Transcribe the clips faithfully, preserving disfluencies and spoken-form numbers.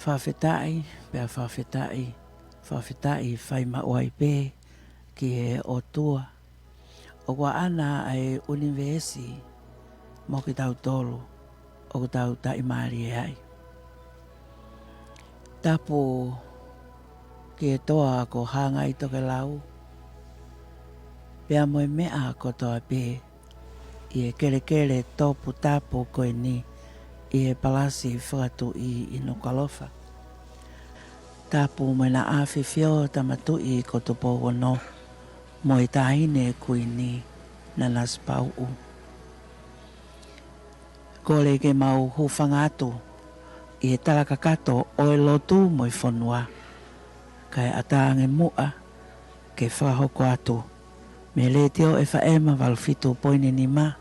Fakafetaʻi, pea fakafetaʻi, fakafetaʻi fai maʻu ai pē ki he ʻOtua. ʻOku ʻaʻana ʻa e ʻunivēsi mo kitautolu ʻoku tau taʻimālie ai. Tapu ki he toa ko Hāngai Tokelau, pea mo e meʻa kotoa pē ʻi he kelekele toputapu ko eni ʻi he Palasi Fakatuʻi ʻi Nukuʻalofa. Tapu mo ʻena ʻAfifio Tama Tuʻi ko Tupou Ono mo e Taʻahine Kuini Nanasipauʻu. Kole ke mau hūfanga atu ʻi he tala kakato ʻo e lotu mo e fonua, kae ʻatā ange muʻa ke fakahoko atu mei he Letiō F M valu fitu poini nima,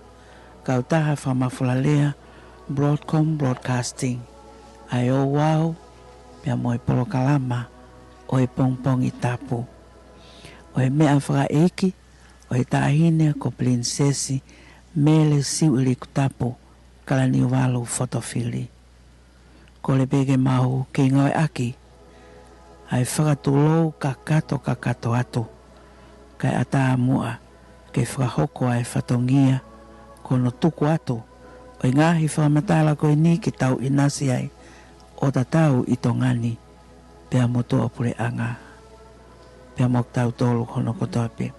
kautaha fakamafolalea Broadcom Broadcasting, ʻa e ouau pea mo e polokalama ʻo e pongipongi tapu, ʻo e meʻa fakaʻeiki ʻo e Taʻahine ko Pilinisesi Mele Siuʻilikutapu Kalaniuvalu Fotofili. Kole pē ke mau kei ngāueʻaki ʻa e fakatulou kakato kakato atu, kae ʻatā muʻa ke fakahoko ʻa e fatongia ko hono tuku atu ʻo e ngaahi fakamatala ko eni ke tau ʻinasi ai ʻo tatau ʻi Tonga ni, pea mo tuʻapuleʻanga, pea mo kitautolu hono kotoa pē.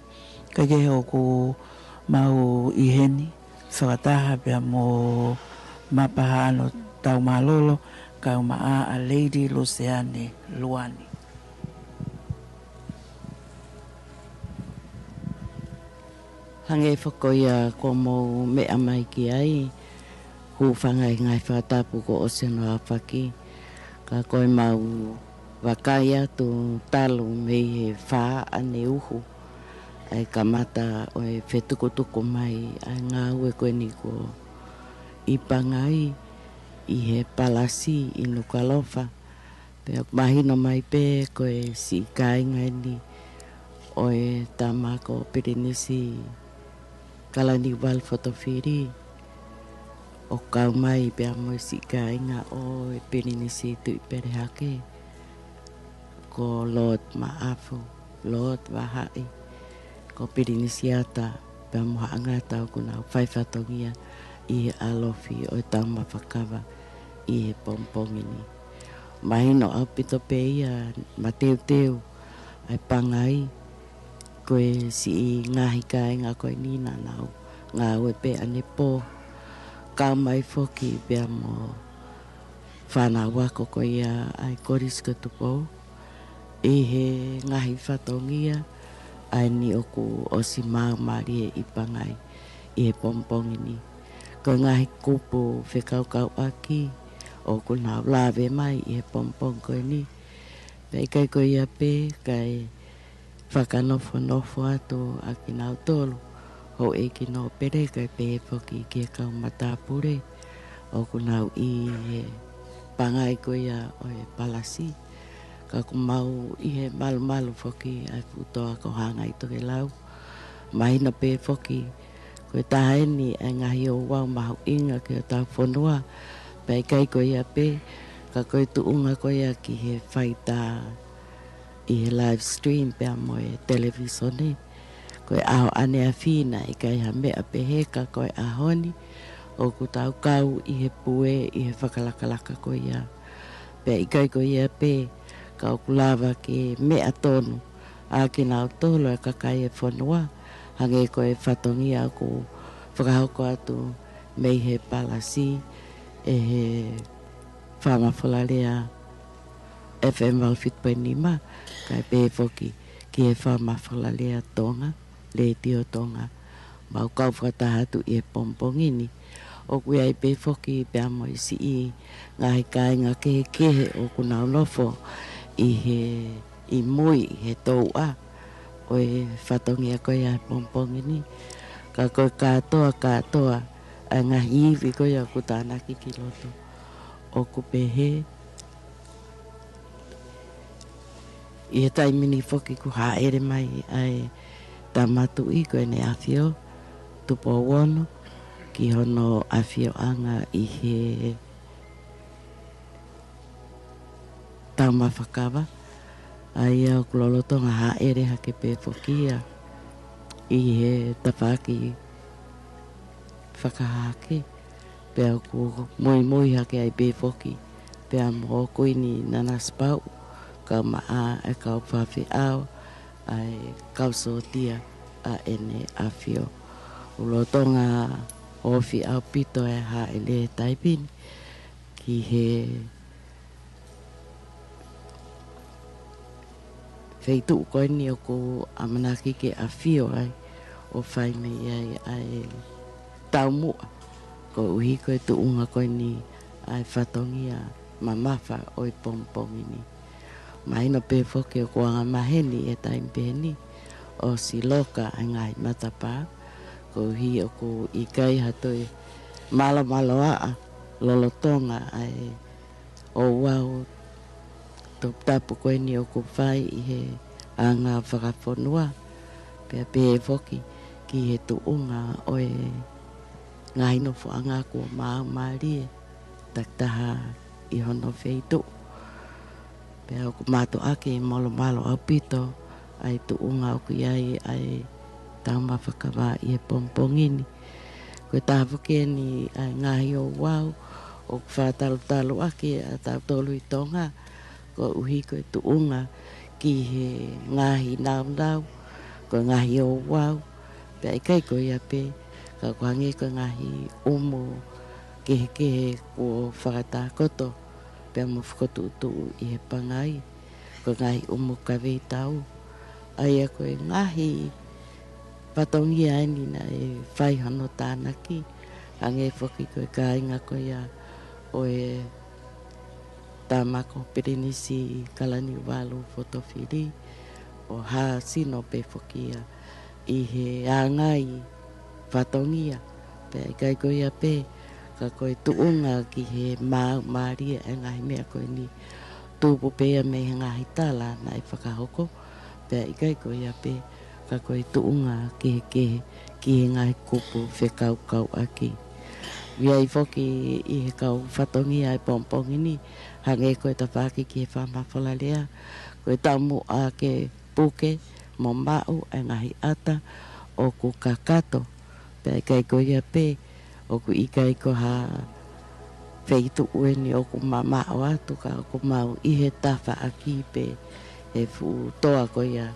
Kae kehe ʻoku mau ʻi heni fakataha pea mo Mapaha Ano Taumālolo, kae ʻumaʻā ʻa Lady Luseane Luani. Hangē foki ko ia kuo mou meʻa mai ki ai, hūfanga he ngaahi fakatapu kuo ʻosi hono aofaki. Ka ko ʻemau vakai atu talu mei he fā ʻaneuhu ʻa e kamata ʻo e fetukutuku mai ʻa e ngāue ko eni ko ʻIpangai ʻi he Palasi ʻi Nukuʻalofa. Pea mahino mai pē ko e siʻi kāinga eni ʻo e tama ko Pilinisi Kalaniuvalu Fotofili, ʻo kau mai pea mo e siʻi kāinga ʻo e Pilinisi Tuʻipelehake, ko Lord Maʻafu, Lord Vahaʻi, ko Pilinisiata pea mo Haʻangata, ʻoku nau fai fatongia ʻi he ʻalofi ʻo e taumafa kava ʻi he pongipongi ni. Mahino ʻaupito pē ia, mateuteu ʻa e pangai, ko e siʻi ngaahi kāinga ko eni naʻa nau ngāue pē ʻanepō, kau mai foki pea mo e fānau ako ko ia ʻa e Kolisi ko Tupou ʻi he ngaahi fatongia ʻa eni ʻoku ʻosi maau mālie ʻi ʻIpangai ʻi he pongipongi ni. Ko e ngaahi kupu fekauʻaki ʻoku nau lave mai ʻi he pongipongi ko eni. Pea ʻikai ko ia pē, kae fakanofonofo atu ʻa kinautolu houʻeiki nōpele, kae pehē foki ki he kau matāpule ʻoku nau ʻi he pangai ko ia ʻo e Palasi. Ka ʻoku mau ʻi he malumalu foki ʻa e fuʻu toa ko Hāngai Tokelau. Mahino pē foki ko e taha eni ʻa e ngaahi ouau mahuʻinga ki hotau fonua. Pea ʻikai ko ia pē, ka ko e tuʻunga ko ia ki he faitā ʻi he live stream pea mo e televīsone. Ko e ʻaho ʻaneafi naʻe ʻikai ha meʻa pehē, ka ko e ʻaho ni ʻoku tau kau ʻi he pue ʻi he fakalakalaka ko ia. Pea ʻikai ko ia pē, ka ʻoku lava ke meʻa tonu ʻa kinautolu ʻa e kakai e fonua, hangē ko e fatongia ʻoku fakahoko atu mei he Palasi ʻe he Fāmafolalea F M valu fitu poini nima, kae pehē foki ki he Fāmafolalea Tonga, Letiō Tonga, mau kau fakataha atu ʻi he pongipongi ni. ʻOku ʻi ai pē foki pea mo e siʻi ngaahi kāinga kehekehe ʻoku nau nofo ʻi he, ʻi mui, ʻi he touʻa ʻo e fatongia ko ia he pongipongi ni. Ka ko e kātoa, kātoa ʻa e ngaahi ivi ko ia ʻoku tānaki ki loto, ʻoku pehē, ʻi he taimi ni foki kuo hāʻele mai ʻa e Tama Tuʻi ko ʻEne ʻAfio Tupou Ono ki hono ʻafioʻanga ʻi he taumafa kava, ʻa ia ʻoku lolotonga hāʻele hake pē foki ia ʻi he tafaʻaki fakahahake, pea ʻoku muimui hake ai pē foki, pea mo Kuini Nanasipauʻu, kae ʻumaʻā e kau fafeʻao, ʻa e kau sōtia ʻa ʻEne ʻAfio. ʻOku lolotonga ofi ʻaupito e hāʻele he taimi ni ki he feituʻu ko eni ʻoku ʻamanaki ke ʻafio ai ʻo fai mei ai ʻa e taumuʻa, koeʻuhi ko e tuʻunga ko eni ʻa e fatongia mamafa ʻo e pongipongi ni. Mahino pē foki ʻoku angamaheni e taimi pehē ni ʻo siloka ʻa e ngaahi matapā, koeʻuhi ʻoku ʻikai ha toe mālōmālō ʻa lolotonga ʻa e ouau toputapu ko eni ʻoku fai ʻi he anga fakafonua, pea pehē foki ki he tuʻunga ʻo e ngaahi nofoʻanga kuo maau mālie takitaha ʻi hono feituʻu. Pea ʻoku mātuʻaki mālōmālō ʻaupito ʻa e tuʻunga ʻoku ʻi ai ʻa e taumafa kava ʻi he pongipongi ni. Ko e taha foki eni ʻa e ngaahi ouau ʻoku fakatalutalu ʻaki ʻa tautolu ʻi Tonga, koeʻuhi ko e tuʻunga ki he ngaahi naunau, ko e ngaahi ouau, pea ʻikai ko ia pē, ka ʻoku hangē ko e ngaahi ʻumu kehekehe kuo fakatakoto pea mo fokotuʻutuʻu ʻi he pangai, ko e ngaahi ʻumu kaveitau. ʻA ia ko e ngaahi fatongia eni naʻe fai hono tānaki, hangē foki ko e kāinga ko ia ʻo e Tama ko Pilinisi Kalaniuvalu Fotofili, ʻo hāsino pē foki ia ʻi he anga ʻi fatongia, pea ʻikai ko ia pē, ka ko e tuʻunga ki he maau mālie ʻa e ngaahi meʻa ko eni, tupu pē ia mei he ngaahi tala naʻe fakahoko, pea ʻikai ko ia pē, ka ko e tuʻunga kehekehe ki he ngaahi kupu fekaukauʻaki. ʻOku ʻi ai foki ʻi he kau fatongia ʻi he pongipongi ni, hangē ko e tafaʻaki ki he fakamafola lea, ko e taumuʻa ke puke mo maʻu ʻa e ngaahi ʻata ʻoku kakato, pea ʻikai ko ia pē, ʻoku ʻikai ko ha feituʻu eni ʻoku mamaʻo atu, ka ʻoku maʻu ʻi he tafaʻaki pē he fuʻu toa ko ia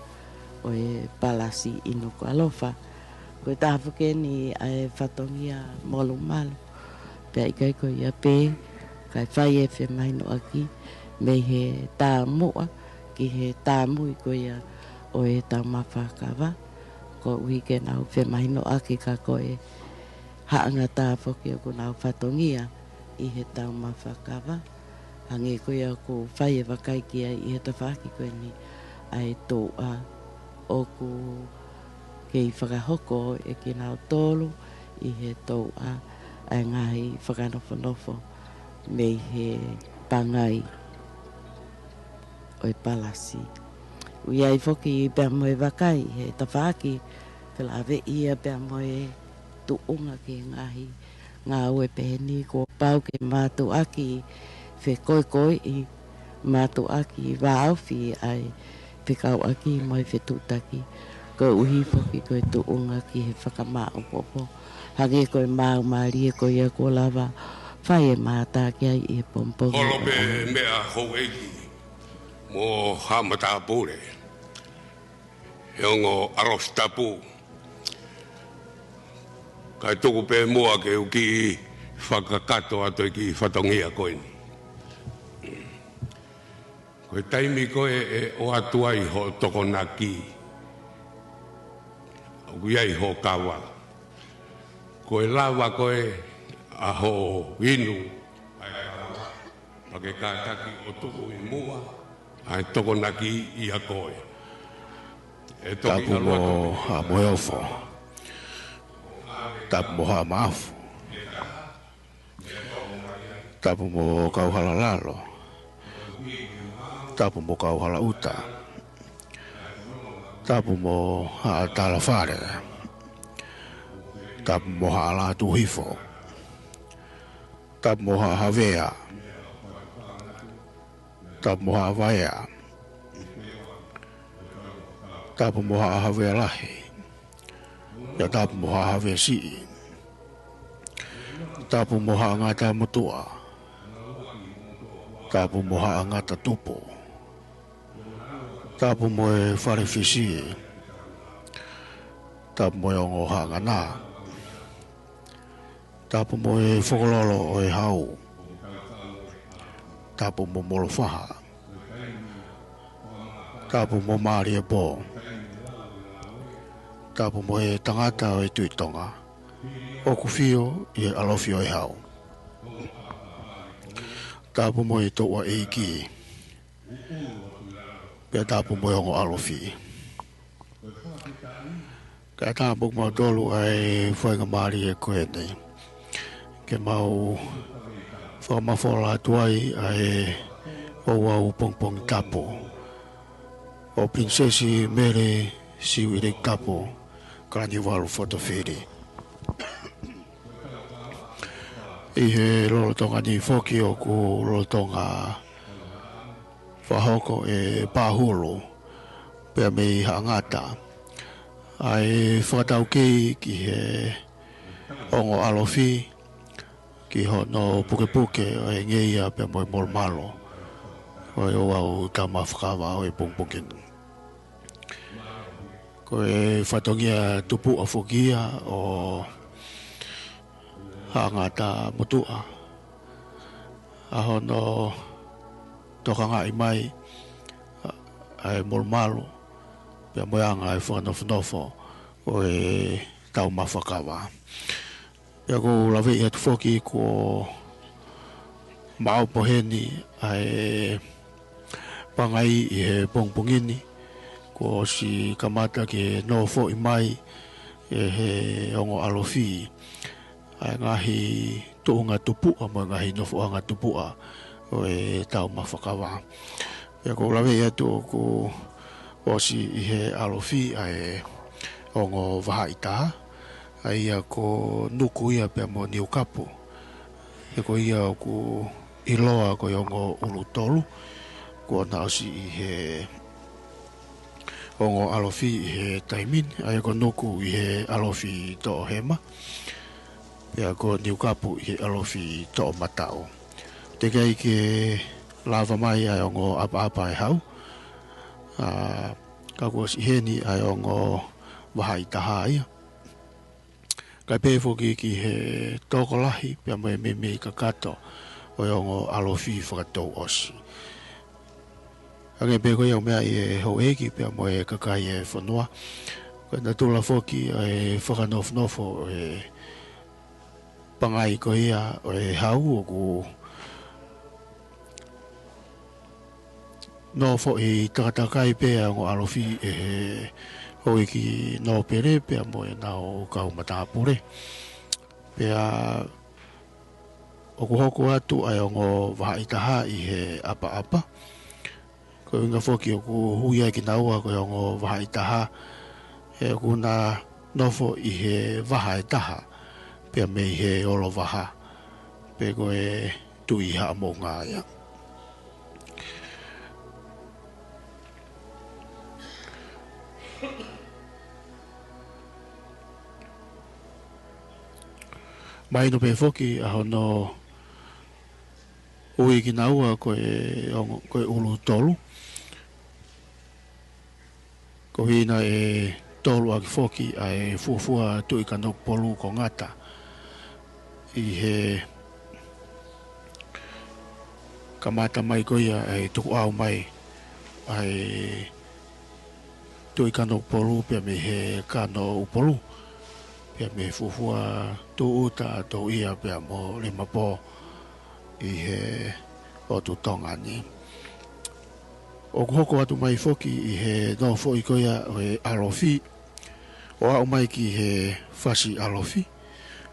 ʻo e palasi ʻi Nukuʻalofa. Ko e taha foki eni ʻa e fatongia molumalu, pea ʻikai ko ia pē, kae fai e femahinoʻaki mei he taumuʻa ki he tāmui ko ia ʻo e taumafa kava, koeʻuhi ke nau femahinoʻaki ka ko e haʻangatā foki ʻoku nau fatongia ʻi he taumafa kava. Hangē ko ia ʻoku fai e vakai ki ai ʻi he tafaʻaki ko eni ʻa e touʻa ʻoku kei fakahoko ʻe kinautolu ʻi he touʻa ʻa e ngaahi fakanofonofo mei he pangai ʻo e palasi. ʻOku ʻi ai foki pea mo e vakai he tafaʻaki felāveʻi ia pea mo e tuʻunga ki he ngaahi ngāue pehē ni kuo pau ke mātuʻaki fekoikoiʻi, mātuʻaki vāofi ʻa e fekauʻaki mo e fetuʻutaki, koeʻuhi foki ko e tuʻunga ki he fakamāʻopoʻopo, hangē ko e maau mālie ko ia kuo lava fai e mātā ki ai ʻi he pongipongi. Holo pē meʻa houʻeiki mo haʻa matāpule, he ongo ʻalofi tapu, kae tuku pē muʻa ke u kiʻi fakakakato atu e kiʻi fatongia ko eni. Ko e taimi ko ē ʻe ʻoatu ai hoʻo tokonaki, ʻoku ʻi ai hoʻo kava. Ko e lava ko ē ʻa hoʻo inu ʻa e kava, pea ke kātaki ʻo tuku ʻi muʻa ʻa e tokonaki ʻia koe. ʻE toki Tapu mo ʻalu atu Haʻa Moheofo. Tapu mo Haʻa Maʻafu. Tapu mo Kauhalalalo. Tapu mo Kauhalaʻuta. Tapu mo Haʻa Talafale. Tapu mo Haʻa Lātūhifo. Tapu mo Haʻa Havea. Tapu mo Haʻa Vaea. Tapu mo Haʻa Havea Lahi. Pea tapu mo Haʻa Havea Siʻi. Tapu mo Haʻa Ngata Motuʻa. Tapu mo Haʻa Ngata Tupu. Tapu mo e Fale Fisi. Tapu mo e ongo Haʻa Ngana. Tapu mo e Fokololo ʻo e Hau. Tapu mo Molofaha. Tapu mo Maliepō. Tapu mo e tangata ʻo e Tuʻi Tonga ʻoku fio ʻi he ʻalofi ʻo e Hau. Tapu mo e touʻa ʻeiki. Pea tapu mo e ongo ʻalofi. Kae ʻatā mo kimautolu ʻa e faingamālie ko eni ke mau fakamafola atu ai ʻa e ouau pongipongi tapu ʻo Pilinisesi Mele Siuʻilikutapu Kalaniuvalu Fotofili. ʻI he lolotonga ni foki ʻoku lolotonga fakahoko ʻe Pahulu pea mei Haʻa Ngata ʻa e fakataukei ki he ongo ʻalofi, ki hono pukepuke ʻo e ngeia pea mo e molumalu ʻo e ouau taumafa fakava ʻo e pongipongi ni. Ko e fatongia tupuʻa foki ia ʻo Haʻa Ngata Motuʻa, ʻa hono tokangaʻi mai ʻa e molumalu pea mo e anga e fakanofonofo ʻo e taumafa fakava. Pea ʻoku ou laveʻi atu foki kuo maʻu pē heni ʻa e pangai ʻi he pongipongi ni, kuo ʻosi kamata ke nofoʻi mai ʻe he ongo ʻalofi ʻa e ngaahi tuʻunga tupuʻa mo e ngaahi nofoʻanga tupuʻa ʻo e taumafa fakava. Pea ʻoku ou laveʻi atu ʻoku ʻosi ʻi he ʻalofi ʻa e ongo vahaʻitaha, ʻa ia ko Nuku ia pea mo Niukapu. He ko ia ʻoku ʻiloa ko e ongo ʻulu tolu, kuo na ʻosi ʻi he ongo ʻalofi ʻi he taimi ni, ʻa ia ko Nuku ʻi he ʻalofi Toʻohema, pea ko Niukapu ʻi he ʻalofi Toʻomataʻu. Teʻeki ai ke lava mai ʻa e ongo ʻapaʻapa ʻe Hau, ʻa, ka kuo ʻosi ʻi heni ʻa e ongo vahaʻitaha ia. Kae pehē foki ki he tokolahi pea mo e meimei kakato ʻo e ongo ʻalofi fakatouʻosi. Hangē pē ko ia ʻoku meaʻi ʻe he houʻeiki pea mo e kakai ʻo e fonua, ko e natula foki ʻa e fakanofonofo ʻo e pangai ko ia ʻo e Hau ʻoku nofoʻi takatakai pē ʻa e ongo ʻalofi ʻe he houʻeiki nōpele pea mo ʻenau kau matāpule. Pea ʻoku hoko atu ʻa e ongo vahaʻitaha ʻi he ʻapaʻapa. Ko e ʻuhinga foki ʻoku ui ai kinaua ko e ongo vahaʻitaha, he ʻoku na nofo ʻi he vaha ʻe taha pea mei he olovaha, pe ko e Tuʻi Haʻamoʻunga ia. Mahino pē foki ʻa hono ui kinaua ko e ongo, ko e ʻulu tolu. Ko e ʻuhinga ʻe tolu ʻaki foki ʻa e fuofua Tuʻi Kanokupolu ko Ngata ʻi he kamata mai ko ia ʻa e tukuʻau mai ʻa e Tuʻi Kanokupolu pea mei he Kanoupolu, pea mei he fuofua tūʻuta ʻa Touia pea mo Limapō ʻi he ʻotu Tonga ni. ʻOku hoko atu mai foki ʻi he nofoʻi ko ia ʻo e ʻalofi, ʻo aʻu mai ki he fasi ʻalofi,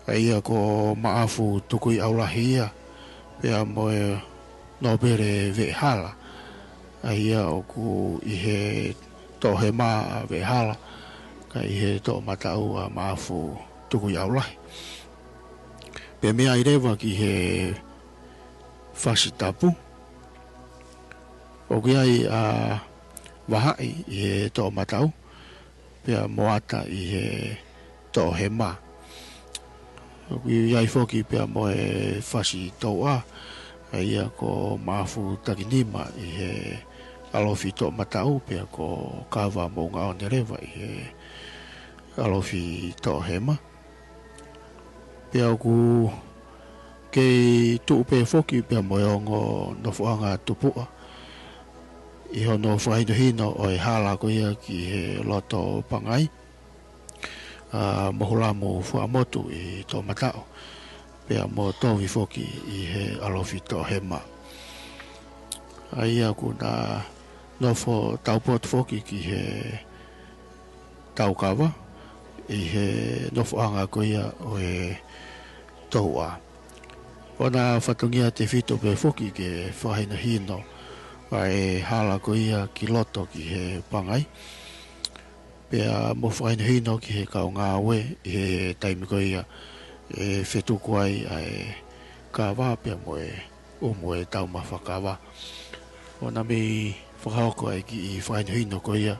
ʻa ia ko Maʻafu Tukuiʻaulahi ia, pea mo e nōpele Veʻehala, ʻa ia ʻoku ʻi he Toʻohema ʻa Veʻehala, kae ʻi he Toʻomataʻu ʻa Maʻafu Tukuiʻaulahi. Pea meʻa ai leva ki he fasi tapu, ʻOku ʻi ai ʻa Vahaʻi ʻi he Toʻomataʻu, pea mo Ata ʻi he Toʻohema. ʻOku ʻi ai foki pea mo e Fasi Touʻa, ʻa ia ko Maʻafu Takinima ʻi he ʻalofi Toʻomataʻu, pea ko Kava Moʻungaʻone leva ʻi he ʻalofi Toʻohema. Pea ʻoku kei tuʻu pē foki pea mo e ongo nofoʻanga tupuʻa ʻi hono fakahinohino ʻo e hala ko ia ki he loto Pangai, ʻa Mohuʻalamu Fuaʻamotu ʻi Toʻomataʻu, pea mo Tovi foki ʻi he ʻalofi Toʻohema. ʻA ia ʻoku na nofo taupotu foki ki he Taukava, ʻi he nofoʻanga ko ia ʻo e Touʻa. ʻOku na fatongia tefito pē foki ke fakahinohino ʻa e hala ko ia ki loto ki he Pangai. Pea mo fakahinohino ki he kau ngāue ʻi he taimi ko ia ʻe fetuku ai ʻa e kava pea mo e ʻumu e taumafa kava. ʻOku na mei fakahoko ʻa e kiʻi fakahinohino ko ia,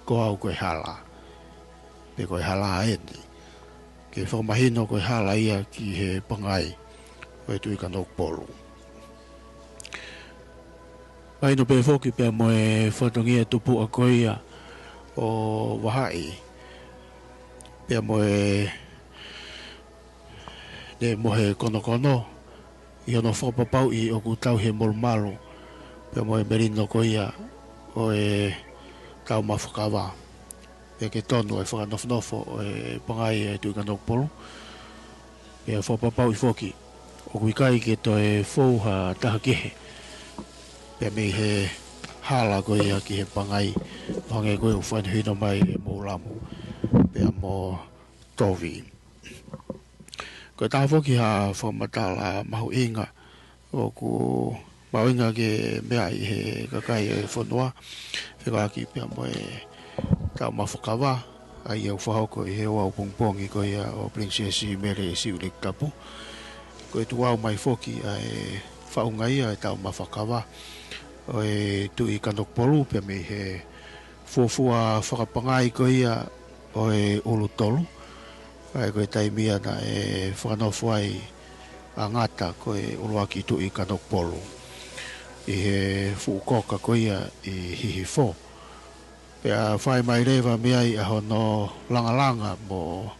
ko au ko e hala, pe ko e hala eni. Ke fakamahino ko e hala ia ki he Pangai ʻo e Tuʻi Kanokupolu. Mahino pē foki pea mo e fatongia tupuʻa ko ia ʻo Vahaʻi, pea mo e ne mohe konokono ʻi hono fakapapauʻi ʻoku tauhi e molumalu pea mo e melino ko ia ʻo e taumafa kava. Pea ke tonu e fakanofonofo ʻo e Pangai ʻo e Tuʻi Kanokupolu. Pea fakapapauʻi foki ʻoku ʻikai ke toe fou ha taha kehe pea mei he hala ko ia ki he Pangai, ʻo hangē ko ia ʻoku fakahinohino mai ʻe Moʻulamu pea mo Tovi. Ko e taha foki ha fakamatala mahuʻinga ʻoku mahuʻinga ke meaʻi ʻe he kakai ʻo e fonua, fekauʻaki pea mo e taumafa kava, ʻa ia ʻoku fakahoko ʻi he ouau pongipongi ko ia ʻo Pilinisesi Mele Sivilikitapu. Ko e tukuʻau mai foki ʻa e faʻunga ia ʻo e taumafa kava ʻo e Tuʻi Kanokupolu pea mei he fuofua fakapangai ko ia ʻo e ʻUlutolu. ʻA ia ko e taimi ia naʻe fakanofo ai ʻa Ngata ko e ʻuluaki Tuʻi Kanokupolu ʻi he fuʻu koka ko ia ʻi Hihifo. Pea fai mai leva mei ai ʻa hono langalanga mo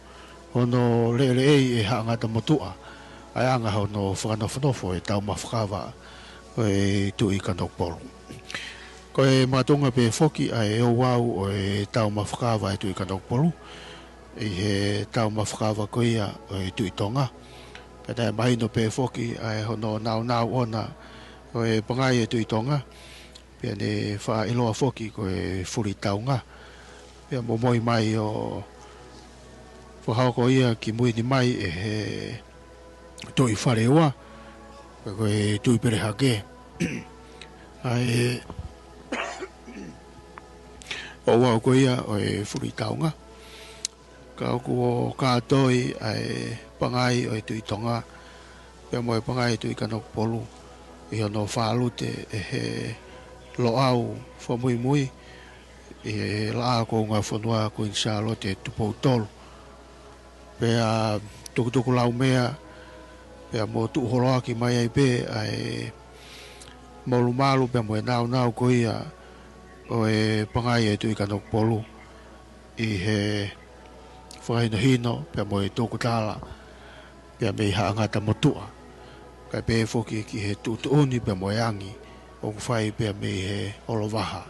hono leʻeleʻei ʻe Haʻa Ngata Motuʻa ʻa e anga hono fakanofonofo e taumafa kava ʻo e Tuʻi Kanokupolu. Ko e makatuʻunga pē foki ʻa e ouau ʻo e taumafa kava ʻo e Tuʻi Kanokupolu ʻi he taumafa kava ko ia ʻo e Tuʻi Tonga. Pea naʻe mahino pē foki ʻa e hono naunau ʻona ʻo e Pangai ʻo e Tuʻi Tonga, pea ne faʻa ʻiloa foki ko e Fulitaunga. Pea momoi mai ʻo fakahoko ia kimui ni mai ʻe he Tuʻi Faleua, pe ko e Tuʻi Pelehake, ʻa e ouau ko ia ʻo e Fulitaunga. Ka ʻoku ō kātoi ʻa e Pangai ʻo e Tuʻi Tonga pea mo e Pangai ʻo e Tuʻi Kanokupolu ʻi hono fālute ʻe he Loʻau fakamuimui ʻi he Laʻā kuo Ungafonua Kuini Sālote Tupou Tolu. Pea tukutuku laumea, pea mo tuʻu holoaki mai ai pē ʻa e molumalu pea mo e naunau ko ia ʻo e Pangai ʻo e Tuʻi Kanokupolu ʻi he fakahinohino pea mo e tokotala pea mei Haʻa Ngata Motuʻa, kae pehē foki ki he tuʻutuʻuni pea mo e angi ʻoku fai pea mei he ʻOlovaha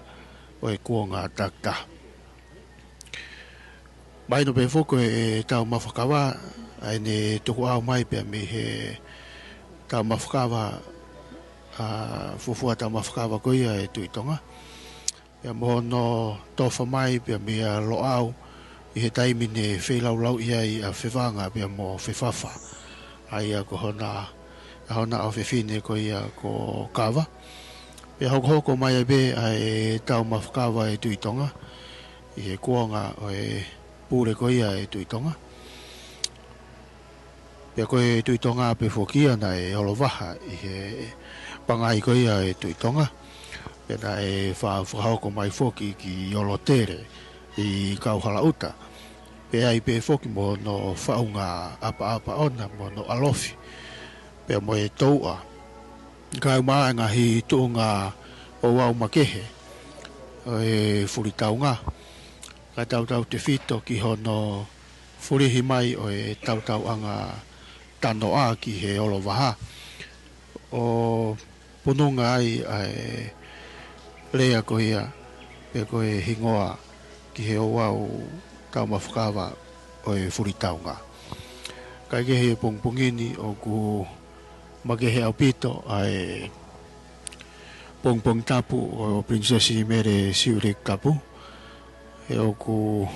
ʻo e kuonga takitaha. Mahino pē foki ko e taumafa kava ʻa ʻene tukuʻau mai pea mei he taumafa kava, ʻa, fuofua taumafa kava ko ia ʻo e Tuʻi Tonga. Pea mo hono tofa mai pea mei a Loʻau ʻi he taimi ne feilaulauʻi ai ʻa Fevanga pea mo Fefafa, ʻa ia ko hona, ʻa hona ʻofefine ko ia ko Kava. Pea hokohoko mai ai pē ʻa e taumafa kava ʻo e Tuʻi Tonga ʻi he kuonga ʻo e pule ko ia ʻo e Tuʻi Tonga. Pea ko e Tuʻi Tonga pē foki ia naʻe ʻOlovaha ʻi he Pangai ko ia ʻo e Tuʻi Tonga. Pea naʻe fa-, fakahoko mai foki ki Olotele ʻi Kauhalaʻuta. Pea ʻi ai pē foki mo hono faʻunga ʻapaʻapa ʻona mo hono ʻalofi. Pea mo e touʻa. Kae ʻumaʻā e ngaahi tuʻunga ouau makehe ʻo e fulitaunga. Kae tautautefito ki hono fulihi mai ʻo e tautauʻanga tanoʻa ki he olovaha. ʻO pununga ai ʻa e lea ko ia, pe ko e hingoa ki he ouau taumafa kava ʻo e fulitaunga. Kae kehe he pongipongi ni ʻoku makehe ʻaupito ʻa e pongipongi tapu ʻo Pilinisesi Mele Siʻulekutapu. He ʻoku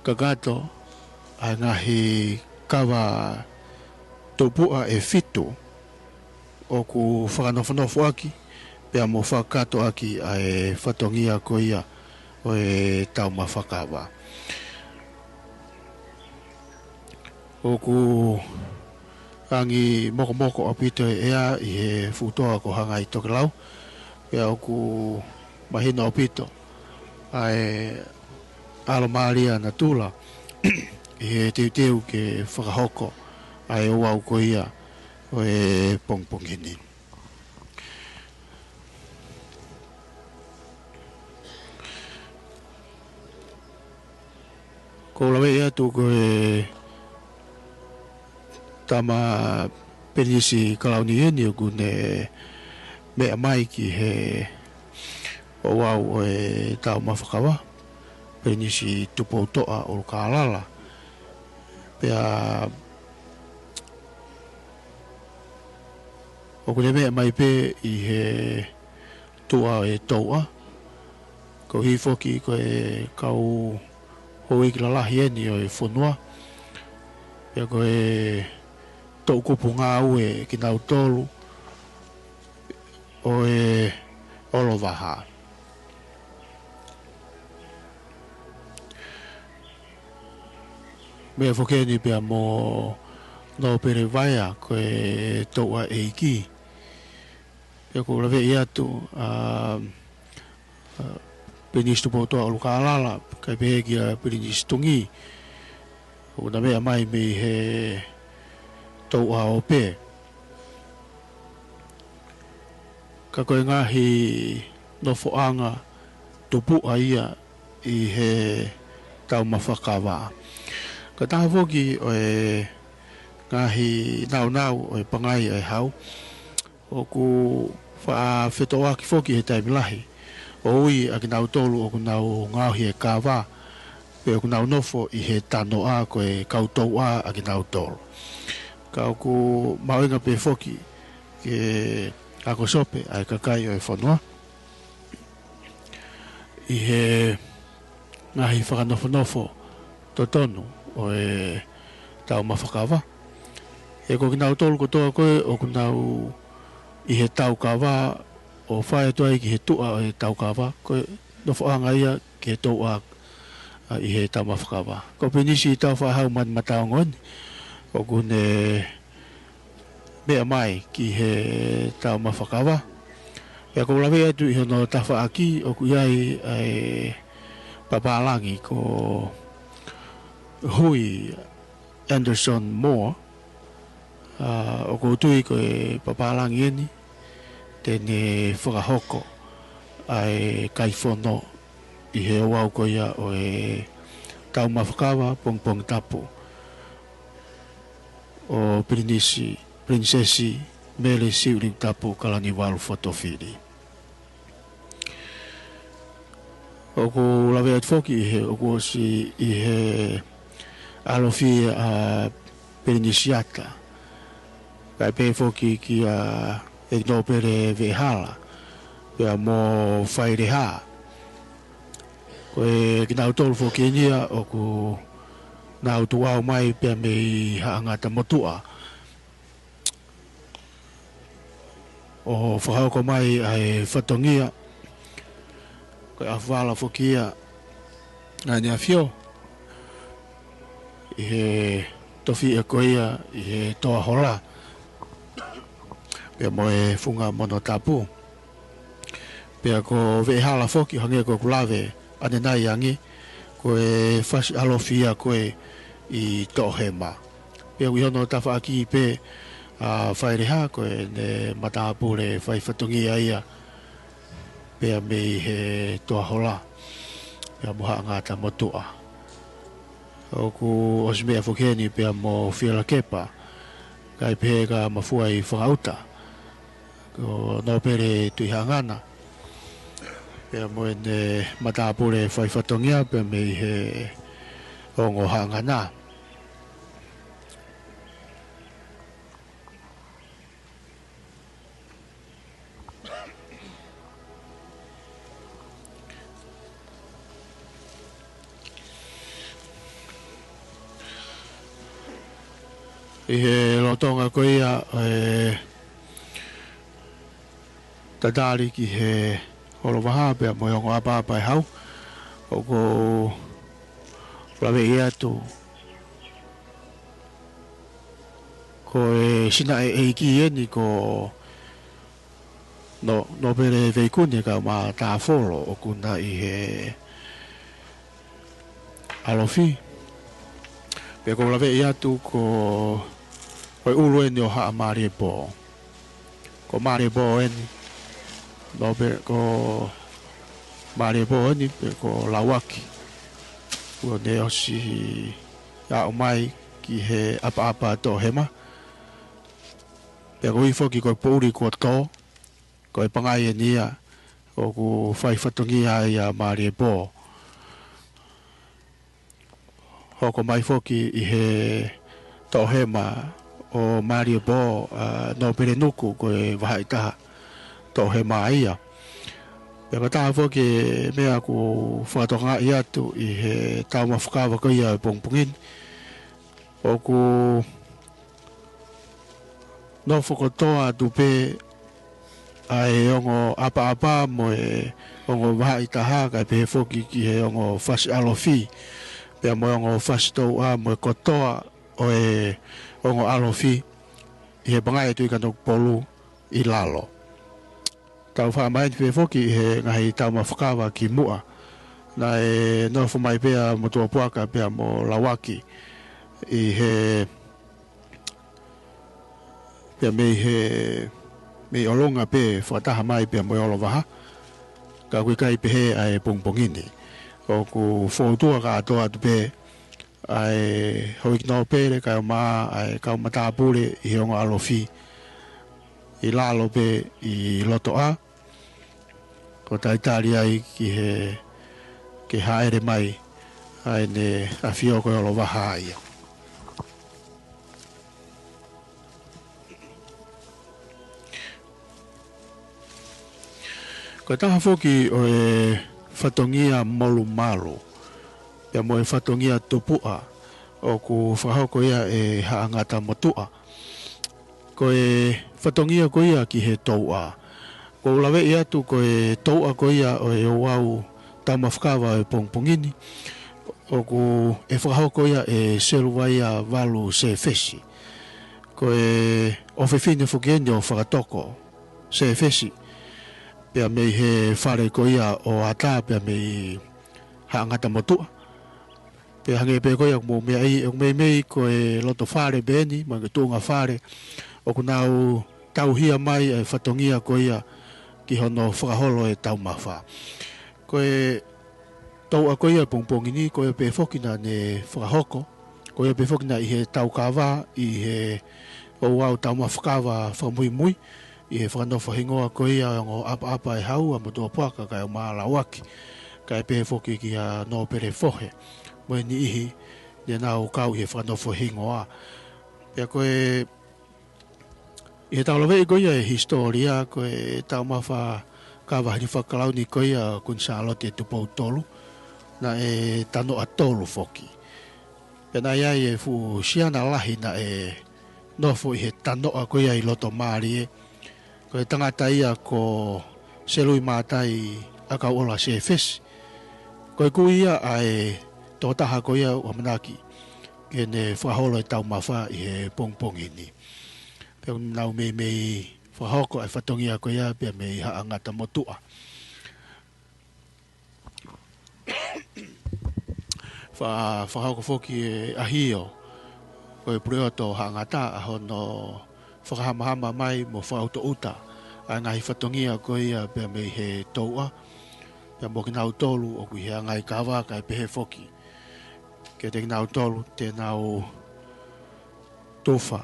kakato ʻa e ngaahi kava tupuʻa ʻe fitu ʻoku fakanofonofo ʻaki, pea mo fakakakato ʻaki ʻa e fatongia ko ia ʻo e taumafa kava. ʻOku ʻangi mokomoko ʻaupito e ʻea ʻi he fuʻu toa ko Hangaitokelau, pea ʻoku mahino ʻaupito ʻa e ʻalomālie ʻa natula ʻi he teuteu ke fakahoko ʻa e ouau ko ia ʻo e pongipongi ni. Ko u laveʻi atu ko e tama Pilinisi Kalauni eni ʻoku ne meʻa mai ki he ouau ʻo e taumafa kava, Pilinisi Tupoutoʻa ʻUlukālala. Pea ʻoku ne meʻa mai pē ʻi he tuʻa ʻo e touʻa. Koeʻuhi foki ko e kau houʻeiki lalahi eni ʻo e fonua. Pea ko e toʻukupu ngāue kinautolu ʻo e olovaha. Meʻa foki eni pea mo Nōpele Vaea ko e touʻa ʻeiki. Pea ko u laveʻi atu ʻa, ʻa Pilinisi Tupoutoʻa ʻUlukālala, kae pehē kia Pilinisi Tungi. ʻOku na meʻa mai mei he touʻa ʻo pē. Ka ko e ngaahi nofoʻanga tupuʻa ia ʻi he taumafa kava. Ko e taha foki ʻo e ngaahi naunau ʻo e pangai ʻo e hau. ʻOku faʻa fetoʻaki foki he taimi lahi. ʻO ui ʻa kinautolu ʻoku nau ngaohi e kava, pe ʻoku nau nofo ʻi he tanoʻa ko e kau touʻa ʻa kinautolu. Ka ʻoku mahuʻinga pē foki ke ako sope ʻa e kakai ʻo e fonua ʻi he ngaahi fakanofonofo totonu ʻo e taumafa kava. He ko kinautolu kotoa ko ē ʻoku nau ʻi he tau kava ʻo fai atu ai ki he tuʻa ʻo e tau kava, ko e nofoʻanga ia ki he touʻa ʻa ʻi he taumafa kava. Ko Pilinisi Tāufaʻāhau Manumataongo eni, ʻoku ne meʻa mai ki he taumafa kava. Pea ko u laveʻi atu ʻi hono tafaʻaki ʻoku ʻi ai ʻa e papālangi ko Hui Anderson Moore. ʻA, ʻoku ou tui ko e papālangi eni te ne fakahoko ʻa e kaifono ʻi he ouau ko ia ʻo e taumafa kava pongipongi tapu ʻo Pilinisi, Pilinisesi Mele Siʻulekutapu Kalaniuvalu Fotofili. ʻOku laveʻi atu foki ʻi he, ʻoku ʻosi ʻi he ʻalofi ʻa Pilinisi Ata. Kae pehē foki kia ʻEiki Nōpele Veʻehala, pea mo Faileha. Ko e kinautolu foki eni ia ʻoku nau tuʻu mai pea mei Haʻa Ngata Motuʻa. ʻO fakahoko mai ʻa e fatongia, ko e ʻafu vala foki ia ʻa ʻEne ʻAfio, ʻi he tofiʻa ko ia, ʻi he toa hola, pea mo e funga mono tapu. Pea ko Veʻehala foki, hangē ko ʻeku lave ʻanenai ange, ko e fasi ʻalofi ia ko ē ʻi Toʻohema. Pea ʻi hono tafaʻaki pē ʻa Faileha, ko ʻene matāpule fai fatongia ia pea mei he Toahola pea mo Haʻangata Motuʻa. ʻOku ʻosi meʻa foki heni pea mo Fielakepa, kae pehē kia Mafuaifakaʻuta, ko Nōpele Tuʻihaʻangana, pea mo ʻene matāpule fai fatongia pea mei he ongo Haʻangana. ʻI he lolotonga ko ia ʻo e tatali ki he Olovaha pea mo e ongo ʻapaʻapa ʻe hau, ʻoku ou laveʻi atu ko e sinaʻe ʻeiki eni ko Nō, Nōpele Veikune kae ʻumaʻā Tāfolo ʻoku na ʻi he ʻalofi. Pea ʻoku ou laveʻi atu ko, ko e ʻulu eni ʻo Haʻamāliepō. Ko Māliepō eni, Nōpele, ko Māliepō eni, pe ko Lauaki. Kuo ne ʻosi aʻu mai ki he ʻapaʻapa Toʻohema. Pea koeʻuhi foki ko e poʻuli kuo tō, ko e pangai eni ia ʻoku fai fatongia ai ʻa Māliepō. Hoko mai foki ʻi he Toʻohema ʻo Māliepō ʻa Nōpele Nuku, ko e vahaʻa ʻi taha Toʻohema ia. Pea ko e taha foki e meʻa ʻoku fakatokangaʻi atu ʻi he taumafa kava ko ia ʻo e pongipongi ni, ʻoku nofo kotoa atu pē ʻa e ongo ʻapaʻapa mo e ongo vahaʻa ʻi taha, kae pehē foki ki he ongo fasi ʻalofi pea mo e ongo fasi touʻa mo e kotoa ʻo e ongo ʻalofi ʻi he pangai ʻa Tuʻi Kanokupolu ʻi lalo. Tau faʻa maheni pē foki ʻi he ngaahi taumafa kava kimuʻa, naʻe nofo mai pē ʻa Motuʻapuaka pea mo Lauaki ʻi he, pea mei he, mei ʻolunga pē fakataha mai pea mo e Olovaha, ka ʻoku ʻikai pehē ʻa e pongipongi ni. ʻOku foutua kātoa atu pē ʻa e houʻeiki nōpele kae ʻumaʻā ʻa e kau matāpule ʻi he ongo ʻalofi ʻi lalo pē ʻi loto ʻā, ko e talitali ai ki he, ke hāʻele mai ʻa ʻEne ʻAfio ko e Olovaha ia. Ko e taha foki ʻo e fatongia molumalu pea mo e fatongia tupuʻa ʻoku fakahoko ia ʻe Haʻangata Motuʻa, ko e fatongia ko ia ki he touʻa. ʻOku ou laveʻi atu ko e touʻa ko ia ʻo e ouau taumafa kava ʻo e pongipongi ni, ʻoku ʻe fakahoko ia ʻe Seluvaia Valu Sēfesi. Ko e ʻofefine foki eni ʻo Fakatoko Sēfesi, pea mei he fale ko ia ʻo Ata pea mei Haʻangata Motuʻa. Pea hangē pē ko ia ʻoku mou meaʻi, ʻoku meimei ko e loto fale pē eni, mo e tuʻunga fale, ʻoku nau tauhia mai ʻa e fatongia ko ia ki hono fakaholo e taumafa. Ko e touʻa ko ia pongipongi ni, ko ia pē foki naʻa ne fakahoko, ko ia pē foki naʻe ʻi he taukava ʻi he ouau taumafa kava fakamuimui, ʻi he fakanofo hingoa ko ia ʻo e ongo ʻapaʻapa ʻe hau ʻa Motuʻapuaka kae ʻumaʻā Lauaki, kae pehē foki kia Nōpele Fohe mo e niʻihi ne nau kau ʻi he fakanofo hingoa. Pea ko e, ʻi heʻetau laveʻi ko ia e hisitōlia, ko e taumafa kava hili fakakalauni ko ia ʻo Kuini Sālote Tupou Tolu, naʻe tanoʻa tolu foki. Pea naʻe ʻi ai e fuʻu siana lahi naʻe nofo ʻi he tanoʻa ko ia ʻi loto mālie. Ko e tangata ia ko Seluimātai ʻAkauʻola Sēfesi. Ko e kui ia ʻa e tokotaha ko ia ʻoku ʻamanaki ke ne fakaholo e taumafa ʻi he pongipongi ni. Pea ʻoku nau meimei fakahoko e fatongia ko ia pea mei Haʻangata Motuʻa. Fa-, fakahoko foki ʻe ʻAhio, ko e Puleʻoto Haʻangata, ʻa hono fakahamahama mai mo fakaʻutaʻuta ʻa e ngaahi fatongia ko ia pea mei he touʻa, pea mo kinautolu ʻoku ʻi he anga e kava kae pehē foki kiate kinautolu te nau tufa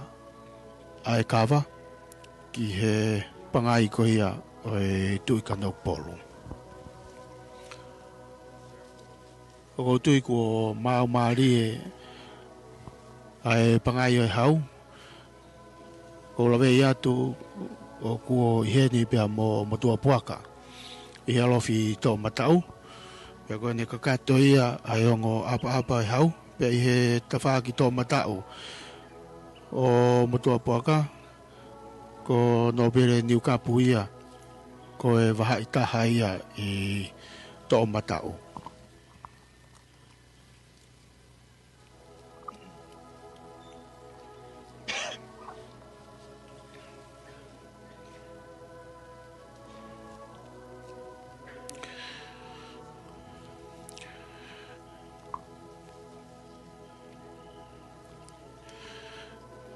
ʻa e kava ki he pangai ko ia ʻo e Tuʻi Kanokupolu. ʻOku ou tui kuo maau mālie ʻa e pangai ʻo e hau. ʻOku ou laveʻi atu ʻoku ʻi heni pea mo Motuʻa Puaka ʻi he ʻalofi toʻomataʻu. Pea ko ʻene kakato ia ʻa e ongo ʻapaʻapa ʻo e hau. Pea ʻi he tafaʻaki toʻomataʻu ʻo Motuʻa Puaka, ko Nōpele Niukapu ia, ko e vahaʻa taha ia ʻi toʻomataʻu.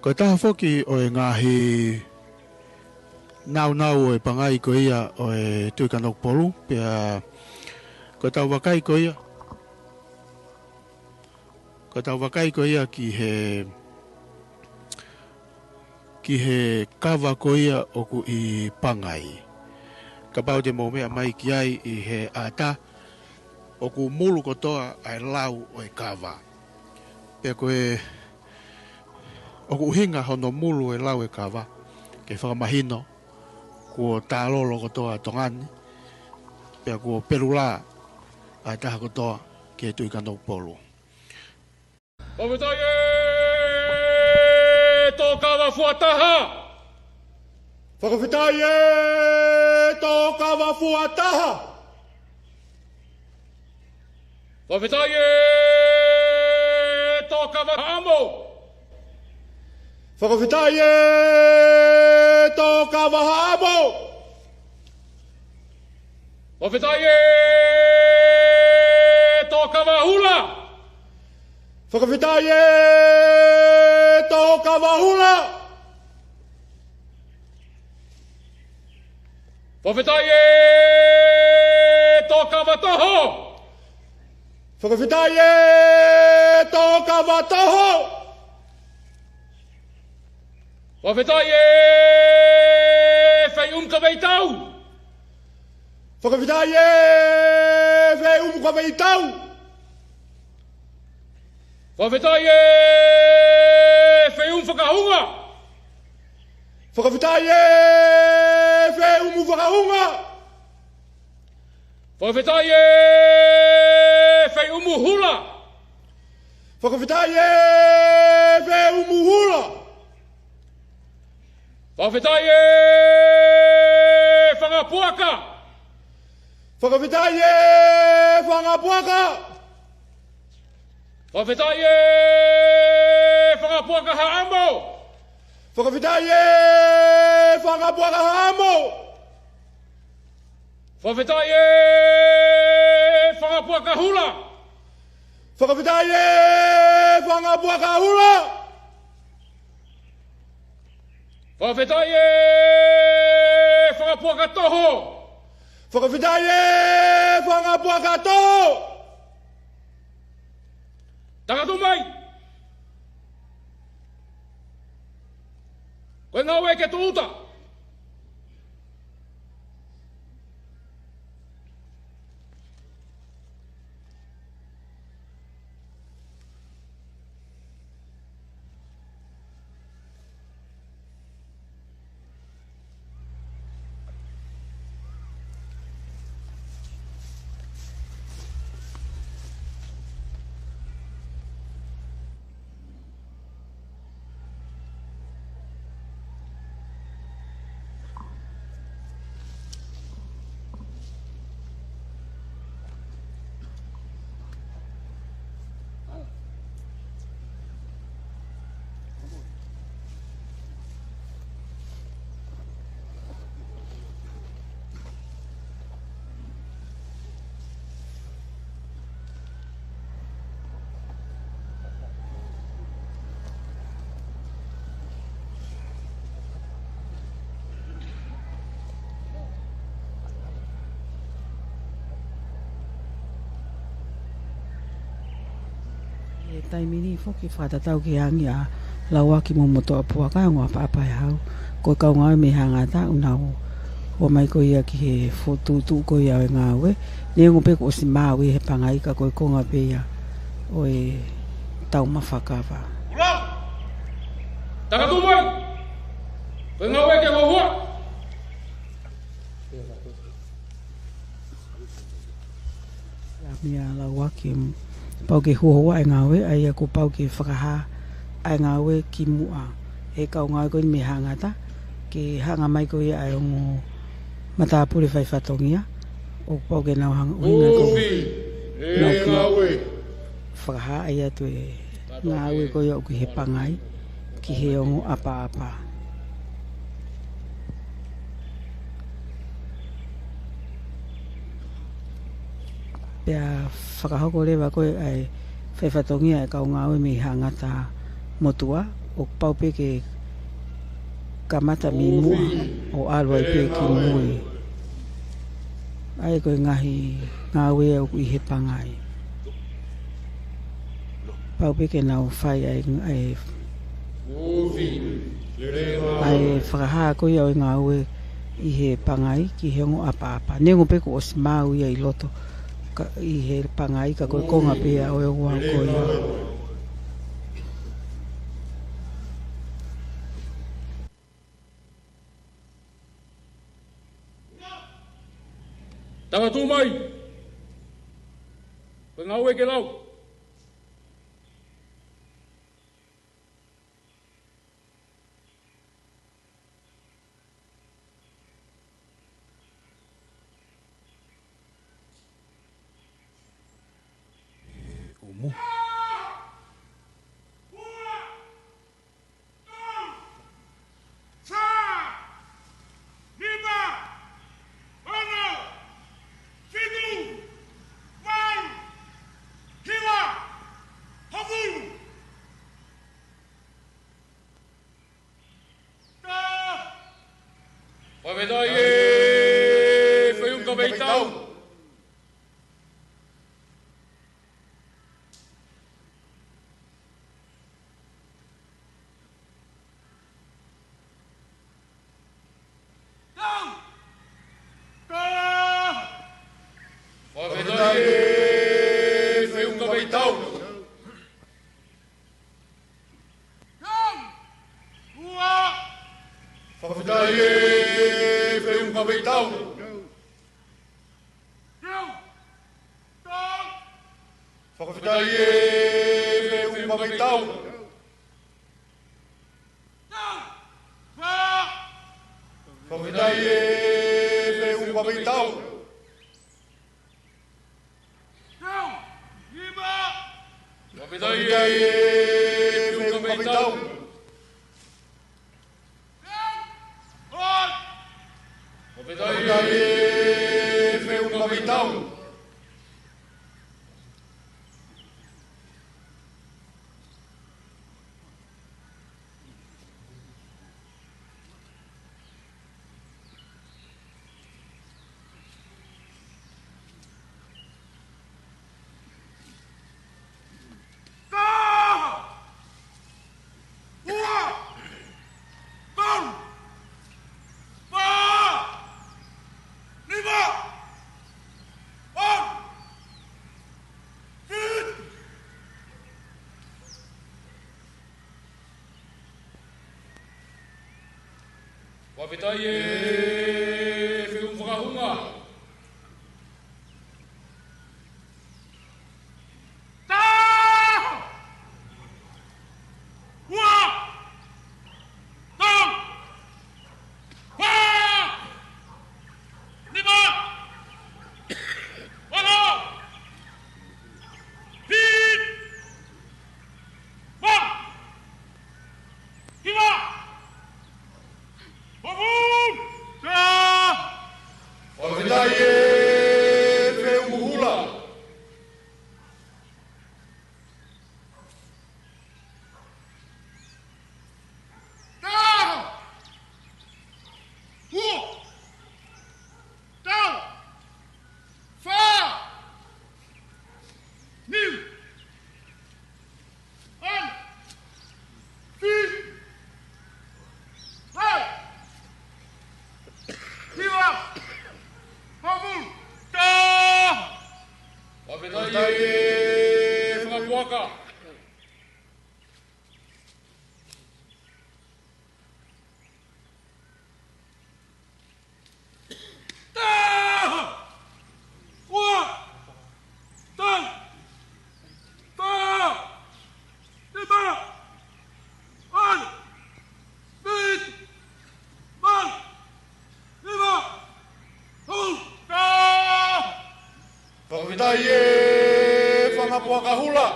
Ko e taha foki ʻo e ngaahi naunau ʻo e pangai ko ia ʻo e Tuʻi Kanokupolu, pea ko ʻetau vakai ko ia, ko ʻetau vakai ko ia ki he, ki he kava ko ia ʻoku ʻi pangai. Kapau te mou meʻa mai ki ai ʻi he ʻata, ʻoku mulu kotoa ʻa e lau ʻo e kava. Pea ko e, ʻoku ʻuhinga hono mulu e lau e kava ke fakamahino kuo tālolo kotoa Tonga ni, pea kuo pelula ʻa e taha kotoa ki he Tuʻi Kanokupolu. Fakafetaʻi e tō kava fua taha. Fakafetaʻi e tō kava fua taha. Fakafetaʻi e tō kava haʻamo. Fakafetaʻi e tō kava haʻamo. Fakafetaʻi e tō kava hula. Fakafetaʻi e tō kava hula. Fakafetaʻi e tō kava toho. Fakafetaʻi e tō kava toho. Fakafetaʻi e feʻumu kaveitau. Fakafetaʻi e feʻumu kaveitau. Fakafetaʻi e feʻumu fakahunga. Fakafetaʻi e feʻumu fakahunga. Fakafetaʻi e feʻumu hula. Fakafetaʻi e feʻumu hula. Fakafetaʻi e fanga puaka. Fakafetaʻi e fanga puaka. Fakafetaʻi e fanga puaka haʻamo. Fakafetaʻi e fanga puaka haʻamo. Fakafetaʻi e fanga puaka hula. Fakafetaʻi e fanga puaka hula. Fakafetaʻi e fanga puaka toho. Fakafetaʻi e fanga puaka toho. Tangatu mai. Ko e ngāue ke tūʻuta. Taimi ni foki fakatatau ki he angi ʻa Lauaki mo Motuʻapuaka, ongo ʻapaʻapa ʻe hau. Ko e kau ngāue mei Hangata, ʻoku nau ō mai ko ia ki he fokotuʻutuʻu ko ia ʻo e ngāue. Neongo pē kuo ʻosi maau ia he pangai ka ko e konga pē ia ʻo e taumafa kava. Takatuʻu mai! Ko e ngāue ke huohua! Ia mea Lauaki, pau ke huohua e ngāue, ʻa ia kuo pau ke fakahā ʻa e ngāue ki muʻa ʻe he kau ngāue ko eni mei Hangata, ke hanga mai ko ia ʻa e ongo matāpule faifatongia, ʻoku pau ke nau hanga ʻuhinga ko ʻenau ngāue. Fakahā ʻa ia ʻa e ngāue ko ia ʻoku ʻi he pangai ki he ongo ʻapaʻapa. Pea fakahoko leva ko ē ʻa e faifatongia ʻa e kau ngāue mei Hangata Motuʻa, ʻoku pau pē ke kamata mei muʻa ʻo ʻalu ai pē ki mui. ʻA ia ko e ngaahi ngāue ʻoku ʻi he pangai. Pau pē ke nau fai ʻa e, ʻa e, ʻa e fakahā ko ia ʻo e ngāue ʻi he pangai ki he ongo ʻapaʻapa. Neongo pē kuo ʻosi maau ia ʻi loto ka, ʻi he pangai ka ko e konga pē ia ʻo e ouau ko ia. Takatuʻu mai! Ko e ngāue ke lau! ʻUmu. Fā, nima, ono, fitu, valu, hiva, hongofulu. Fakafetaʻi e feʻunga veitau. Fakafetaʻi e feʻunga veitau. Fakafetaʻi e feʻunga veitau. Fakafetaʻi e feʻunga veitau. Fakafetaʻi e feʻunga veitau. Fakafetaʻi e feʻunga veitau. Fakafetaʻi e feʻunga veitau. Taha! Ua! Tolu! Fā! Nima! Ono! Fitu! Fakafetaʻi e feʻunga fakahū. Taha! Ua! Tolu! Fā! Nima! Ono! Fitu! Valu! Hiva! Hongofulu! Fakafetaʻi e feʻunga hula. Taha! Ua! Tolu! Fā! Nima! ʻE fakapuaka. Taha! Ua! Tolu! Taha! Nima! Ono! Fitu! Valu! Nima! Hulu! Taha! Fakafetaʻi ʻe Fanga Puaka Hula.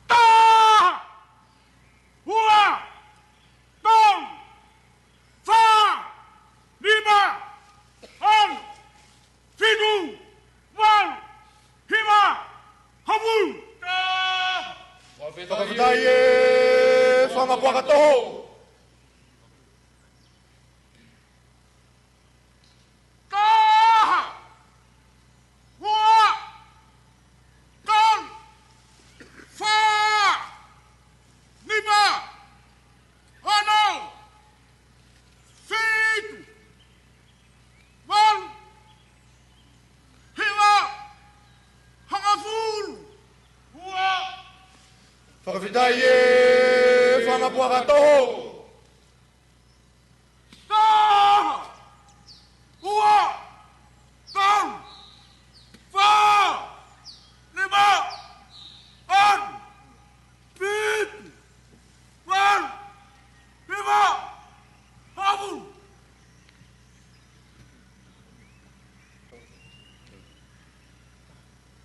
Taha! Ua! Tolu! Fā! Nima! Ono! Fitu! Valu! Nima! Hulu! Taha! Fakafetaʻi ʻe Fanga Puaka Toho. Taha! Ua! Tolu! Fā! Nima! Ono! Fitu! Valu! Nima! Hongofulu! Ua! Fakafetaʻi ʻe Fanga Puaka Toho. Taha! Ua! Tolu! Fā! Nima! Ono! Fitu! Valu! Nima! Hulu!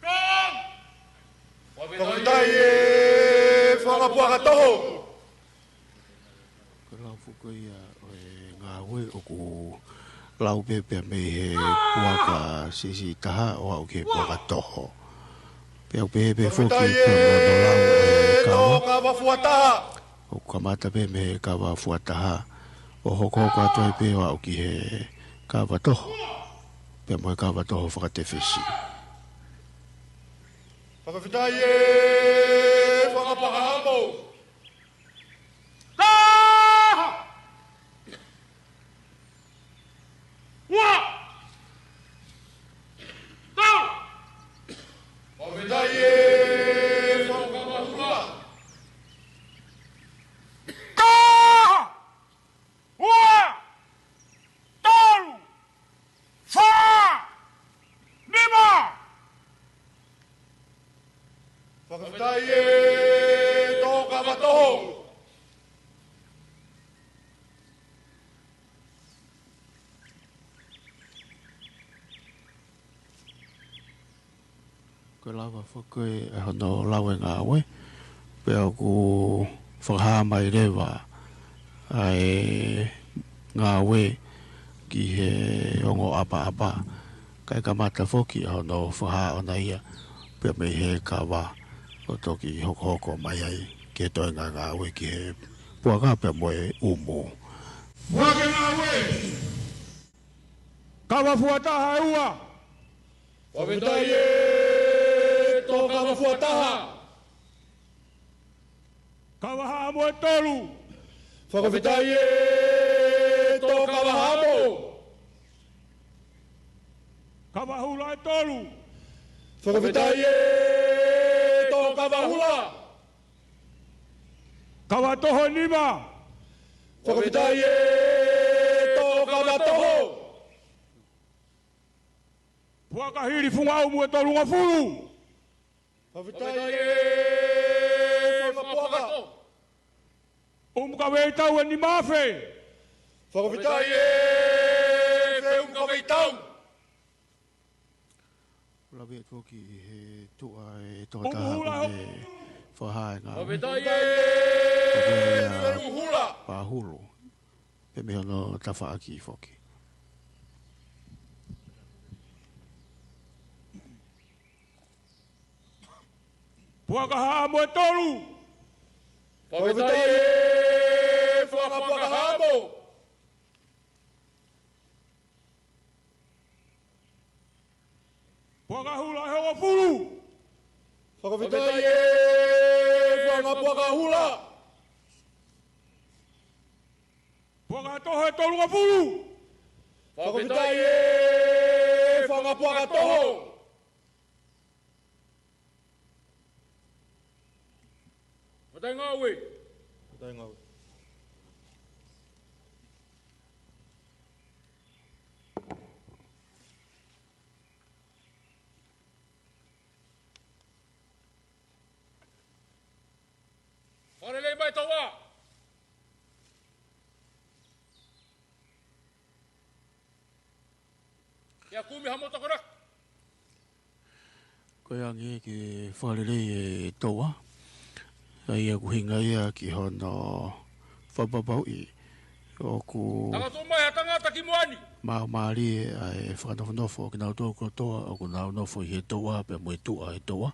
Taha! Fakafetaʻi ʻe Fanga Puaka Toho. Ko e lau foki ia ʻo e ngāue ʻoku lau pē pea mei he puaka siʻisiʻi taha ʻo aʻu ki he puaka toho. Pea ʻoku pehē pē foki pea mo hono lau ʻo e kava. Kava fua taha. ʻOku kamata pē mei he kava fua taha ʻo hokohoko atu ai pē ʻo aʻu ki he kava toho. Pea mo e kava toho fakatefesi. Fakafetaʻi ʻe Fanga Puaka Hamo. Taha! Ua! Tolu! Fakafetaʻi ʻe Fanga Puaka Hula. Taha! Ua! Tolu! Fā! Nima! Fakafetaʻi ʻe Tokava Toho. Ko e lava foki ʻe hono lau e ngāue, pea ʻoku fakahā mai leva ʻa e ngāue ki he ongo ʻapaʻapa. Kae kamata foki ʻa hono fakahā ʻona ia, pea mei he kava ʻo toki hokohoko mai ai ki he toenga ngāue ki he puaka pea mo e ʻumu. Puaka ngāue. Kava fua taha ua. Fakafetaʻi ʻe Tokava fua taha. Kava Hamo ʻe tolu. Fakafetaʻi ʻe Tokava Hamo. Kava Hula ʻe tolu. Fakafetaʻi ʻe Tokava Hula. Kava Toho ʻe nima. Fakafetaʻi ʻe Tokava Toho. Puaka Hili Funga ʻUmu ʻe tolungofulu. Fakafetaʻi ʻe Fanga Puaka. ʻUmu Kaveitau ʻe nima afe. Fakafetaʻi ʻe Feumu Kaveitau. Lave atu foki ʻi he tuʻa ʻe toko taha ʻoku ne fakahā e ngāue. Fakafetaʻi ʻe Feumu Hula. Pahulu. Pea mei hono tafaʻaki foki. Puaka Hamo ʻe tolu. Fakafetaʻi ʻe Fanga Puaka Hamo. Puaka Hula ʻe hongofulu. Fakafetaʻi ʻe Fanga Puaka Hula. Puaka toho ʻe tolungofulu. Fakafetaʻi e fanga puaka toho. Matai ngāue. Matai ngāue. Fakalelei mai Tauʻa. Ia kumi ha moto kona. Ko e angi ke fakalelei e Tauʻa. ʻA ia ʻoku ʻuhinga ia ki hono fakapapauʻi ʻoku Tangata mai ha tangata ki muʻa ni. Māmālie ʻa e fakanofonofo ʻo kinautolu kotoa ʻoku nau nofo ʻi he Tauʻa pea mo e tuʻa ʻo e Tauʻa.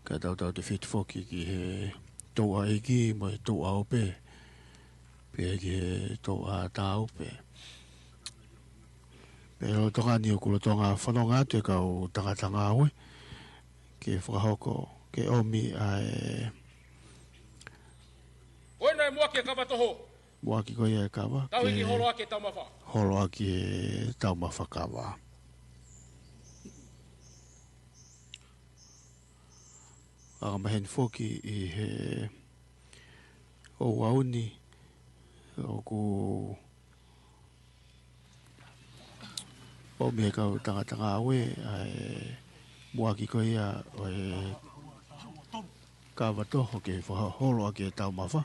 Kae tautautefito foki ki he Tauʻa ʻEiki mo e Tauʻa Ope, pea ki he Tauʻa Tāupe. Pea lolotonga ni ʻoku lolotonga fononga atu e kau tangata ngāue ke fakahoko, ke ʻomi ʻa e Ko ena e muʻaki e kava toho. Muʻaki ko ia e kava, Tauhi ki ke holo ʻaki e taumafa. Holo ʻaki e taumafa kava. Fakamaheni foki ʻi he ouau ni ʻoku ʻomi ʻe he kau tangata ngāue ʻa e muʻaki ko ia ʻo e kava toho ke fakaholo ʻaki e taumafa.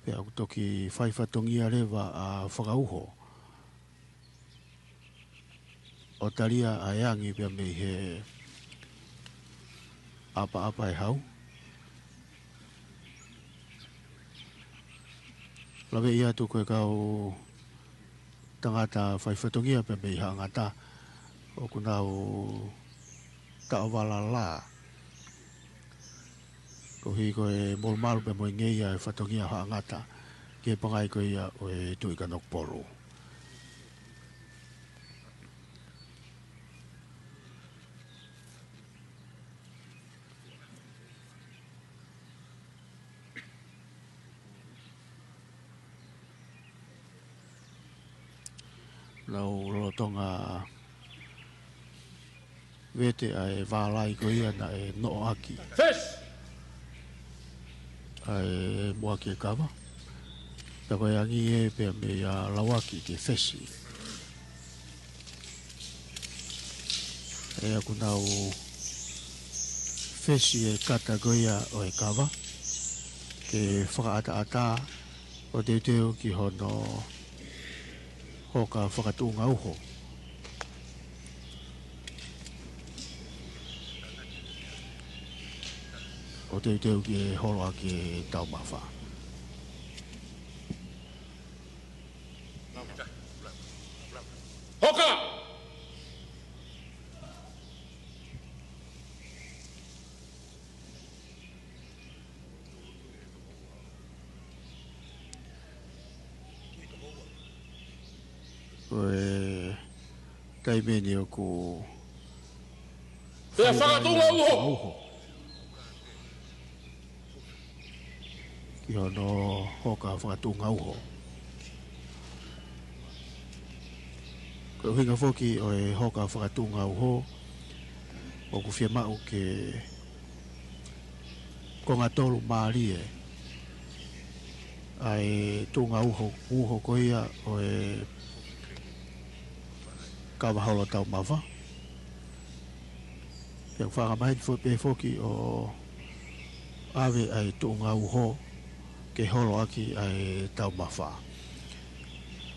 Pea ʻoku toki fai fatongia leva ʻa fakauho ʻo talia ʻa e angi pea mei he ʻapaʻapa ʻe hau. Laveʻi atu ko e kau tangata fai fatongia pea mei Haʻangata ʻoku nau taʻovala lā. Koeʻuhi ko e molumalu pea mo e ngeia e fatongia Haʻangata ki he pangai ko ia ʻo e Tuʻi Kanokupolu. Nau lolotonga vete ʻa e vālai ko ia naʻe noʻo ʻaki Fesi. ʻA e muʻaki e kava. Pea ko e angi ē pea mei a Lauaki ke fesi. ʻA ia ʻoku nau fesi e kata ko ia ʻo e kava ke fakaʻataʻatā ʻo teuteu ki hono hoka fakatuʻunga uho. ʻO teuteu ke holo ʻaki e taumafa. Hoka! Ko e taimi ni ʻoku Pea fai fakatuʻunga ai uho. Uho. Ki hono hoka fakatuʻunga uho. Ko e ʻuhinga foki ʻo e hoka fakatuʻunga uho, ʻoku fiemaʻu ke konga tolu mālie ʻa e tuʻunga uho, uho ko ia ʻo e kava holo taumafa. Pea ʻoku fakamaheni fo-, pē foki ʻo ʻave ʻa e tuʻunga uho ke holo ʻaki ʻa e taumafa.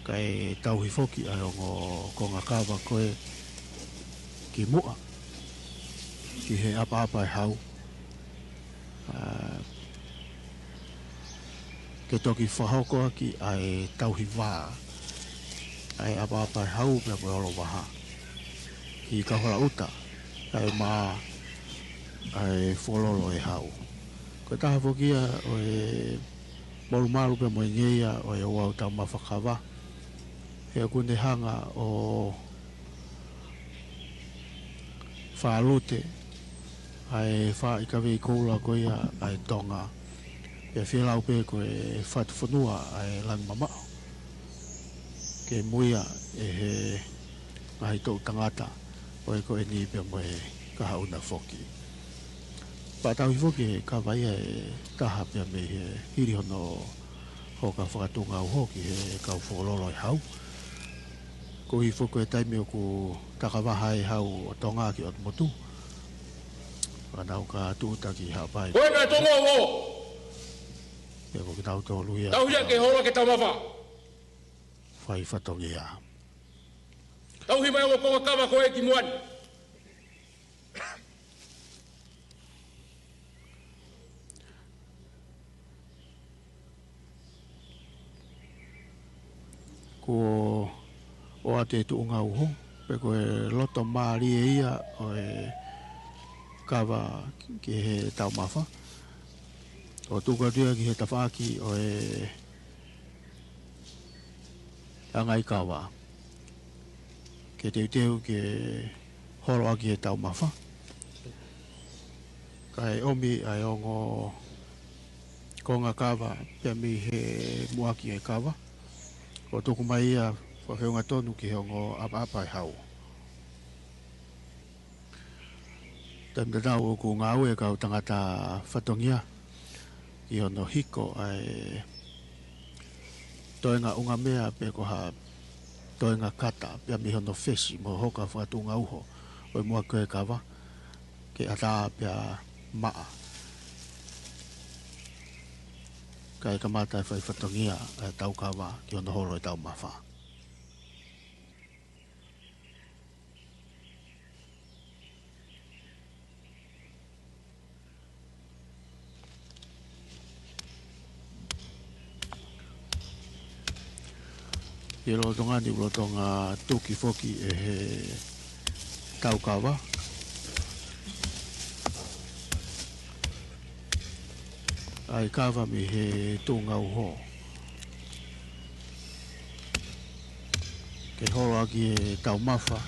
Kae tauhi foki ʻa e ongo konga kava ko ē ki muʻa, ki he ʻapaʻapa e hau. ʻA, ke toki fakahoko ʻaki ʻa e tauhi vā ʻa e ʻapaʻapa e hau pea mo e olovaha. ʻI ka hola uta, kae maʻa ʻa e fololo e hau. Ko e taha foki ia ʻo e molumalu pea mo e ngeia ʻo e ouau taumafa kava. He ʻoku ne hanga ʻo fālute ʻa e fā ʻi ka vei koula ko ia ʻa e Tonga. Pea fielau pē ko e fatu fonua ʻa e Langi Mamaʻo ke muia ʻe he ngaahi toʻu tangata ʻo e ko eni pea mo e kahaʻu na foki. Pea tauhi foki e kava ia ʻe taha pea mei he hili hono hoka fakatuʻungauho ki he kau fokololo ʻi he hau. Koeʻuhi foki ko e taimi ʻoku takavaha ai e hau ʻo Tonga ki ʻOtu Motu, ʻa nau ka tūʻuta ki Haʻapai. Ko e meʻa tōnounou. Pea ko kinautolu ia. Tauhi ia ke holo ke taumafa. Fai fatongia. Tauhi mai ʻo konga kava ko ē ki muʻa ni. Kuo ʻoatu e tuʻungauho, pe ko e loto mālie ia ʻo e kava ki he taumafa. ʻO tuku atu ia ki he tafaʻaki ʻo e anga e kava ke teuteu ke holo ʻaki e taumafa. Kae ʻomi ʻa e ongo konga kava pea mei he muʻaki e kava, ʻo tuku mai ia fakafeʻunga tonu ki he ongo ʻapaʻapa e hau. Taimi tatau ʻoku ngāue e kau tangata fatongia ki hono hiko ʻa e toenga ʻungamea pe ko ha toenga kata pea mei hono fesi mo hoka fakatuʻungauho ʻo e muʻaki e kava ke ʻatā pea maʻa. Kae kamata e fai fatongia ʻa e taukava ki hono holo e taumafa. ʻI he lolotonga ni ʻoku lolotonga tuki foki ʻe he taukava ʻa e kava mei he tuʻungauho ke holo ʻaki e taumafa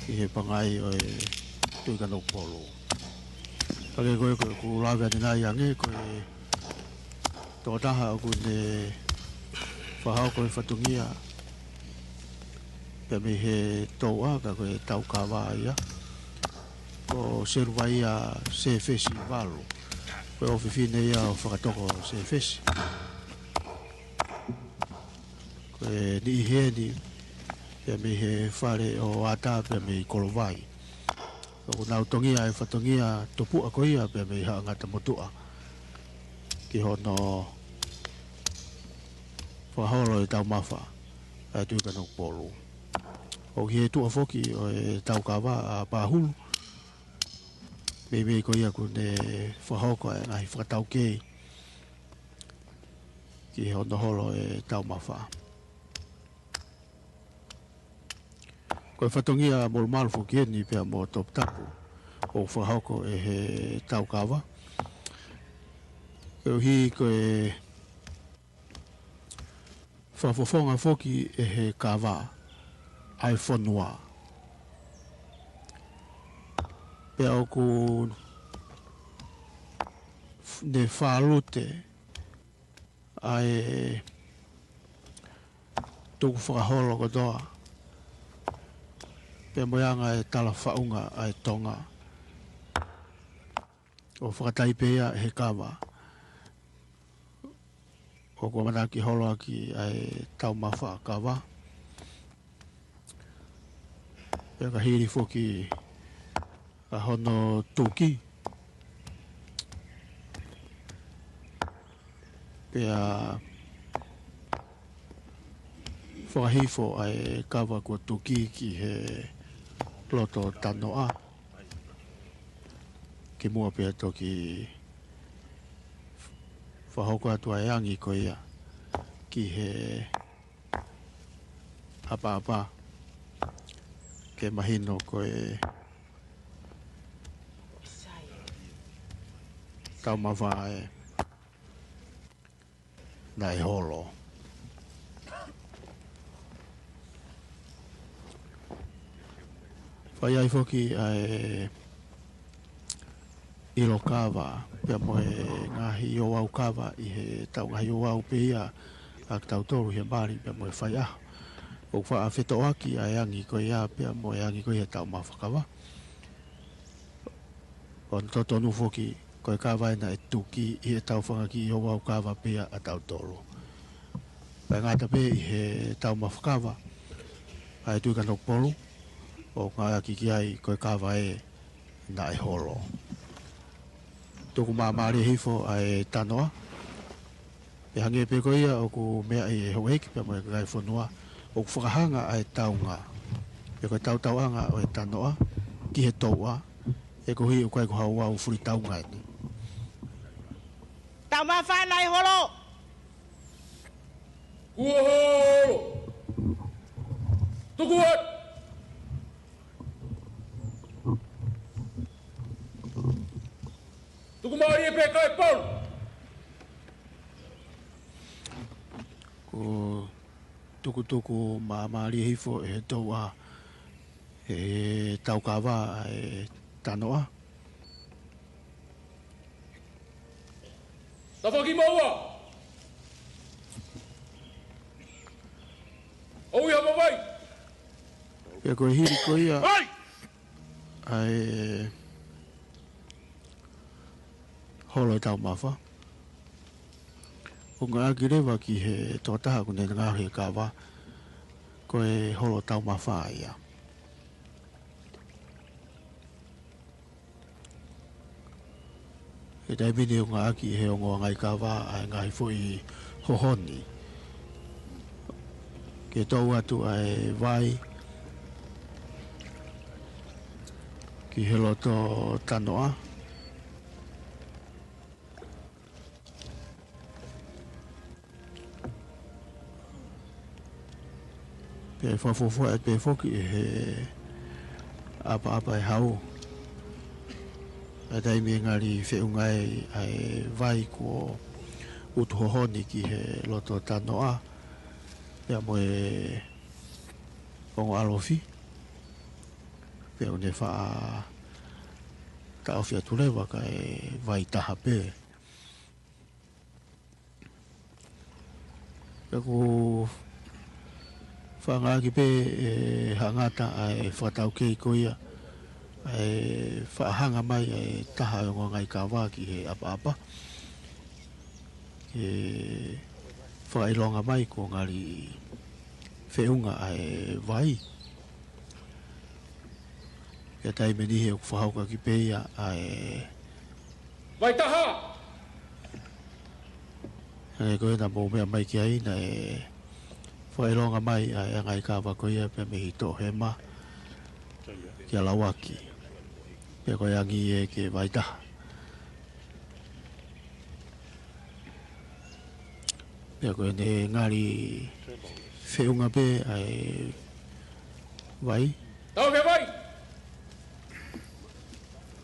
ʻi he pangai ʻo e Tuʻi Kanokupolu. Pea ko e, ko e, ʻoku lave atu nai ange ko e tokotaha ʻoku ne fakahoko e fatongia pea mei he touʻa ka ko e taukava ia ko Seluvaia Sefesi Valu. Ko e ʻofefine ia ʻo Fakatoko Sefesi. Ko e niʻihi eni pea mei he fale ʻo Ata pea mei Kolovai. ʻOku nau tongia e fatongia tupuʻa ko ia pea mei Haʻa Ngata Motuʻa ki hono fakaholo e taumafa ʻa e Tuʻi Kanokupolu. ʻOku ʻi he tuʻa foki ʻo e taukava ʻa Pahulu, meimei ko ia ʻoku ne fakahoko e ngaahi fakataukei ki hono holo e taumafa. Ko e fatongia molumalu foki eni pea mo Toputapu ʻoku fakahoko ʻe he taukava. Koeʻuhi ko e fakafofonga foki ʻe he kava ʻa e fonua. Pea ʻoku ne fālute ʻa e tukufakaholo kotoa pea mo e anga e talafaʻunga ʻa e Tonga. ʻO fakataipe ia ʻe he kava ʻoku ʻamanaki holo ʻaki ʻa e taumafa kava. Pea ka hili foki ʻa hono tuki, pea fakahifo ʻa e kava kuo tuki ki he loto tanoʻa, kimuʻa pea toki fakahoko atu ʻa e angi ko ia ki he ʻapaʻapa ke mahino ko e taumafa ē naʻe holo. Fai ai foki ʻa e ʻilo kava, pea mo e ngaahi ouau kava ʻi he tau ngaahi ouau pē ia ʻa kitautolu ʻi he mali pea mo e faiʻaho. ʻOku faʻa fetoʻoaki ʻa e angi ko ia pea mo e angi ko ia he taumafa kava. ʻOku totonu foki ko e kava ē naʻe tuki ʻi he tau fanga kiʻi ouau kava pē ia ʻa tautolu. Pea ngata pē ʻi he taumafa kava ʻa e Tuʻi Kanokupolu, ʻoku ngāueʻaki ki ai ko e kava ē naʻe holo. Tuku māmālie hifo ʻa e tanoʻa. Pea hangē pē ko ia ʻoku meaʻi ʻe he houʻeiki pea mo e kakai e fonua, ʻoku fakahanga ʻa e taunga pe ko e tautauʻanga ʻo e tanoʻa ki he touʻa, he koeʻuhi ʻoku ʻikai ko ha ouau fuli taunga eni. Taumafa naʻe holo. Kuo holo. Tuku atu. Tuku mālie pē kae pau. Kuo tukutuku māmālie hifo ʻe he touʻa he taukava ʻa e tanoʻa. Tafaki maua. ʻOi, hama vai. Pea ko e hili ko ia. Vai! ʻA e holo e taumafa. ʻOku ngāueʻaki leva ki he tokotaha ʻoku ne ngaohi e kava, ko e holo taumafa ia. He taimi ni ʻoku ngāueʻaki ʻe he ongo ngaahi kava ʻa e ngaahi foʻi hohoni ke tau atu ʻa e vai ki he loto tanoʻa. Pea fakafuofua atu pē foki ʻe he ʻapaʻapa e hau ʻa e taimi ʻe ngali feʻunga ai ʻa e vai kuo utu hohoni ki he loto tanoʻa pea mo e ongo ʻalofi. Pea ʻoku ne faʻa taʻofi atu leva kae vai taha pē. Pea ʻoku faʻa ngāueʻaki pē ʻe Haʻangata ʻa e fakataukei ko ia ʻa e faʻa hanga mai ʻa e taha ʻo e ongo ngaahi kava ki he ʻapaʻapa ke fakaʻilonga mai kuo ngali feʻunga ʻa e vai. Pea taimi niʻihi ʻoku fakahoko ʻaki pē ia ʻa e vai taha. Hangē ko ia naʻa mou meʻa mai ki ai, naʻe fakaʻilonga mai ʻa e ngaahi kava ko ia pea mei Toʻohema kia Lauaki. Pea ko e angi ē ke vai taha. Pea ko ʻene ngali feʻunga pē ʻa e vai. Taʻofi e vai.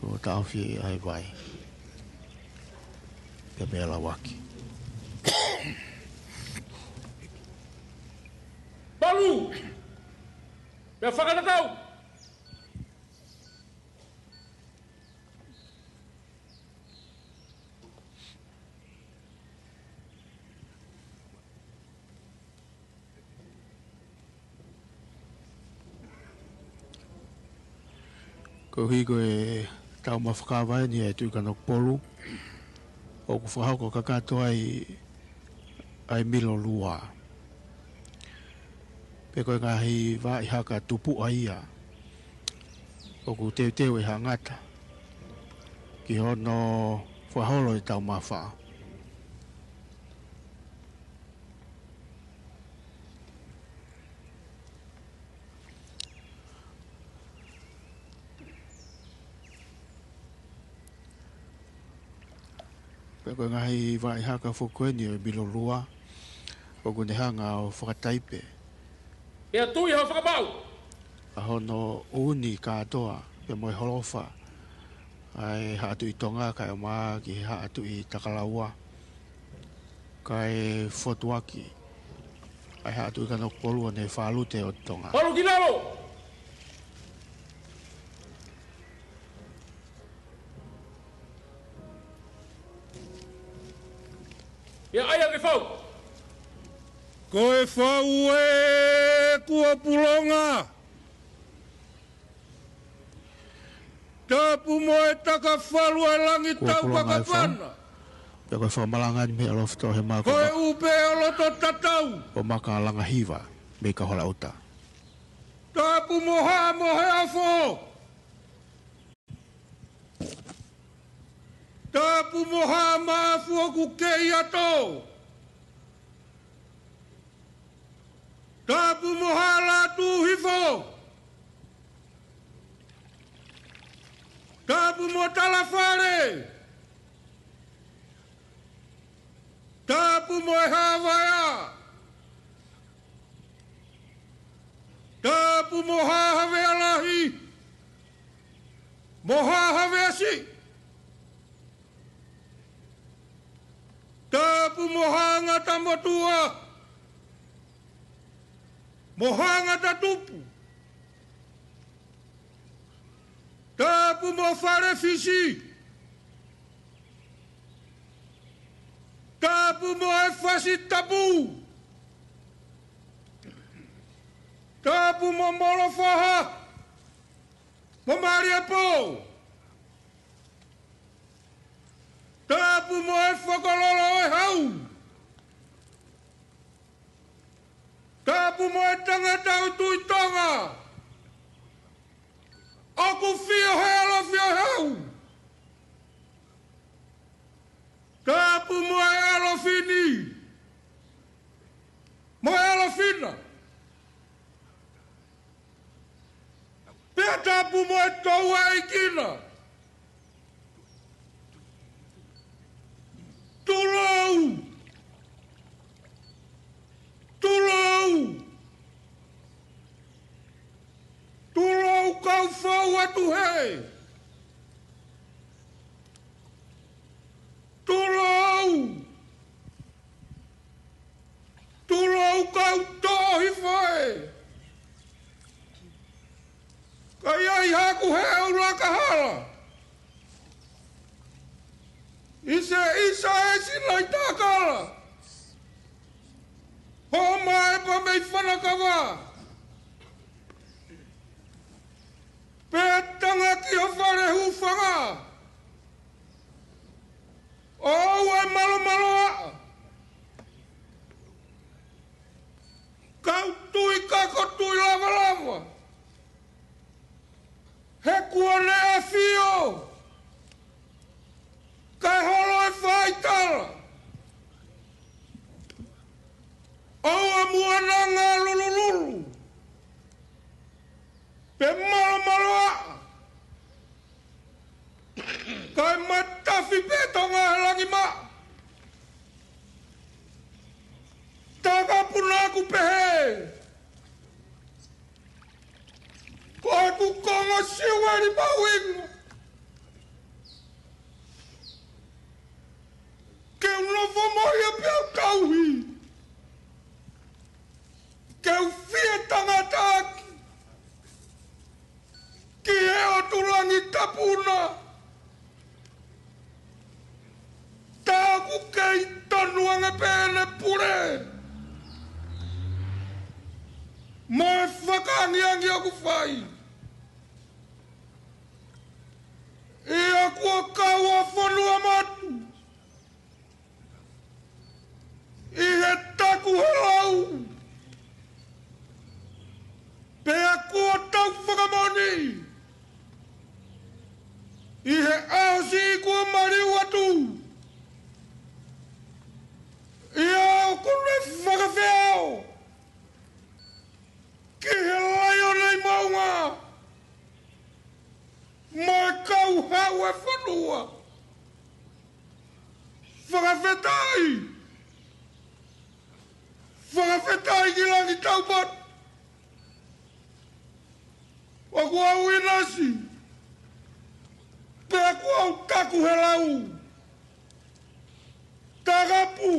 Kuo taʻofi ʻa e vai. Pea mei Lauaki. Palu. Pea fakatatau. Koeʻuhi ko e taumafa kava eni ʻa e Tuʻi Kanokupolu, ʻoku fakahoko kakato ai ʻa e milo lua. Pe ko e ngaahi vaʻi haka tupuʻa ia ʻoku teuteu ʻe Haʻangata ki hono fakaholo e taumafa. Pea ko e ngaahi vaʻi haka foki ko eni ʻo e milo lua, ʻoku ne hanga ʻo fakataipe. Pea tui hao fakapau. ʻA hono ʻuuni kātoa, pea mo e holofa, ʻa e Haʻa Tuʻi Tonga kae ʻumaʻā ki he Haʻa Tuʻi Takalaua. Kae fotuaki ʻa e Haʻa Tuʻi Kanokupolu ʻo ne fālute ʻo Tonga. Palu ki lalo! ʻIo, ʻai ange fau. Ko e fau ē kuo pulonga. Tapu mo e takafalu ʻa e langi tau kakapana. Pea ko e fakamalanga ni mei he ʻalofi Tohemako. Ko e ʻupe ʻo loto tatau. ʻO Makalanga Hiva mei Kahoʻolaʻuta. Tapu mo Haʻa Moheʻofo. Tapu mo Haʻa Maʻafu ʻoku kei ato. Tapu mo Haʻa Lātūhifo. Tapu mo Talafale. Tapu mo e Haʻa Vaea. Tapu mo Haʻa Havea Lahi. Mo Haʻa Havea Siʻi. Tapu mo Haʻa Ngata Motuʻa. Mo Haʻa Ngata Tupu. Tapu mo Fale Fisi. Tapu mo e Fasi Tapu. Tapu mo Molofaha. Mo Maliepō. Tapu mo e Fokololo ʻo e Hau. Tapu mo e tangata ʻo Tuʻi Tonga. ʻOku fio he ʻalofi ʻo e Hau. Tapu mo e ʻalofi ni. Mo e ʻalofi na. Pea tapu mo e Touʻeiki na. Tulou. Tulou. Tulou kau fou atu hē. Tulou. Tulou kau toʻo hifo ē. Ka ʻi ai haku he ʻaula kahala. ʻIsa, ʻisa e sila ʻi Takala. Hoʻo maepa mei Fanakava. Pea tanga ki ho fale hūfanga. ʻOua ʻe malomaloaʻa. Kau tui kako tui lavalava. He kuo ne ʻafio. Kae holo e faitala. ʻOua muʻa naʻa lulululu. Pe malomaloaʻa. Kae matafi pē Tonga he langi maʻa. Takapu naʻa ku pehē. Ko ʻeku konga siueli mahuʻinga. Ke u nofo mo ia pea u tauhi. Ke u fie tangataʻaki. Ki he ʻOtu Langi Tapu na. Tā ʻoku kei tonu ange pē ʻene pule. Mo e fakaangiangi ʻoku fai. ʻIa kuo kau ʻa Fonuamotu. ʻI he taku he lau. Pea kuo tau fakamoʻoni. ʻI he ʻaho siʻi kuo maliu atu. ʻIa ʻoku ne fakafeao. Ki he Laione ʻi Moʻunga. Mo e kau haʻu e fonua. Fakafetaʻi. Fakafetaʻi ki Langi Taupatu. ʻOku ou ʻinasi. Pea kuo u taku he lau. Takapu.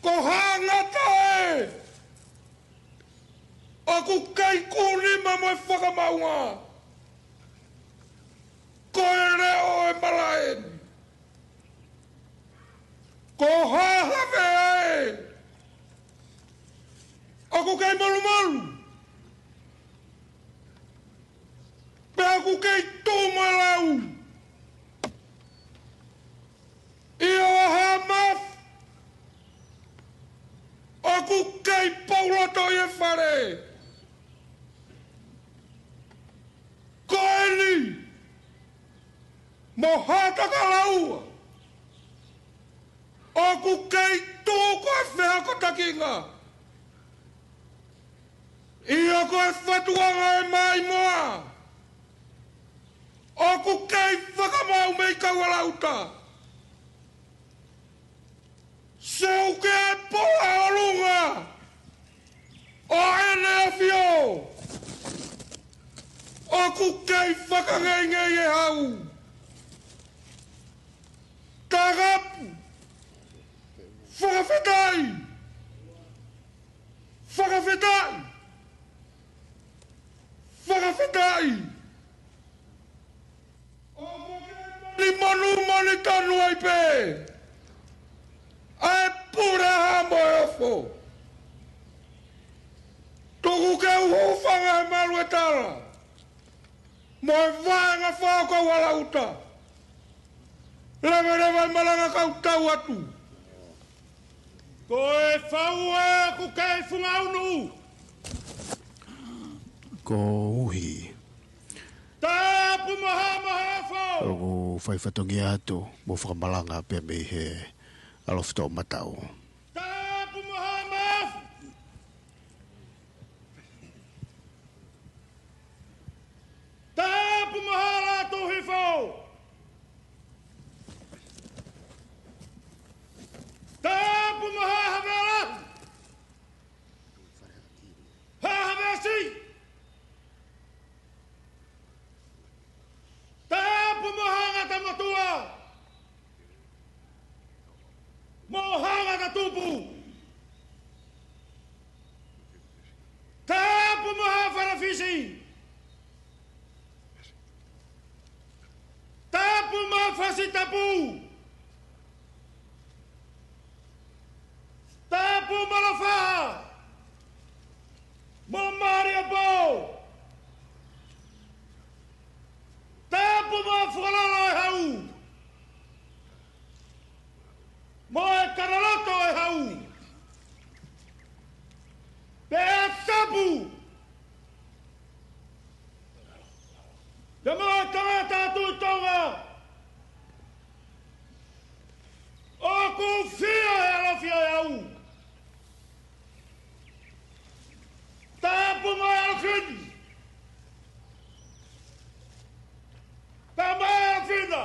Ko Haʻa Ngata ē. ʻOku kei kuʻu nima mo e fakamaauʻanga. Ko e leʻo e malaʻe ni. Ko Haʻa Havea ē, ʻoku kei molumolu, pea ʻoku kei tuʻu mo e lau. ʻIo, Haʻa Mafi, ʻoku kei pouloto ʻi he fale. Ko eni mo Haʻa Takalaua, ʻoku kei tuʻu ko e fehakotakinga. ʻIo, ko e fatuʻanga ʻe maʻimoa, ʻoku kei fakamaʻu mei Kaualauta. Seuke ʻa e pola ʻolunga ʻo ʻEne ʻAfio, ʻoku kei fakangeingei e hau. Takapu. Fakafetaʻi. Fakafetaʻi. Fakafetaʻi. ʻOku kei monū monitonu ai pē ʻa e Pule ʻa Haʻa Moheofo. Tuku ke u hūfanga he malu e tala mo e vaʻe ngaahi fao Kaualauta. Leveleva e malanga kau tau atu. Ko e fau ē ʻoku kei funga unu. Koeʻuhi. Tapu mo Haʻa Moheofo. ʻOku fai fatongia atu mo fakamalanga pē mei he ʻalofi toʻomataʻu. Tapu mo Haʻa Mafi. Tapu mo Haʻa Lātūhifo. Tapu mo Haʻa Havea Lahi. Haʻa Havea Siʻi. Tapu mo Haʻa Ngata Motuʻa. Mo Haʻa Ngata Tupu. Tapu mo Haʻa Fale Fisi. Tapu mo Fasi Tapu. Tapu mo Lofaha. Mo Māliepō. Tapu mo Fukalolo e Hau. Mo e Kalaloto e Hau. Pea tapu. Pea mo e tangata Tuʻi Tonga. ʻOku fio he ʻalofi ʻo e au. Tapu mo e ʻalofi ni. Tapu mo e ʻalofi na.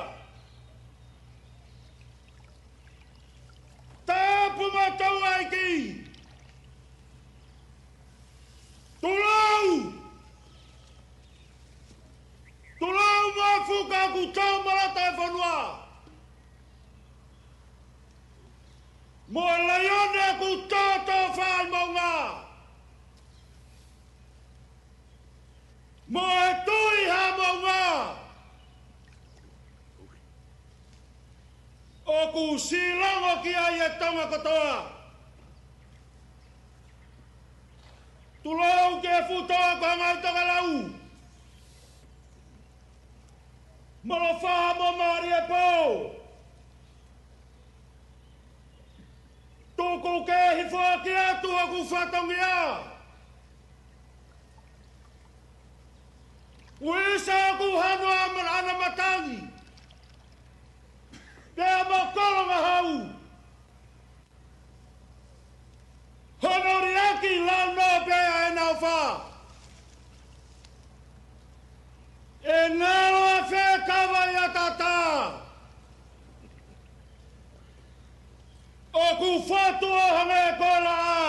Tapu mo e tau ʻaiki. Tulou. Tulou mo e fuka ʻoku tau malata e fonua. Mo e laione ʻoku tōtōfā ʻi Maunga. Mo e Tuʻi Haʻa Maunga. ʻOku siʻi longo ki ai e Tonga kotoa. Tulou ki he fuʻu toʻa ko Ngāue Tokelau. Mo Lofaha mo Māliepō. Tuku ke hifo atu hoku fatongia. Uisa ʻoku hanu ʻa ʻAna Matangi. Pea mo Kolongahau. Hono liʻaki lau noa pē ʻa e naʻofa. ʻE ngalo ʻa fē kava ʻi ʻAtatā. ʻOku fotu ʻo hangē ko e laʻā.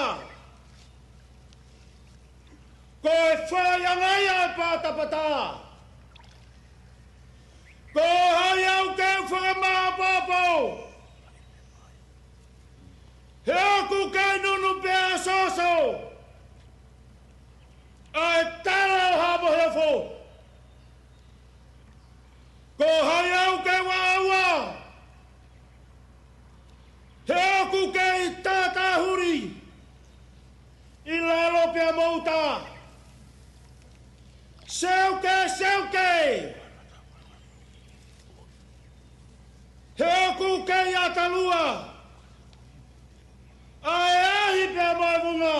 Ko e faiʻanga ia e patapata. Ko hai au ke u fakamāʻopoʻopo. He ʻoku kei nunu pē ʻa Soso. ʻA e tala ʻo Haʻa Moheofo. Ko hai au ke u ʻaʻau. He He ʻoku kei ʻatalua ʻa e ahi pea mo e vunga,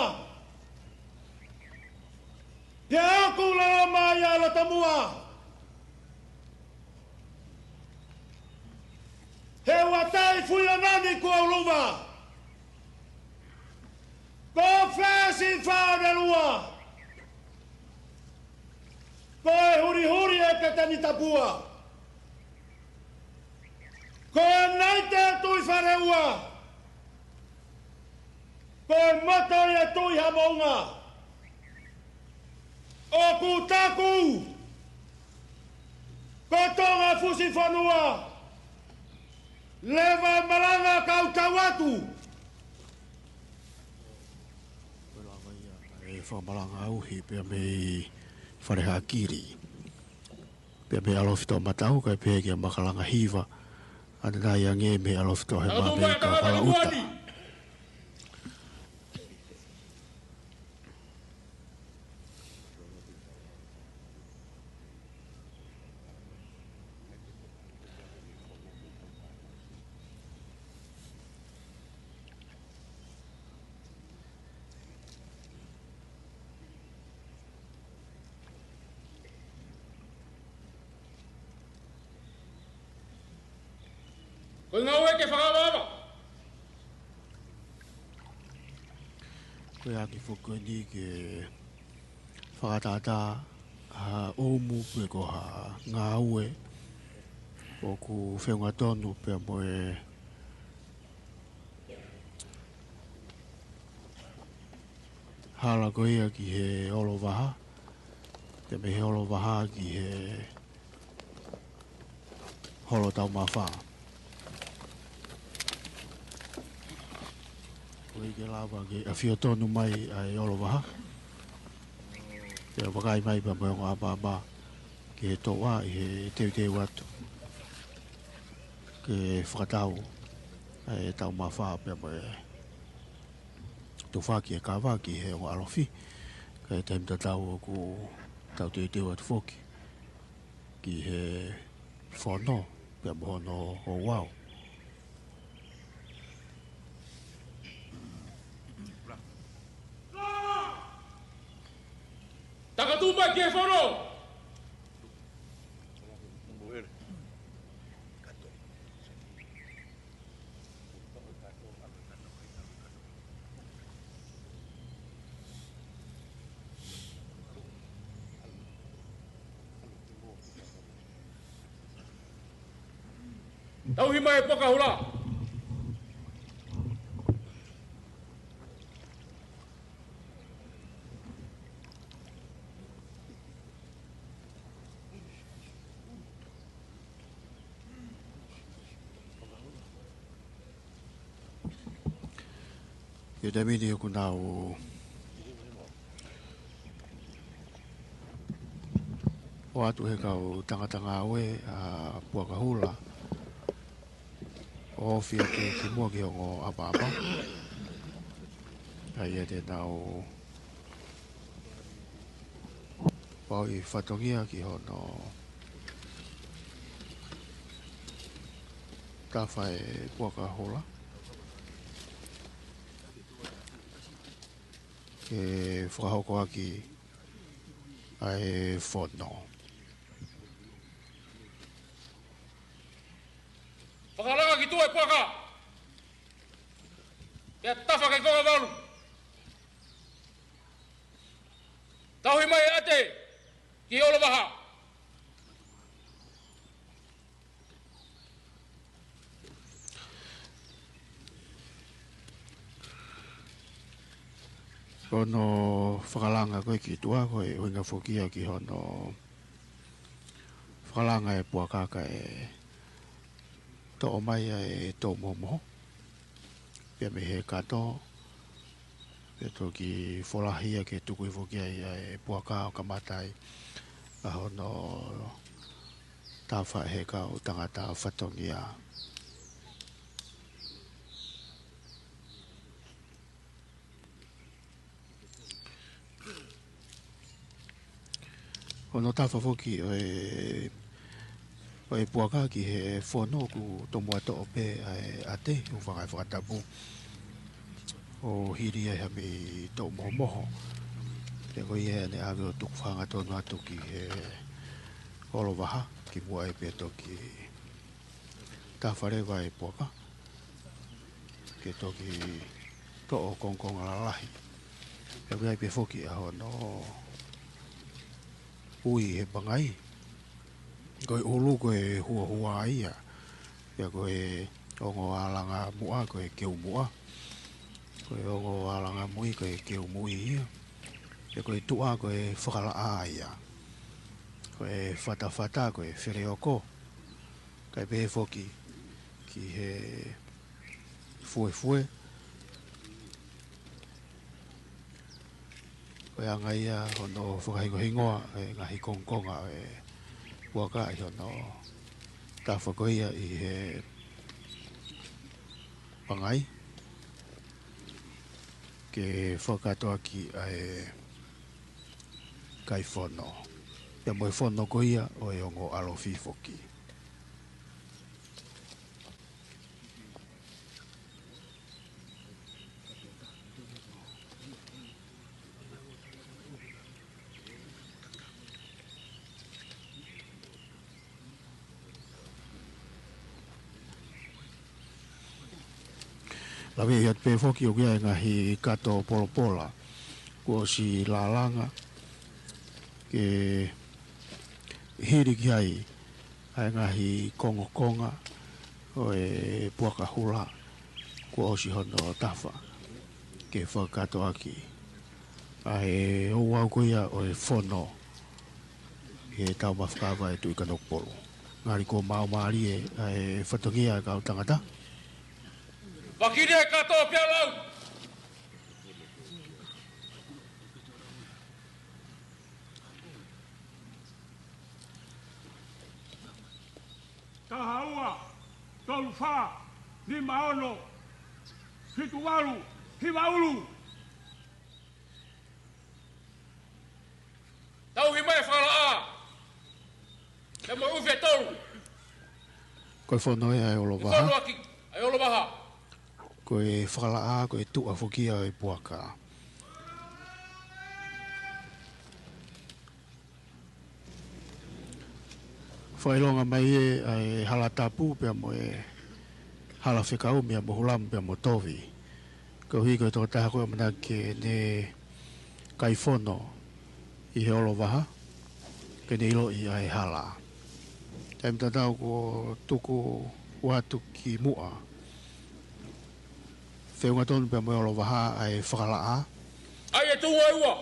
pea ʻoku lolo mai ʻa e loto mua. He ʻoku ʻikai fuʻu ʻanani kuo ʻuluva. Ko Fesi Faonelua, ko e hulihuli ʻa e Ketani Tapua, ko e Naite Tuʻi Faleua, ko e moto ʻa e Tuʻi Haʻamoʻunga. ʻOku taku, ko Tonga Fusi Fonua, leva e malanga kae tau atu. Ko e lava ia ʻa e fakamalanga ʻuhi pea mei Fale Haʻakili, pea mei ʻAlofi Toʻomatau, kae pehē kia Makalanga Hiva, ʻanenai ange mei ʻAlofi Toʻohema, Tau mei Tuʻumua, Kauhala Tau Uta. Tuʻumua. Ko e ngāue ke fakaʻapaʻapa. Ko e ʻaho foki ko eni ke fakatātā ha ʻumu pe ko ha ngāue ʻoku feʻunga tonu pea mo e hala ko ia ki he Holo Vaha, pea mei he Holo Vaha ki he Holo Taumafa. Ko ia ke lava ke ʻafio tonu mai ʻa e Holo Vaha, pea vakai mai pea mo e ongo ʻapaʻapa ki he toa ʻi he teuteu atu ke fakatau ʻa e Taumafa pea mo e tufaki e kava ki he ongo ʻalofi. Ka ʻi he taimi tatau ʻoku tau teuteu atu foki ki he fono pea mo hono ouau. Takatupa ki he fono. Tauhi mai e puaka hula. ʻI he taimi ni ʻoku nau ʻoatu he kau tangata ngāue ʻa e puaka hula ʻo ofi atu ki muʻa ki he ongo ʻapaʻapa. ʻA ia te nau pauʻi fatongia ki hono tafa e puaka hula ke fakahoko ʻaki ʻa e fono. Fakalanga ki tuʻa e puaka. Pea tafa ki he konga valu. Tauhi mai e ʻate ki he Holo Vaha. Ko hono fakalanga ko ē ki tuʻa ko e ʻuhinga foki ia ki hono fakalanga e puaka kae toʻo mai ʻa e tō mohomoho pea mei he kato, pea toki folahi ia ke tuku hifo ki ai ʻa e puaka ʻo kamata ai ʻa hono tafa he kau tangata fatongia. Hono tafa foki ʻo e, ʻo e puaka ki he fono, kuo tomuʻa toʻo pē ʻa e ʻate, ʻo fakaʻai fakatapu. ʻO hili ai ha meʻi toʻu mohomoho. Pea ko ia ʻene ʻave ʻo tuku hangatonu atu ki he ʻolovaha, kimuʻa ai pea toki tafa leva e puaka ke toki toʻo kongokonga lalahi. Pea ʻoku ʻi ai pē foki ʻa hono ui he pangai. Ko e ʻulu ko e huahua ia. Pea ko e ongo alanga muʻa ko e keumuʻa. Ko e ongo alanga mui ko e keumuʻi ia. Pea ko e tuʻa ko e fakalaʻā ia. Ko e fatafata ko e feleoko. Kae pehē foki ki he fuefue. Ko e anga ia hono fakahingohingoa e ngaahi kongokonga e puaka ʻi hono tafa ko ia ʻi he pangai ke fakakātoa ki ai e kai fono. Pea mo e fono ko ia ʻo e ongo ʻalofi foki. Lave atu pē foki ʻoku ʻi ai e ngaahi kato polopola kuo ʻosi lālanga ke hili ki ai ʻa e ngaahi kongokonga ʻo e puaka hula kuo ʻosi hono tafa ke fakakātoa ki ai ʻa e ouau ko ia ʻo e fono ʻi he taumafa kava ʻa e Tuʻi Kanokupolu. Ngali kuo maumālie ʻa e fatongia ʻa e kau tangata. Vakine kato pea lau. Taha ua, tolu fā, nima ono, fitu valu, hiva ʻulu. Tauhi mai fakalaʻā. Pea mo e ʻufi ʻe tolu. Ko e fono ia ʻa e ʻolovaha. Fono ʻaki ʻa e ʻolovaha. Ko e fakalaʻā, ko e tuʻa foki ia ʻo e puaka. Fakaʻilonga mai ē ʻa e hala tapu pea mo e hala fekau meia Mohulam pea mo Tovi. Koeʻuhi ko e tokotaha ko ē ʻamanaki ke ne kai fono ʻi he ʻolovaha, ke ne ʻiloʻi ʻa e hala. Taimi tatau kuo tuku atu ki muʻa. Feʻunga tonu pea mo e ʻolovaha ʻa e fakalaʻā. ʻAi e tuʻa ʻe ua.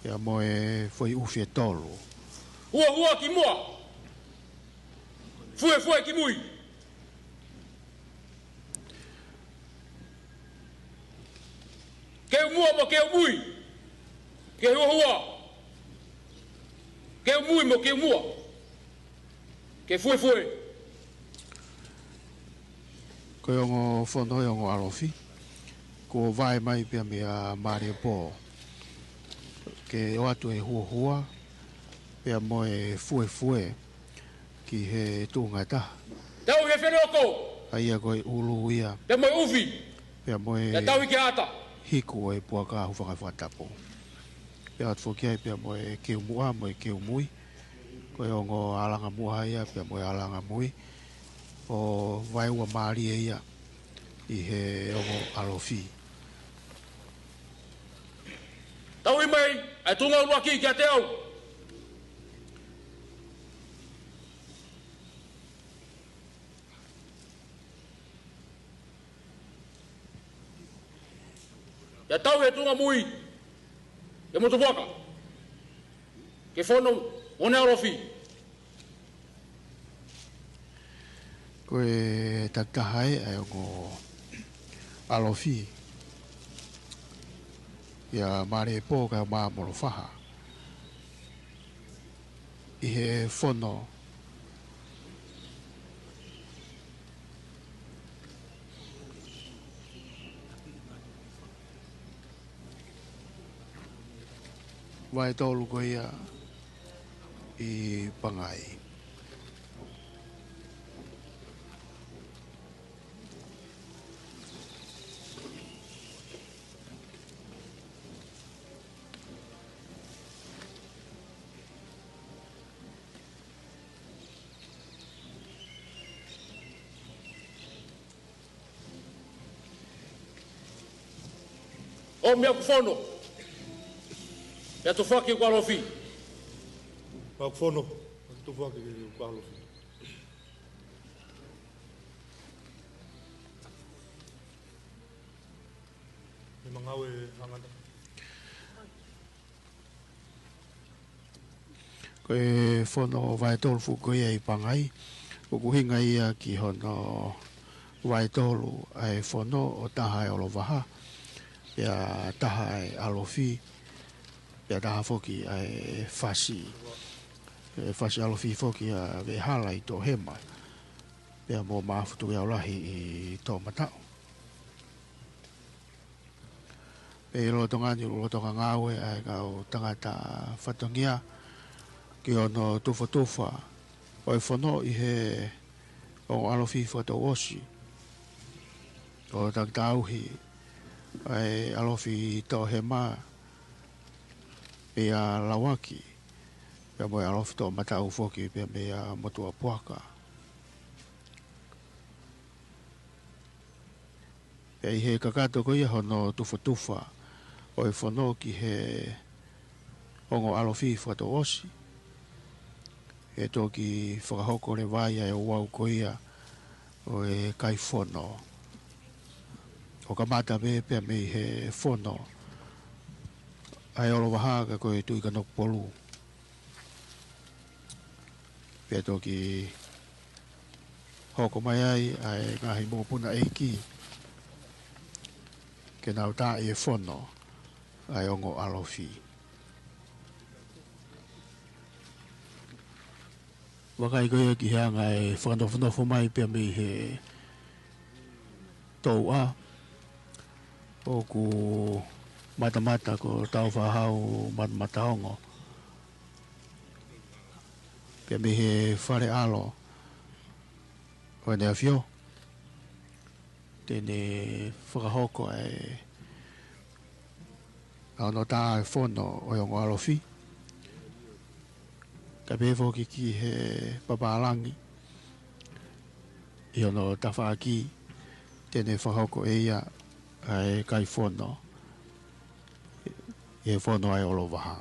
Pea mo e foʻi ʻufi ʻe tolu. Huahua ki muʻa. Fuefue ki mui. Keumuʻa mo keumui. Ke huahua. Keumui mo keumuʻa. Ke fuefue. Ko e ongo fono ʻa e ongo ʻalofi. Kuo vae mai pea meia Maliepō. Ke ʻoatu e huahua. Pea mo e fuefue. Ki he tuʻunga ʻe taha. Tauhi e feleoko. ʻA ia ko e ʻulu ia. Pea mo e ʻufi. Pea mo e. Pea tauhi ki he ʻata. Hiku ʻo e puaka ʻo fakaʻai fakatapu. Pea ʻoatu foki ai pea mo e keumuʻa, mo e keumui. Ko e ongo alanga muʻa ia, pea mo e alanga mui. ʻO vaeua mālie ia ʻi he ongo ʻalofi. Tauhi mai ʻa e tuʻunga ʻuluaki kiate au. Pea tauhi e tuʻunga mui. Ke motu puaka. Ke fono ʻo e ʻalofi. Ko e takitaha ē ʻa e ongo ʻalofi. ʻIa Maliepō kae ʻumaʻā mo Lofaha. ʻI he fono. Vae tolu ko ia. ʻi Pangai. ʻOmi ʻeku fono. Pea tufaki ʻeku ʻalofi. ʻOmi ʻeku fono. Pea tufaki ʻeku ʻalofi. Meʻa ngāue ʻa e tangata. Ko e fono vaetolu foki ko ia ʻi Pangai, ʻoku ʻuhinga ia ki hono vaetolu ʻa e fono, ʻo taha ʻa e ʻolovaha, pea taha ʻa e ʻalofi, pea taha foki ʻa e fasi, ʻa e fasi ʻalofi foki ʻa Veʻehala ʻi Toʻohema, pea mo Maʻafu Tukuʻiaulahi ʻi Toʻomataʻu. Pea ʻi loto ngani, lolotonga ngāue ʻa e kau tangata fatongia ki hono tufatufa ʻo e fono ʻi he ongo ʻalofi fakatouʻosi, ʻo taki tauhi ʻa e ʻalofi Toʻohema, pea Lauaki, pea mo e ʻalofi Toʻomataʻu foki, pea meia Motuʻapuaka. Pea ʻi he kakato ko ia hono tufatufa ʻo e fono ki he ongo ʻalofi fakatouʻosi, ʻe toki fakahoko leva ia ʻa e ouau ko ia ʻo e kai fono, ʻo kamata pē pea mei he fono ʻa e ʻolovaha ka ko e Tuʻi Kanokupolu. Pea toki hoko mai ai ʻa e ngaahi mokopuna ʻeiki ke nau taaʻi e fono ʻa e ongo ʻalofi. Vakai ko ia ki he anga e fakanofonofo mai pea mei he touʻa, ʻoku matamata ko Tāufaʻāhau Matamataongo, pea mei he fale ʻalo ʻo ʻEne ʻAfio, te ne fakahoko ʻa e ʻa hono tā e fono ʻo e ongo ʻalofi. Kae pehē foki ki he papālangi ʻi hono tafaʻaki, te ne fakahoko ʻe ia ʻa e kai fono ʻi he fono ʻa e ʻolovaha.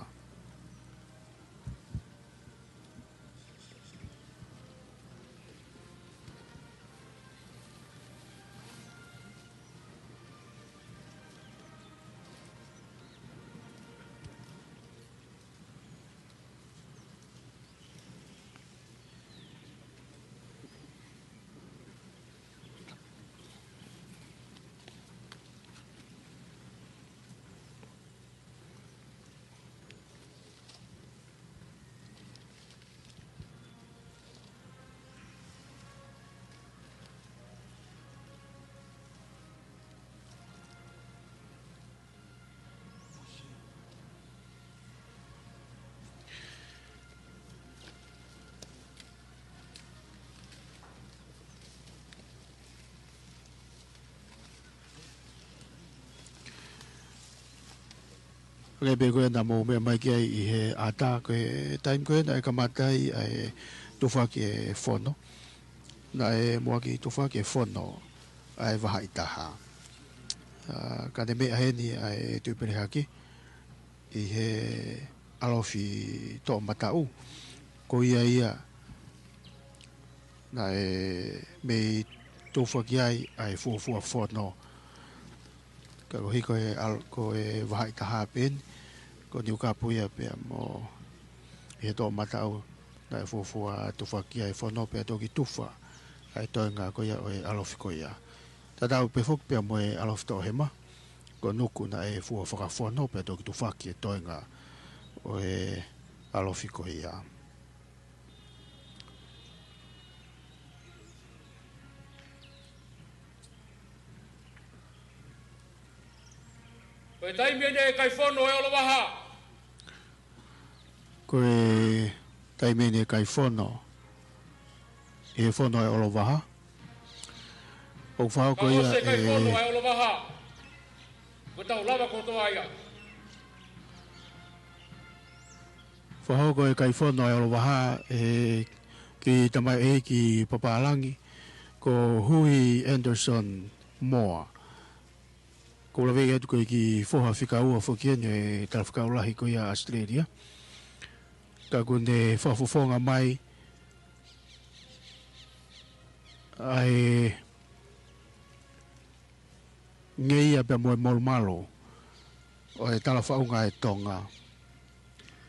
ʻOku pehē ko ē naʻa mou meʻa mai ki ai ʻi he ʻata, ko e taimi ko ē naʻe kamata ai ʻa e tufaki e fono, naʻe muʻaki tufaki e fono ʻa e vahaʻa ʻi taha. ʻA, ka ne meʻa heni ʻa e Tuʻipelehaki ʻi he ʻalofi Toʻomataʻu, ko ia ia naʻe mei tufaki ai ʻa e fuofua fono. Ka koeʻuhi ko e ʻal-, ko e vahaʻa ʻi taha pē eni, ko Niukapu ia pea mo ʻi he Toʻomataʻu naʻe fuofua tufaki ai e fono pea toki tufa ʻa e toenga ko ia ʻo e ʻalofi ko ia. Tatau pē foki pea mo e ʻalofi Toʻohema, ko Nuku naʻe fuofua fakafono pea toki tufaki e toenga ʻo e ʻalofi ko ia. Ko e taimi eni e kai fono e ʻolovaha. Ko e taimi ni e kai fono ʻi he fono ʻa e ʻOlovaha. ʻOku fakahoko ia ʻe kai fono ʻa e ʻOlovaha. Ko tau lava kotoa ia. Fakahoko e kai fono ʻa e ʻOlovaha ʻe he kiʻi tamaioʻeiki papālangi ko Hui Anderson Moa. Ko e lave atu ko e kiʻi foha fika ua foki eni ʻo e talafekau lahi ko ia ʻAositelēlia. Ka ʻoku ne fakafofonga mai ʻa e ngeia pea mo e molumalu ʻo e talafaʻunga ʻa e Tonga.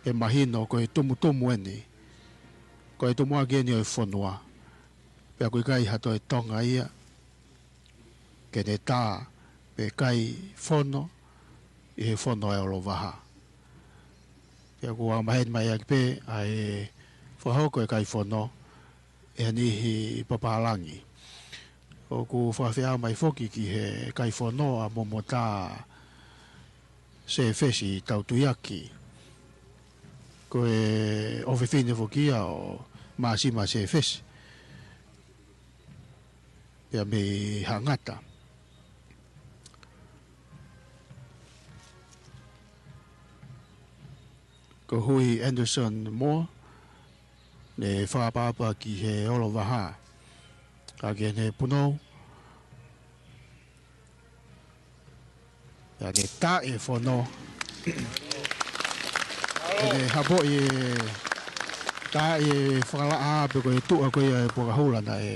ʻE mahino ko e tumutumu eni, ko e tumuʻaki eni ʻo e fonua. Pea ʻoku ʻikai ha toe Tonga ia ke ne tā pe kai fono ʻi he fono ʻa e ʻOlovaha. Pea ʻoku angamaheni mai ʻaki pē ʻa e fakahoko e kai fono ʻe ha niʻihi papālangi. ʻOku fakafeʻao mai foki ki he kai fono ʻa Momotā Sēfesi Tautuiaki. Ko e ʻofefine foki ia ʻo Māsima Sēfesi. Pea mei Haʻangata. Ko Hui Anderson Moa, ne fakaʻapaʻapa ki he ʻOlovaha. Ka ke ne punou. Pea ne tā e fono. Pea ne hapoʻi e tā e fakalaʻā pe ko e tuʻa ko ia ʻa e puakahula naʻe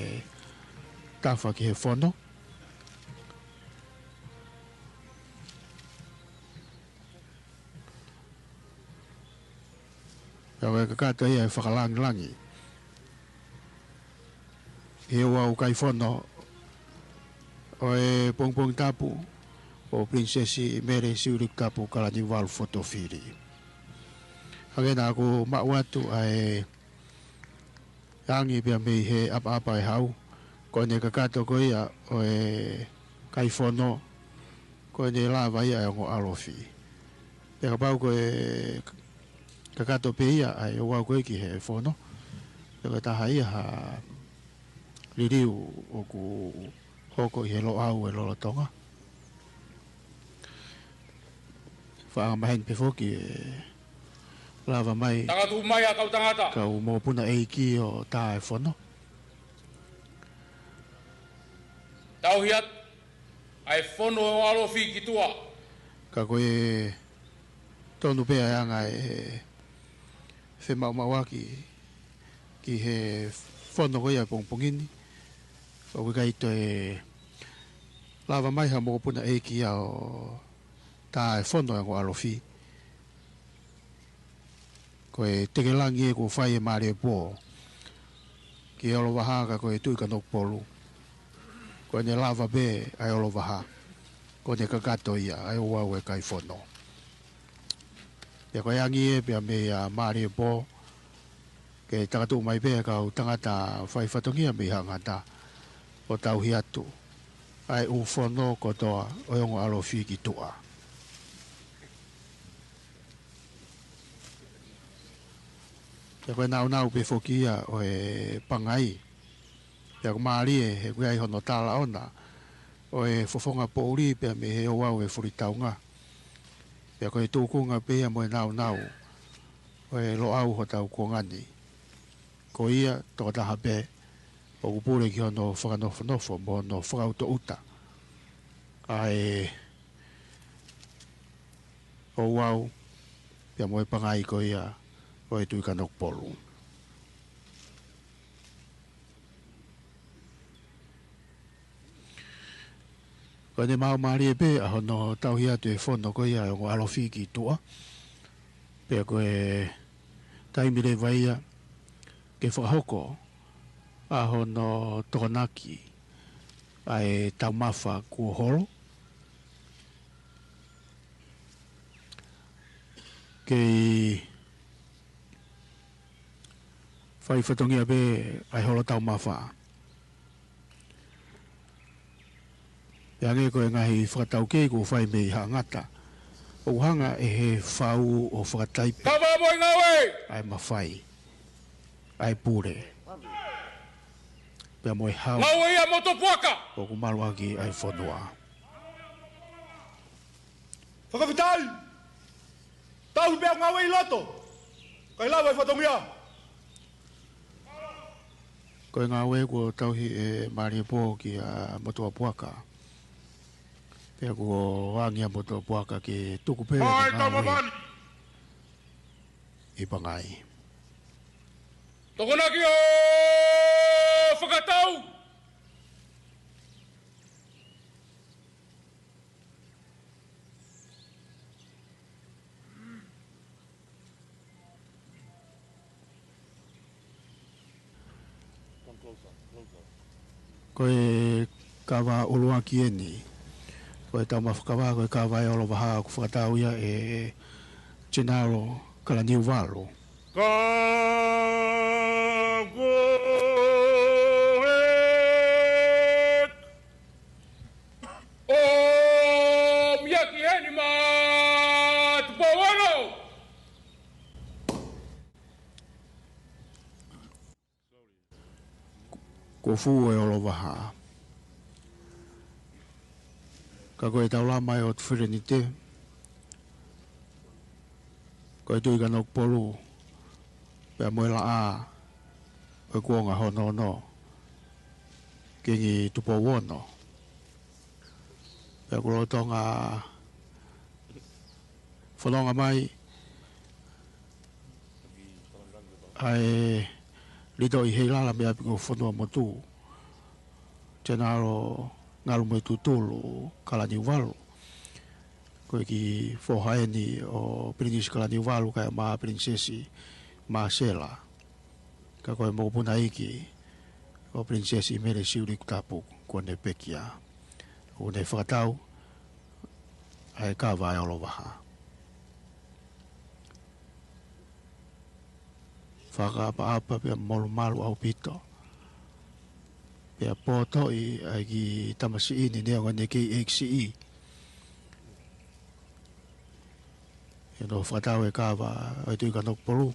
tafa ki he fono. Pea ko e kakato ia ʻe fakalāngilangi ʻi he ouau kai fono ʻo e pongipongi tapu ʻo Pilinisesi Mele Siʻulikapu Kalaniuvalu Fotofili. Hangē naʻa ku maʻu atu ʻa e angi pea mei he ʻapaʻapa ʻe hau, ko ʻene kakato ko ia ʻo e kai fono, ko ʻene lava ia ʻa e ongo ʻalofi. Pea kapau ko e kakato pē ia ʻa e ouau ko ē ki he fono, pea ko e taha ia ha liliu ʻoku hoko ʻi he Loʻau ʻo e lolotonga. Fakaangamaheni pē foki ʻe lava mai. Takatuʻu mai ʻa e kau tangata. Kau mokopuna ʻeiki ʻo tā e fono. Tauhi atu ʻa e fono ʻo e ongo ʻalofi ki tuʻa. Ka ko e tonu pē ʻa e anga e femaʻumaʻuaki ki he fono ko ia ʻo e pongipongi ni. ʻOku ʻikai toe lava mai ha mokopuna ʻeiki ia ʻo tā e fono ʻo e ongo ʻalofi. Ko e tekelangi ē kuo fai ʻe Maliepō ki he ʻOlovaha ka ko e Tuʻi Kanokupolu. Ko ʻene lava pē ʻa e ʻOlovaha, ko ʻene kakato ia ʻa e ouau e kai fono. Pea ko e angi ē pea mei a Maliepō ke takatuʻu mai pē ʻa e kau tangata faifatongia mei Haʻangata ʻo tauhi atu ʻa e ʻū fono kotoa ʻo e ongo ʻalofi ki tuʻa. Pea ko e nāunau pē foki ia ʻo e pangai. Pea ʻoku mālie he ʻoku ʻi ai hono tala ʻona ʻo e fofonga poʻuli pea mei he ouau e fulitaunga. Pea ko e tūkunga pē ia mo e nāunau ʻo e Loʻau hotau kuonga ni. Ko ia tokotaha pē ʻoku pule ki hono fakanofonofo mo hono fakaʻutaʻuta ʻa e ouau pea mo e pangai ko ia ʻo e Tuʻi Kanokupolu. Ko ʻene maau mālie pē ʻa hono tauhi atu e fono ko ia ʻo e ongo ʻalofi ki tuʻa. Pea ko e taimi leva ia ke fakahoko ʻa hono tokonaki ʻa e taumafa kuo holo. Kei fai fatongia pē ʻa e holo taumafa. Pea hangē ko e ngaahi fakataukei kuo fai mei Haʻangata, ʻoku hanga ʻe he fau ʻo fakataipe. Kava mo e ngāue! ʻA e mafai. ʻa e pule pea mo e hau. Ngāue ia motuʻa puaka. ʻOku maluʻaki ʻa e fonua. Fakafetaʻi. Tauhi pea ngāue ʻi loto. Kae lava e fatongia. Ko e ngāue kuo tauhi ʻe Maliepo kia motuʻa puaka. Pea kuo angi ʻa motuʻa puaka ke tuku pē ʻa e ngāue ʻi Pangai. Tokonaki ʻo fakatau. Ko e kava ʻuluaki eni. Ko e taumafa kava, ko e kava ʻa e Olovaha ʻoku fakatau ia ʻe General Kalaniuvalu. Ka ko e ʻo Miaki Heni mā Tupou Ono. Kuo fū ʻa e Olovaha. Ka ko e taulama ʻa e ʻOtu Filenite, ko e Tuʻi Kanokupolu, pea mo e laʻā ʻo e kuonga hono ono, Kingi Tupou Ono. Pea kuo lolotonga fononga mai ʻa e Litoʻi Heilala mei ʻapi ko Fonuamotu, General Ngalumoetutulu Kalaniuvalu. Ko e kiʻi foha eni ʻo Pilinisi Kalaniuvalu kae ʻumaʻā Pilinisesi Māsela. Ka ko e mokopuna iiki ʻo Pilinisesi ʻImeli Siuʻilikutapu kuo ne pekia. ʻOku ne fakatau ʻa e kava ʻa e Olovaha. Fakaʻapaʻapa pea molumalu ʻaupito. Pea pōtoʻi ʻa e kiʻi tamasiʻi ni neongo ʻene kei ʻeiki siʻi. ʻI hono fakatau e kava ʻa e Tuʻi Kanokupolu.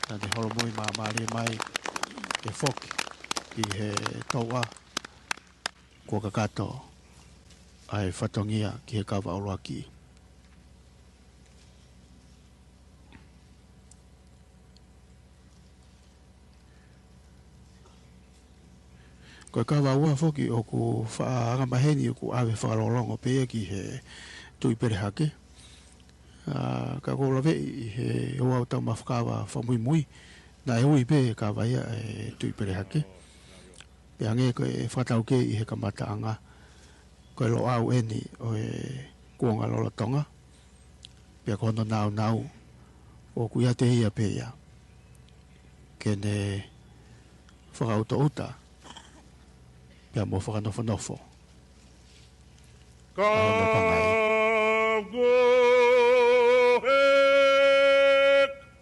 Naʻa ne holomui māmālie mai ke foki ki he touʻa. Kuo kakato ʻa e fatongia ki he kava ʻuluaki. Ko e kava ua foki ʻoku faʻa angamaheni ʻoku ʻave fakalongolongo pē ia ki he Tuʻi Pelehake. ʻA, ka ʻoku ou laveʻi ʻi he ouau taumafa kava fakamuimui, naʻe ui pē kava ia ʻe Tuʻi Pelehake. Pea hangē ko e fakatau kei ʻi he kamataʻanga, ko e Loʻau eni ʻo e kuonga lolotonga. Pea ko hono nāunau ʻoku ʻiate ia pē ia ke ne fakaʻutaʻuta pea mo fakanofonofo. Ka ko e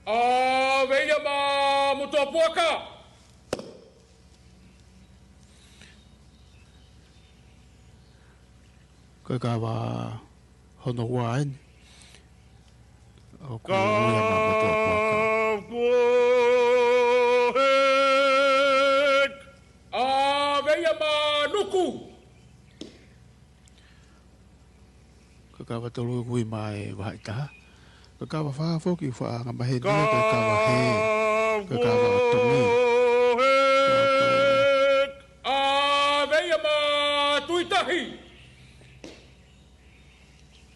ʻave ia mā motuʻa puaka. Ko e kava hono ua eni. ʻOku ʻave ia mā motuʻa puaka. Ka ko e ʻave ia mā Nuku. Ko e kava tolu ʻoku ui mai vahaʻi taha. Ko e kava fā foki faʻa angamaheni, ko e kava hē, ko e kava ʻo Tongi. ʻAve ia mā Tuʻi Tahi.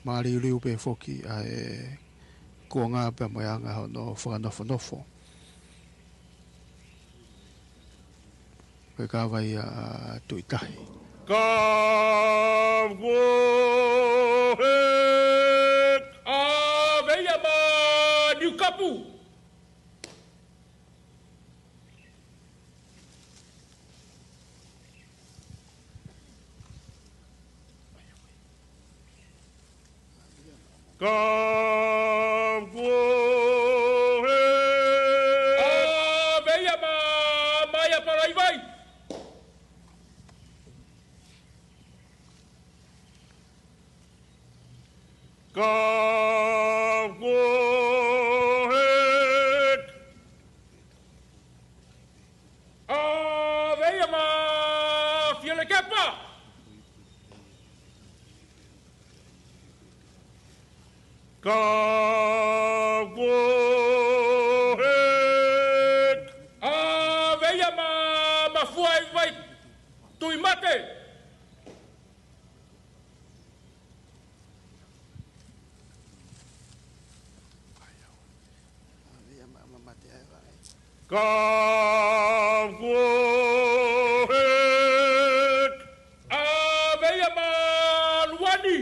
Māliuliu pē foki ʻa e kuonga pea mo e anga hono fakanofonofo. Ko e kava ia ʻa Tuʻi Tahi. Ka ko e ʻave ia mā Niukapu. Ka ko e ʻave ia mā Maia Palaivai. Ka ko e Ka go ahead. ʻAve ia ma Mafua ʻi Vai Tuʻi Mate. Ka go ahead. ʻAve ia ma Luani.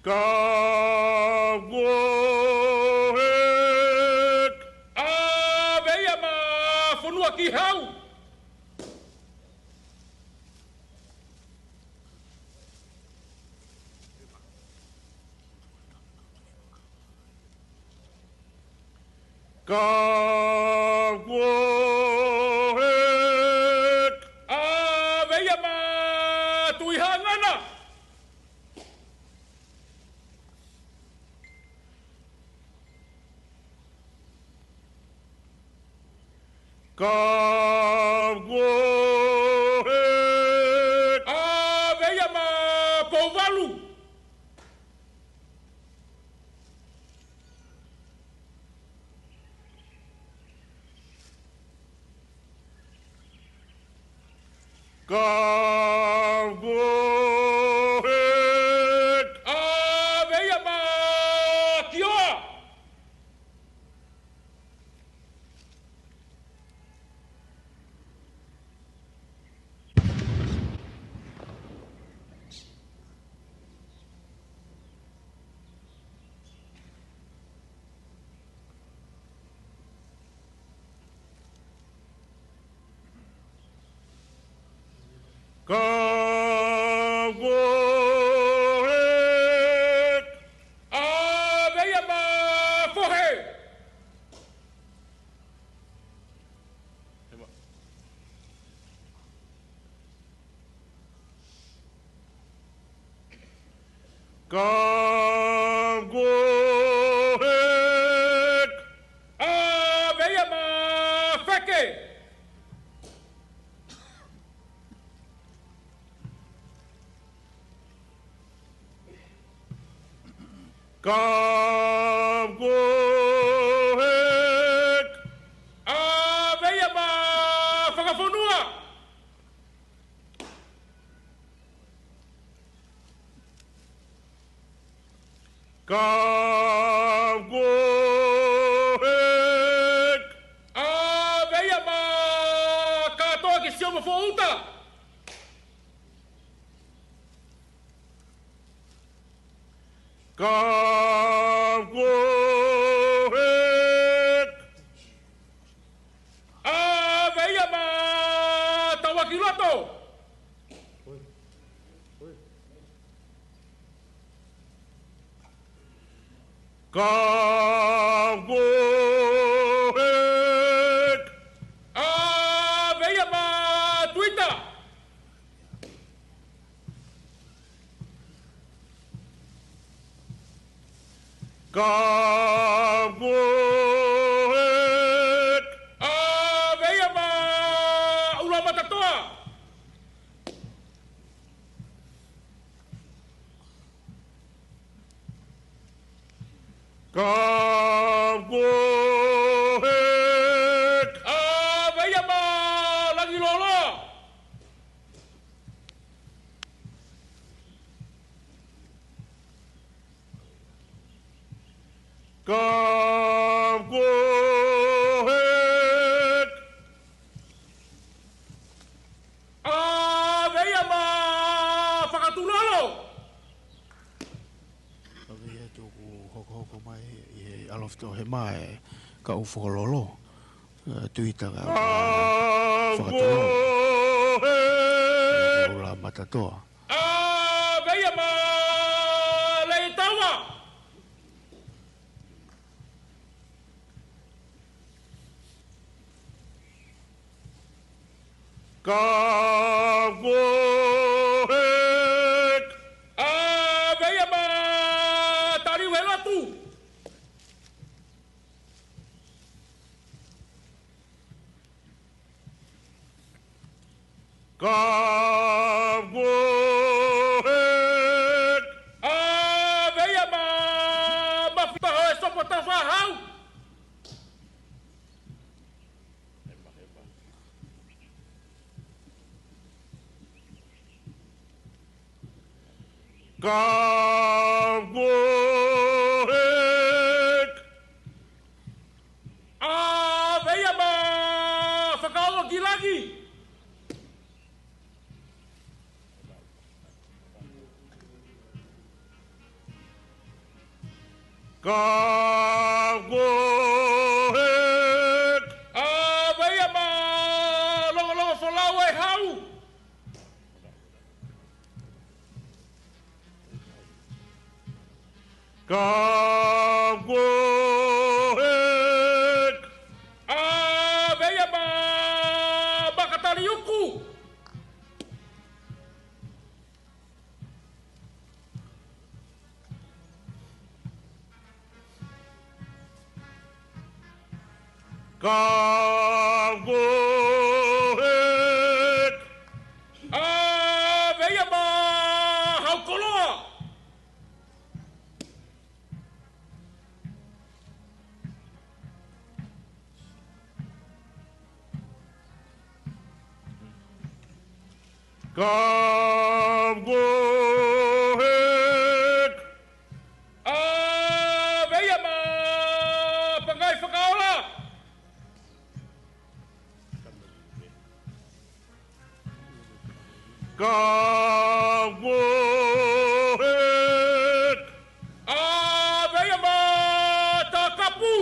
Ka go ahead. ʻAve ia ma Fonua Kihau. Ka go ahead. ʻAve ia ma Tuʻi Hangana. Ka go ahead. ʻAve ia ma Pouvalu. Ka go ahead. ʻAve ia ma Kioa. Ka go ahead. ʻAve ia ma Fohe. Ka go ahead. ʻAve ia ma Feke. Ka go ahead. ʻAve ia ma Fakafonua. Ka go ahead. ʻAve ia ma Katoa ki Sioma Fouta. Ka go ahead. ʻAve ia ma Tauʻakiloto. Ka go ahead. ʻAve ia ma Tuita. Ka go ahead. ʻAve ia ma ʻUluamatatoa. Ka go ahead. ʻAve ia ma Langiloloa. Ka go ahead. ʻAve ia ma Fakatulolo. ʻAve ia tuku hokohoko mai ʻi he ʻAlofito he mae ka u fokololo. ʻE, Tuita ka Fakatulolo. ʻUluamatatoa. ʻAve ia ma Leitaua. Ka go ahead. ʻAve ia ma Taliuhelotu. Ka go hek. ʻAve ia ma, ma fita ho e sopo tau fāhau. Ka go hek. ʻAve ia ma fakaongo ki langi. Ka go hek. ʻAve ia ma longolongo folau e hau. Ka go hek. ʻAve ia ma makatali uku. Ka go hek. ʻAve ia ma hau koloa. Ka go hek. ʻAve ia ma pangai fakaola. Ka go hek. ʻAve ia ma takapu.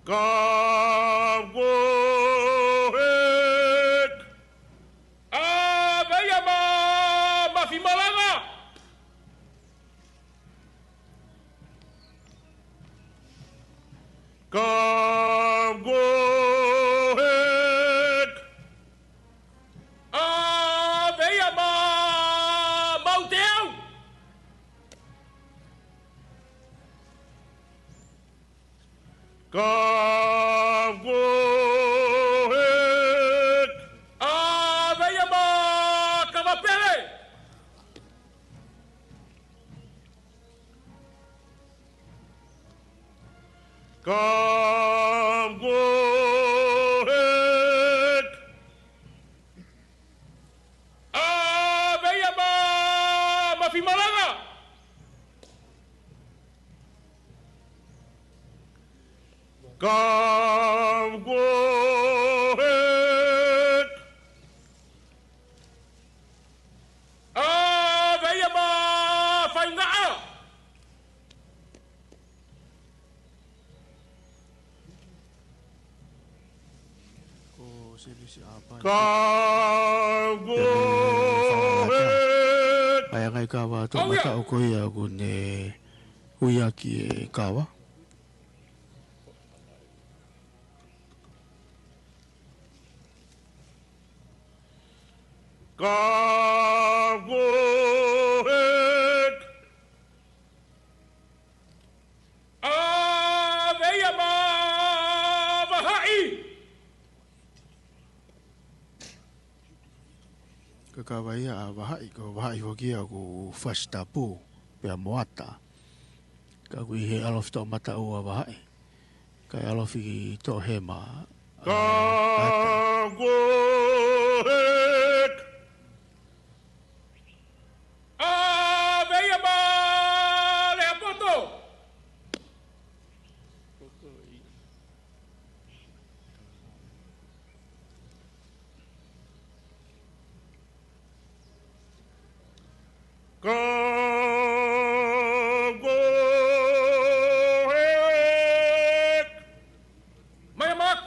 Ka go hek. ʻAve ia ma mafi malanga. Ka go hek. ʻAve ia ma mau te au. Ka go hek. ʻAve ia ma kava pele. Ka go hek. ʻAve ia ma mafi malanga. Ka go hek. ʻAve ia ma faingaʻa. Ko Sivisi ʻApa. Ka go hek. ʻAi angai kava atu. ʻAu ia. Mata o ko ia ʻoku ne ui ʻaki e kava. Ka go hek. ʻAve ia ma vahaʻi. Ka kava ia ʻa vahaʻi, ko vahaʻi foki ia ʻoku fasi tapu pea mo ata. Ka ʻoku ʻi he ʻaloʻofa toʻomataʻu ʻa vahaʻi. Kae ʻaloʻofa ki toʻohema. Ka go hek. ʻAve ia ma lehapoto. Ka go hek. Mai, Mark.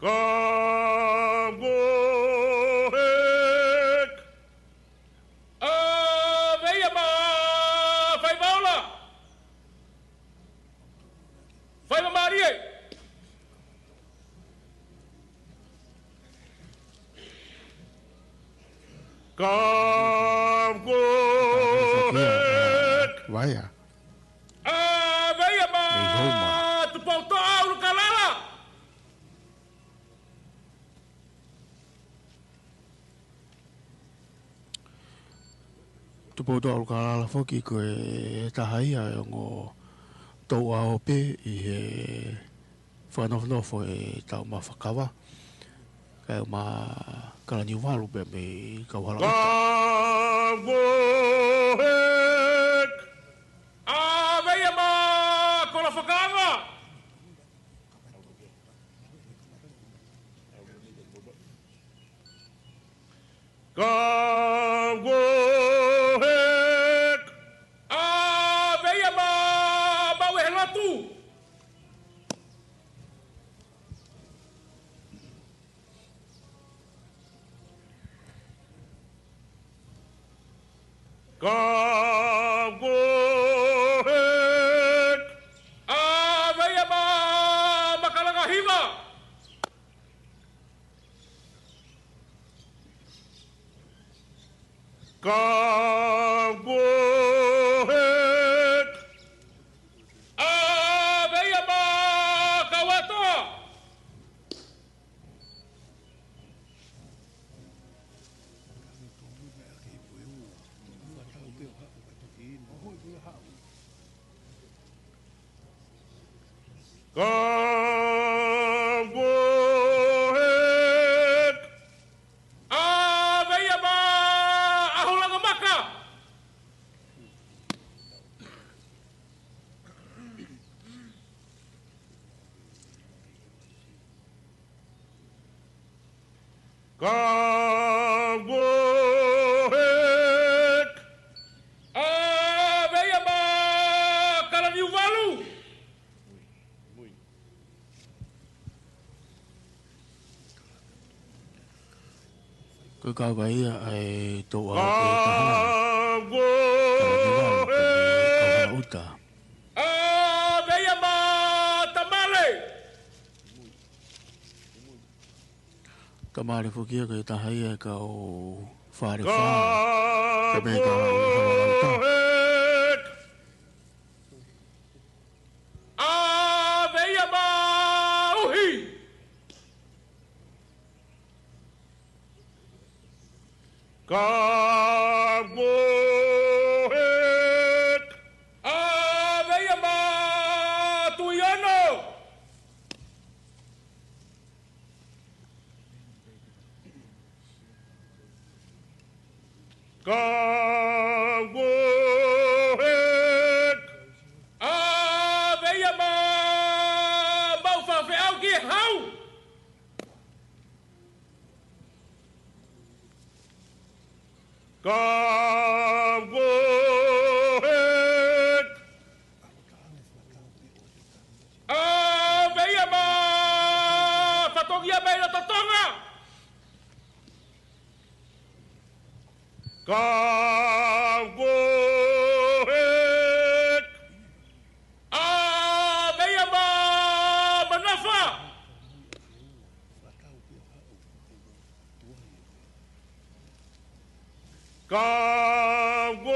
Ka go hek. ʻAve ia ma faiva ola. Faiva mālie. Ka ko e Vaea. ʻĀ, Vaea mā Tupoutoʻa ʻUlukalala. Tupoutoʻa ʻUlukalala foki ko e taha ia ʻo e ongo touʻa ʻo pē ʻi he fakanofonofo ʻetau mafu kava. Kae ʻumaʻā Kalaniuvalu pea mei Kauhalaʻuta. Ka ko e ʻĀ, Vaea mā Koloa Fakaʻanga. Ka ko e ʻĀ, Vaea mā Maʻuehelotu. Ka ko e ʻĀ, Vaea mā Makalanga Hiva. Ka ko e ʻĀ, Vaea mā Kauatoa. Ka ko e ʻĀ, Vaea mā ʻAholangamaka. Ka ko e ʻĀ, Vaea mā Kalaniuvalu. Ko e kau Vaea ʻa e touʻa ʻo pē taha. Ka ko e ʻĀ, Vaea mā Kauhalaʻuta. ʻĀ, Vaea mā Tamale. Tamale foki ia ko e taha ia ʻo e kau Fale Fā. Ka ko e ʻĀ, Vaea mā Uhi. Ka ko e ʻĀ, Vaea mā Tuʻiono. Ka ko e ʻĀ, Vaea mā Maʻufafeʻauki Hau. Ka ko e ʻĀ, Vaea mā Fatongia mei Lototonga. Ka ko e ʻĀ, Vaea mā Manafa. Ka ko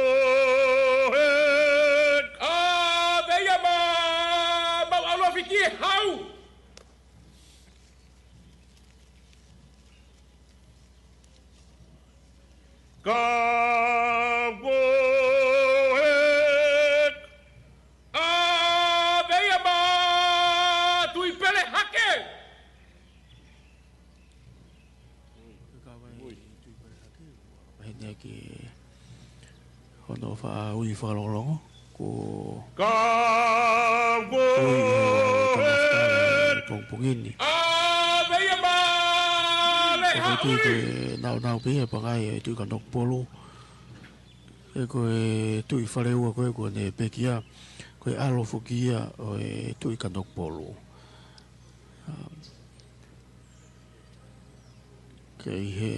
e ʻĀ, Vaea mā Maʻuʻaluafiki Hau. Ka ko e ʻĀ, Vaea mā Tuʻipelehake. Ka ko e ʻĀ, Vaea mā Tuʻipelehake. Maheni ʻaki hono faʻa ui fakalongolongo. Ko ka ko e ʻū ʻo e tama fakaʻanga ʻo e pongipongi ni. ʻĀ, Vaea mā Lehaʻuli. Ko e naunau pē ia ʻa e pangai ʻa e Tuʻi Kanokupolu. He ko e Tuʻi Faleua ko ē kuo ne pekia, ko e ʻalo foki ia ʻo e Tuʻi Kanokupolu. Ka ʻi he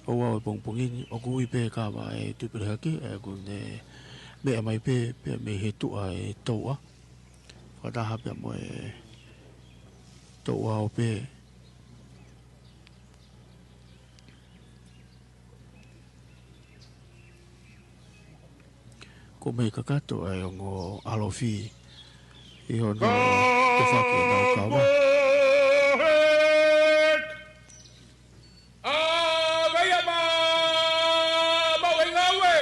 ouau ʻo e pongipongi ni, ʻoku ui pē kava ʻe Tuʻipelehake, ʻa ia ʻoku ne meʻa mai pē, pea mei he tuʻa ʻo e touʻa. Fakataha pea mo e touʻa ʻo pē. Kuo mei kakato ʻa e ongo ʻalofi ʻi hono tefaki ʻenau kava. ʻA, veia ma, mau e ngāue.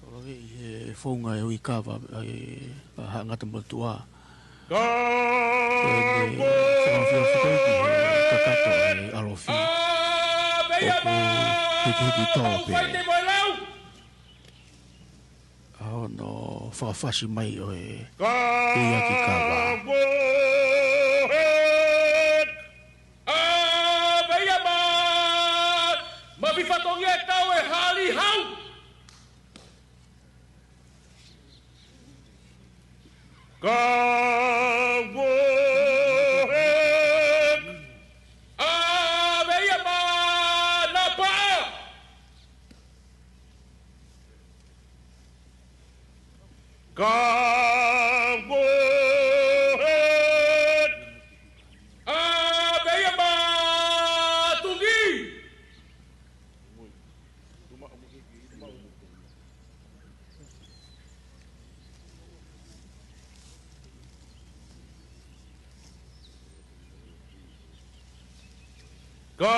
Lave ʻi he founga e ui kava ʻa e, ʻa Haʻa Ngata Motuʻa. Ka ko e fakafiafia ki he kakato ʻa e ʻalofi. ʻOku hikihiki tō pē ʻa hono fakafasi mai ʻo e ui ʻaki kava. ʻA, veia ma, ma fifatongia e tau e hali hau. Ka ko e, ʻa, veia ma, na paʻa. Ka ko e, ʻa, veia ma, tungi. Ka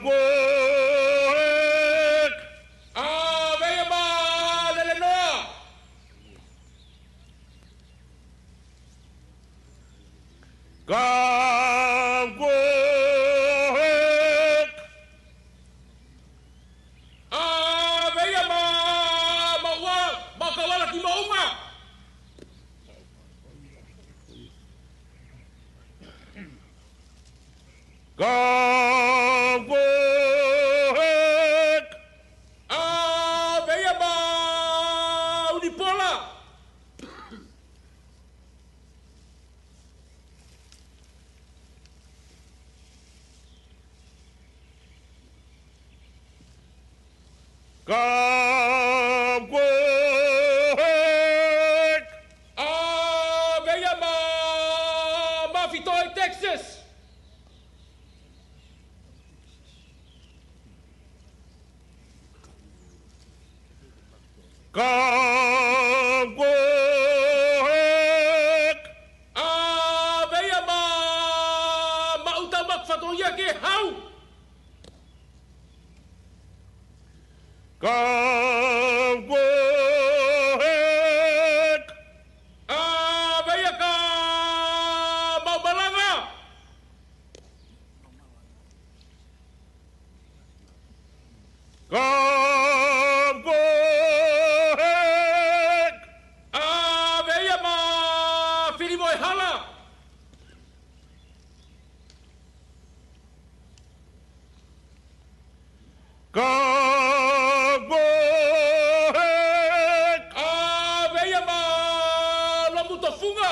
ko e, ʻa, veia ma, lele noa. Ka ko e, ʻa, veia ma, maua, ma kawala ki maunga. Ka ko e, ʻa, veia ma, unipola. Ka ko e, ʻa, veia ma, ma fitoi Texas. Ka ko e, ʻa, veia ma, ma uta ma fatongia ke hau. Ka ko e, ʻa, veia ka mau malanga. Ka ko e, ʻa, veia ma, fili mo e hala. Ka ko e, ʻa, veia ma, lomuto funga.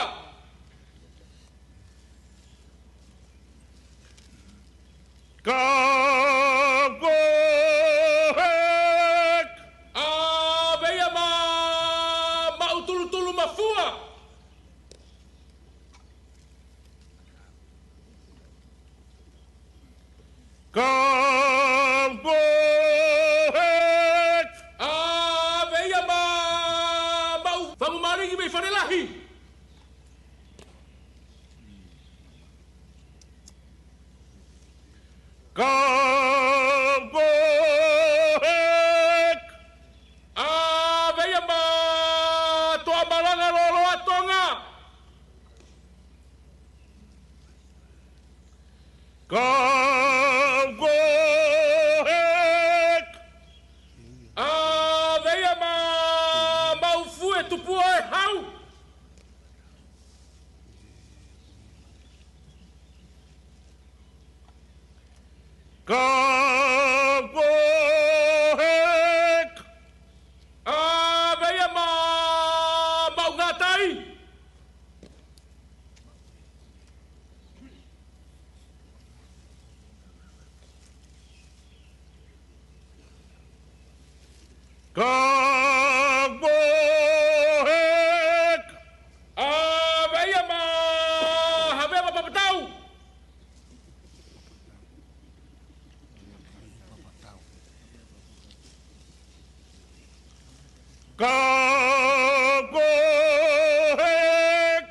Ka ko e, ʻa, veia ma, maʻu tulutulu mafua. Ka ko e, ʻa, veia ma, maʻu famu malingi mei Fanelahi. Ka ko e, ʻa, veia ma, toʻa malanga loloa Tonga. Ka ko e, ʻa, veia ma, maʻu fue tupua e hau. Ka ko e, ʻa, veia ma, maʻu ngatai. Ka ko e, ʻa, veia ma, havea ma papatau. Ka ko hek.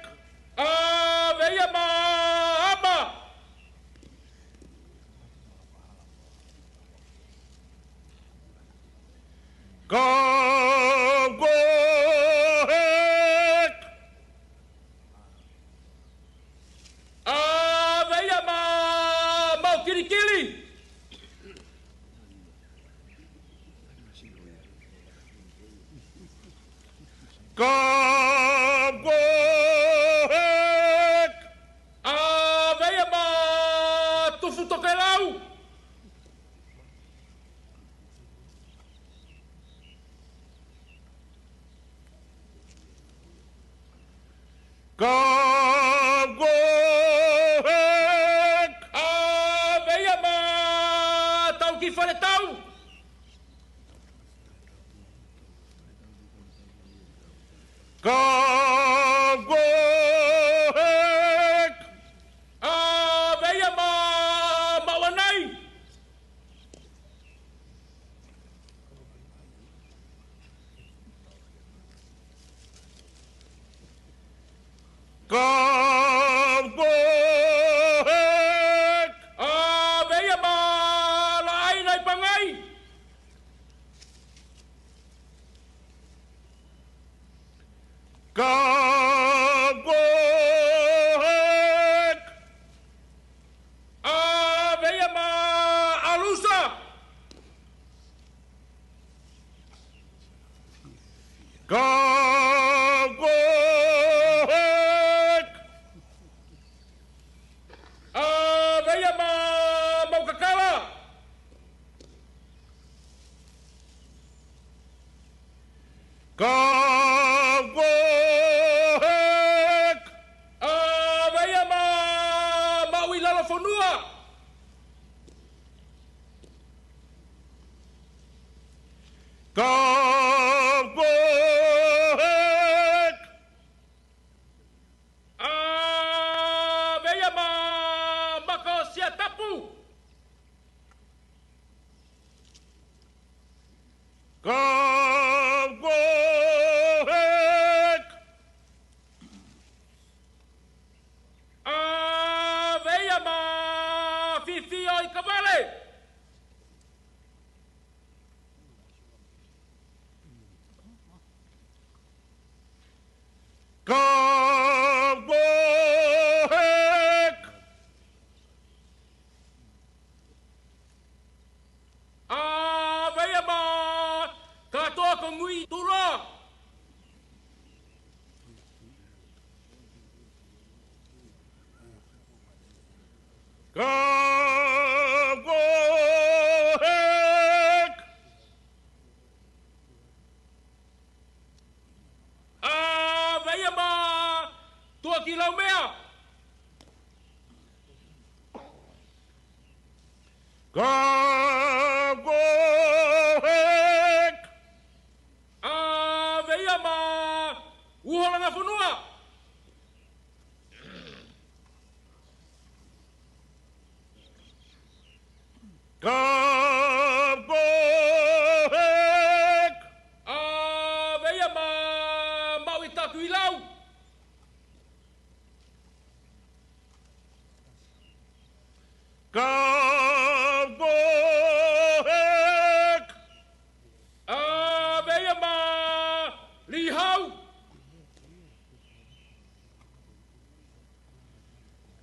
ʻAve ia maʻa ʻAma. Ka ko hek. ʻAve ia maʻa Maukilikili. Ka ko hek. ʻAve ia maʻa Tufutokelau. Ka ko hek. ʻAve ia maʻa Taukifaletau. Ka ko hek. ʻAve ia maʻa Maʻuanai. Ka ko hek. ʻAve ia maʻa Laʻainaipangai. Ka ko hek. ʻAve ia maʻa ʻAlusa. Ka ko hek. ʻAve ia maʻa Maukakala. Ka ko hek. ʻAve ia maʻa Maʻuilalofonua. Ka ko hek. ʻAve ia maʻa Makaosiatapu. Ka ko hek. ʻAve ia maʻa Fifioikavale. Ka ko hek. ʻAve ia maʻa Katoa ko Muitula. Ka ko hek. ʻAve ia maʻa Tuʻakilaumea. Ka ko hek. ʻAve ia maʻa Uholangafonua. Ka ko hek. ʻAve ia maʻa Maʻuitakuilau. Ka ko hek. ʻAve ia maʻa Lihau.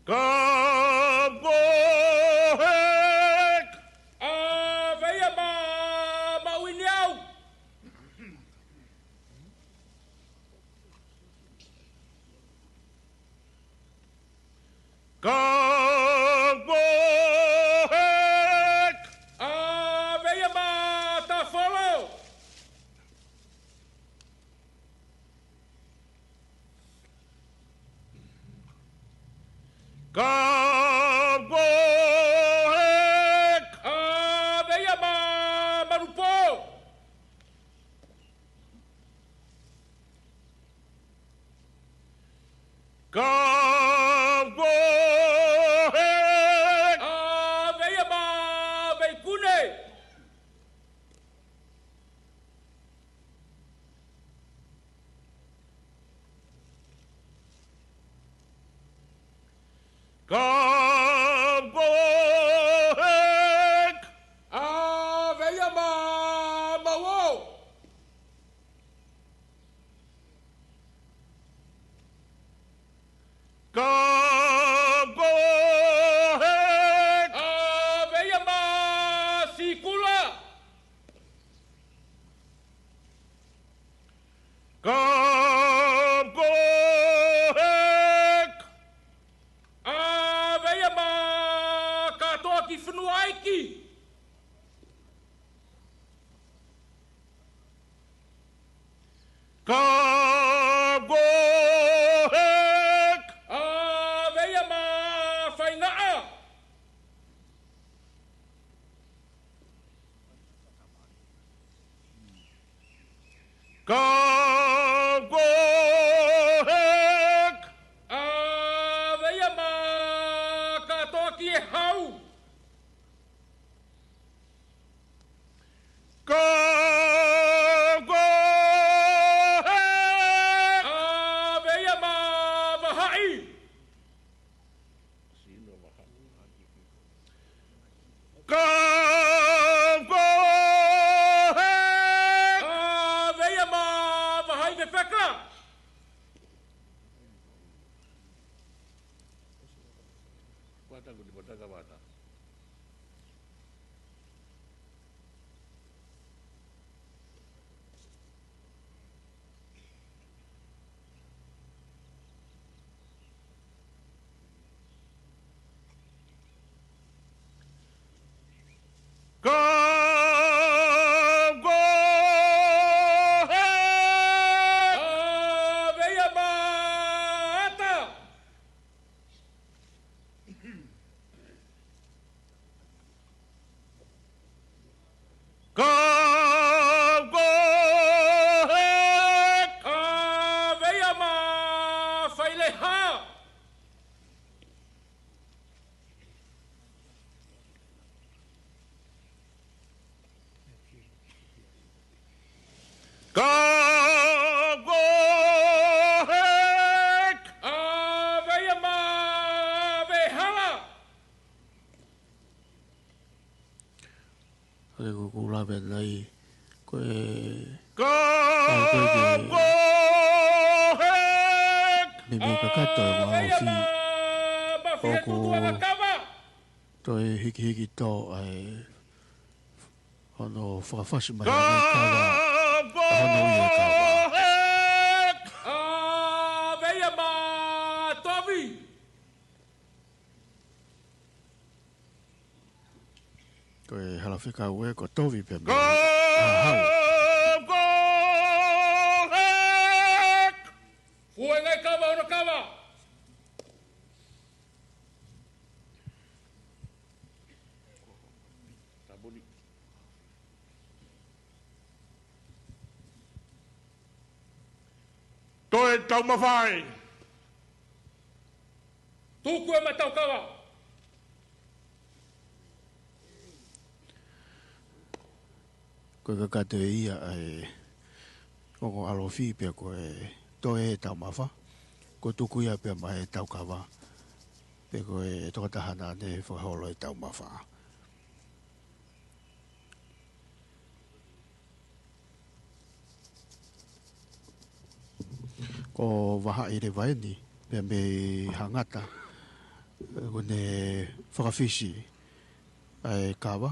Ka ko hek. ʻAve ia maʻa Maʻuiniau. Ka ko Come go ahead! ʻAve ia ma maua! Come go ahead! ʻAve ia ma sikula! Come go ahead! ʻAve ia ma kātoa ki Funuaiki! Come go ahead! ʻAve ia ma Faingaʻa! Come go ahead! ʻAve ia ma kātoa ki Hau! Come go ahead! ʻAve ia ma Vahaʻi! Come go ahead! ʻAve ia ma Vahaʻi Fefeka! Kuata kuni kuata kavata. Come go ahead! ʻAve ia ma Ata! Come go ahead! ʻAve ia ma Faileha! Come go ahead! ʻAve ia ma Vehala! Hake ko ʻeku lave ʻanenai, ko e, ʻa, ko e ke, come go ahead! Meimei kakato e ʻAve ia maofi ma Mafihe ʻoku Tutuʻanga Kava! Toe hikihiki tō ʻa e hono fakafasi mai ʻa e kava, ʻa hono ui e kava. ʻAve ia ma Tovi! Ko e hala fekau ē, ko Tovi pē mei ʻAhau. Fua e ngaahi kava, hono kava! Toe taumafa ai. Tuku e ma tau kava. Ko e kakato ia ʻa e ongo ʻalofi pea ko e toe e taumafa. Ko e tuku ia pea ma e tau kava. Pea ko e tokotaha naʻa ne fakaholo e taumafa. Ko Vahaʻi leva eni, pea mei Hangata, ʻoku ne fakafisi ʻa e kava.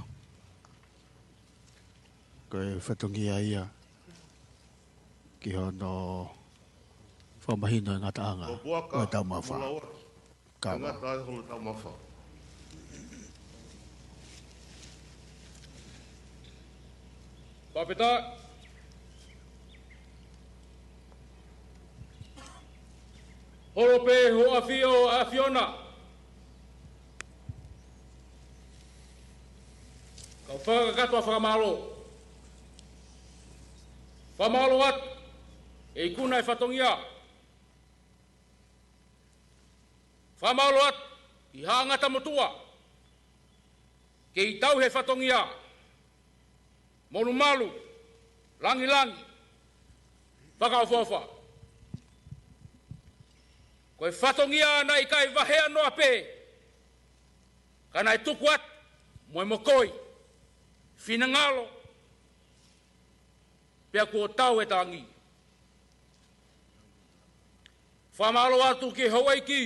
Ko e fatongia ia ki hono fakamahino e ngataʻanga ʻo e taumafa. Kava. Ngata ai hono taumafa. Fakafetaʻi. Holo pē ho ʻafio ʻAfiona. Kau fakakakato ʻa e fakamālō. Fakamālō atu ʻe ikuna e fatongia. Fakamālō atu ʻi Haʻa Ngata Motuʻa. Kei tauhi e fatongia. Monumanu, langilangi, fakaʻofoʻofa. Ko e fatongia naʻe ʻikai vaheʻanoa pē Ka naʻe tuku atu mo e mokoi, finangalo, pea kuo tau e tangi. Fakamālō atu ki he houʻeiki,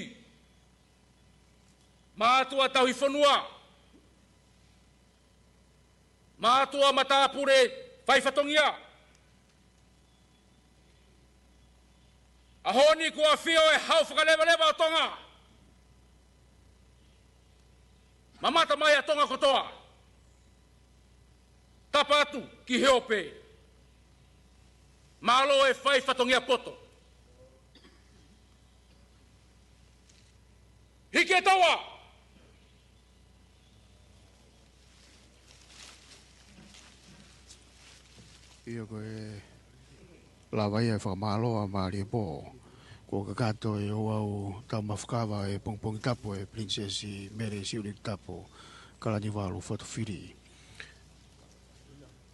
mātuʻa tauhi fonua, mātuʻa matāpule fai fatongia. ʻAho ni kuo ʻafio e Hau Fakalevaleva ʻo Tonga. Mamata mai ʻa Tonga kotoa. Tapa atu ki he ope. Mālō e fai fatongia poto. Hiki e toa. ʻIo, ko e lava ia e fakamālō ʻa Maliepō. Kuo kakato e ouau taumafa kava e pongipongi tapu e Pilinisesi Mele Siuliki Tapu Kalaniuvalu Fotofili.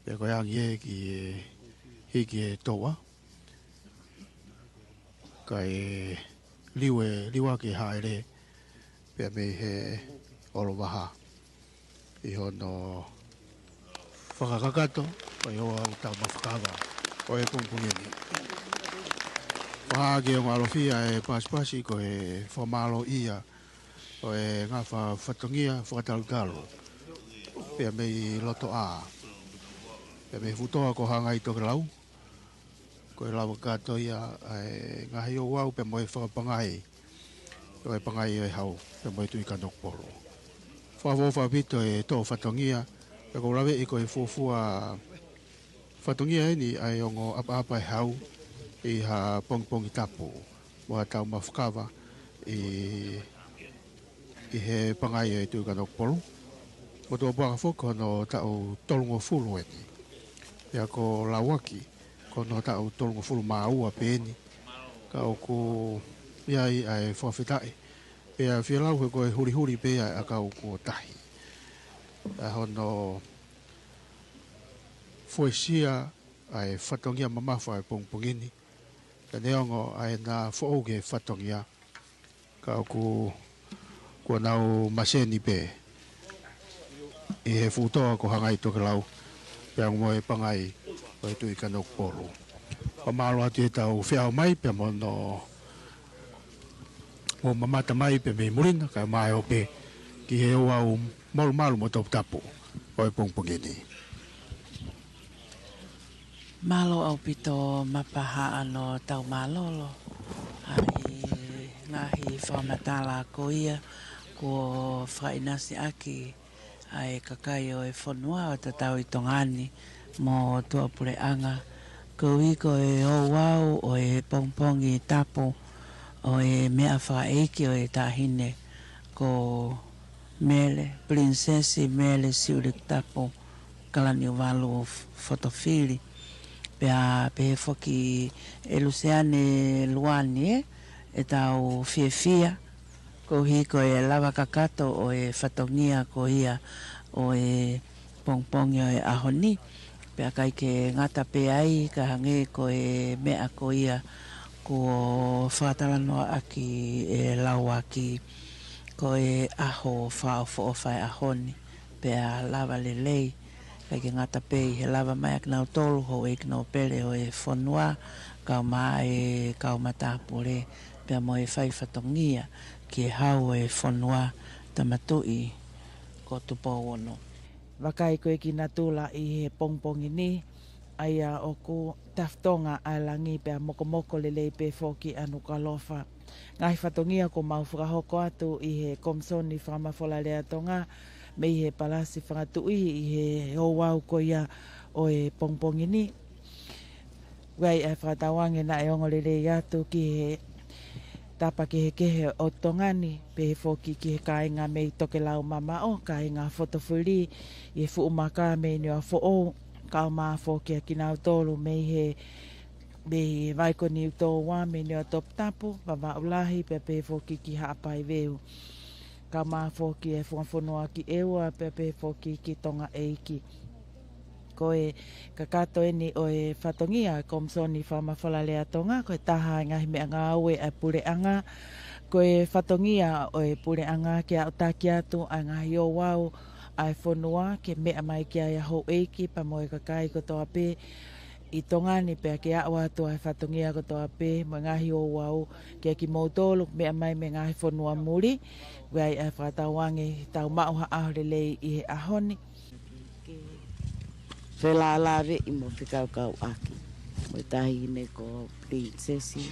Pea ko e angi ē ki he hiki e toa. Kae liu e, liuaki e hāʻele pea mei he ʻOlovaha ʻi hono fakakakato ʻo e ouau taumafa kava ʻo e pongipongi ni. Fakahā ki he ongo ʻalofi ʻa e pasipasi ko e fakamālō ia ʻo e ngafa fatongia fakatalutalu pea mei lotoʻā, pea mei he fuʻu toa ko Hangai Tokelau. Ko e lava kakato ia ʻa e ngaahi ouau pea mo e fakapangai ʻo e pangai ʻo e Hau pea mo e Tuʻi Kanokupolu. Fakaʻofoʻofa ʻaupito e toʻo fatongia, pea ʻoku ou laveʻi ko e fuofua fatongia eni ʻa e ongo ʻapaʻapa e Hau ʻi ha pongipongi tapu mo ha taumafa kava ʻi, ʻi he pangai ʻo e Tuʻi Kanokupolu. Motuʻa puaka foki ko hono taʻu tolungofulu eni. Pea ko Lauaki ko hono taʻu tolungofulu mā ua pē eni. Ka ʻoku ʻi ai ʻa e fakafetaʻi. Pea fielau he ko e hulihuli pē ʻa e ʻakau kuo tahi. ʻA hono fuesia ʻa e fatongia mamafa ʻa e pongipongi ni. Ka neongo ʻa ʻena foʻou ki he fatongia, ka ʻoku, kuo nau maseni pē ʻi he fuʻu toa ko Hangai Tokelau, pea mo e pangai ʻo e Tuʻi Kanokupolu. Fakamālō atu ʻi heʻetau feʻao mai, pea mo hono, mo mamata mai pē mei muli na, kae ʻumaʻā e ope ki he ouau malumalu mo toputapu ʻo e pongipongi ni. Mālō ʻaupito Mapaha ʻa hono tau mālōlō ʻa e ngaahi fakamatala ko ia kuo fakaʻinasiʻaki ʻa e kakai ʻo e fonua ʻo tatau ʻi Tonga ni mo tuʻapuleʻanga. Koeʻuhi ko e ouau ʻo e pongipongi tapu ʻo e meʻa fakaʻeiki ʻo e taʻahine ko Mele, Pilinisesi Mele Siuliki Tapu Kalaniuvalu Fotofili. Pea pehē foki ʻe Luseane Luani ē, ʻetau fiefia koeʻuhi ko e lava kakato ʻo e fatongia ko ia ʻo e pongipongi ʻo e ʻaho ni. Pea ʻikai ke ngata pē ai, ka hangē ko e meʻa ko ia kuo fakatalanoaʻaki ʻe Lauaki, ko e ʻaho fakaʻofoʻofa e ʻaho ni, pea lava lelei, ʻikai ke ngata pē ʻi he lava mai ʻa kinautolu houʻeiki nōpele ʻo e fonua, kae ʻumaʻā e kau matāpule, pea mo e fai fatongia ki he Hau ʻo e fonua, Tama Tuʻi ko Tupou Ono. Vakai ko e kiʻi natula ʻi he pongipongi ni, ʻa ia ʻoku tafitonga ʻa e langi pea mokomoko lelei pē foki ʻa Nukuʻalofa. Ngaahi fatongia kuo mau fakahoko atu ʻi he Komisoni Fakamafola Lea Tonga mei he Palasi Fakatuʻi ʻi he ouau ko ia ʻo e pongipongi ni. ʻOku ʻi ai e fakatauange naʻe ongo lelei atu ki he tapa kehekehe ʻo Tonga ni, pehē foki ki he kāinga mei Tokelau mamaʻo, kāinga Fotofili, ʻi he fuʻu maka mei Niuafoʻou, kae ʻumaʻā foki ʻa kinautolu mei he, mei he Vai ko Niutōua, mei Niuatoputapu, Vavaʻu Lahi, pea pehē foki ki Haʻapai Veu. Kae ʻumaʻā foki e funga fonua ki ʻEua, pea pehē foki ki Tonga ʻEiki. Ko e kakato eni ʻo e fatongia ʻa e Komisoni Fakamafola Lea Tonga, ko e taha e ngaahi meʻangāue ʻa e puleʻanga, Ko e fatongia ʻo e puleʻanga ke aʻutaki atu ʻa e ngaahi ouau ʻa e fonua ke meʻa mai ki ai ʻa houʻeiki pea mo e kakai kotoa pē ʻi Tonga ni, pea ke aʻu atu ʻa e fatongia kotoa pē mo e ngaahi ouau kia kimoutolu meʻa mai mei he ngaahi fonua muli. ʻOku ʻi ai ʻa e fakatauange tau maʻu ha ʻaho lelei ʻi he ʻaho ni. Felālāveʻi mo fekaukauʻaki mo e taʻahine ko Pilinisesi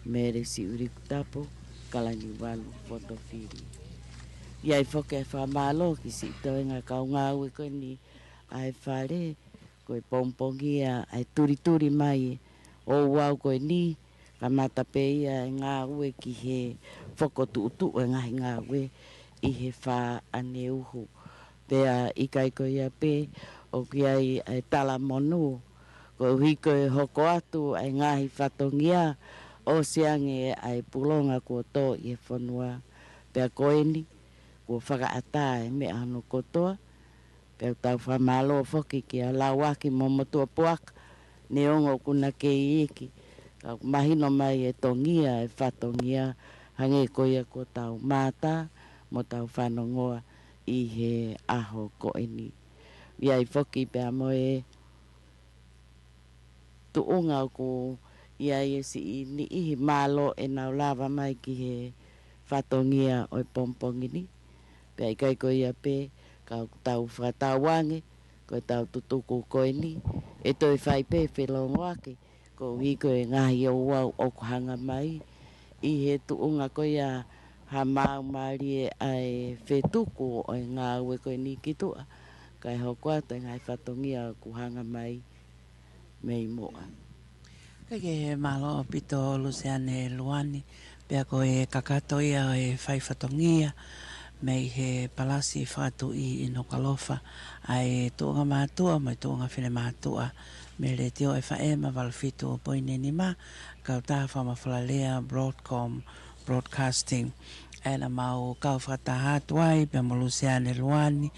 Mele Siuʻilikutapu Kalaniuvalu Fotofili. ʻI ai foki ʻa e fakamālō ki siʻi toenga kaungāue ko eni ʻa e fale, ko e pongipongia ʻa e tulituli mai ʻo e ouau ko eni, kamata pē ia e ngāue ki he fokotuʻutuʻu e ngaahi ngāue ʻi he fā ʻaneuhu. Pea ʻikai ko ia pē, ʻoku ʻi ai ʻa e talamonū koeʻuhi ko e hoko atu ʻa e ngaahi fatongia, ʻosi ange ʻa e pulonga kuo tō ʻi he fonua. Pea ko eni, kuo fakaʻatā e meʻa hono kotoa. Pea ʻoku tau fakamālō foki kia Lauaki mo Motuʻapuaka, neongo ʻoku na kei iiki, ka ʻoku mahino mai e tongia e fatongia, hangē ko ia kuo tau mātā mo tau fanongoa ʻi he ʻaho ko eni. ʻI ai foki pea mo e tuʻunga ʻoku ʻi ai e siʻi niʻihi mālō ʻenau lava mai ki he fatongia ʻo e pongipongi ni. Pea ʻikai ko ia pē, ka ʻoku tau fakatauange ko e tau tutuku ko eni ʻe toe fai pē felōngoaki koeʻuhi ko e ngaahi ouau ʻoku hanga mai, ʻi he tuʻunga ko ia ha maau mālie ʻa e fetuku ʻo e ngāue ko eni ki tuʻa, kae hoko atu e ngaahi fatongia ʻoku hanga mai mei muʻa. Kae kehe, mālō ʻaupito Luseane Luani, pea ko e kakato ia ʻo e fai fatongia mei he Palasi Fakatuʻi ʻi Nukuʻalofa, ʻa e tuʻunga mātuʻa mo e tuʻunga finemātuʻa mei he Letiō F M valu fitu poini nima, kautaha fakamafolalea Broadcom Broadcasting. ʻA ia naʻa mau kau fakataha atu ai pea mo Luseane Luani,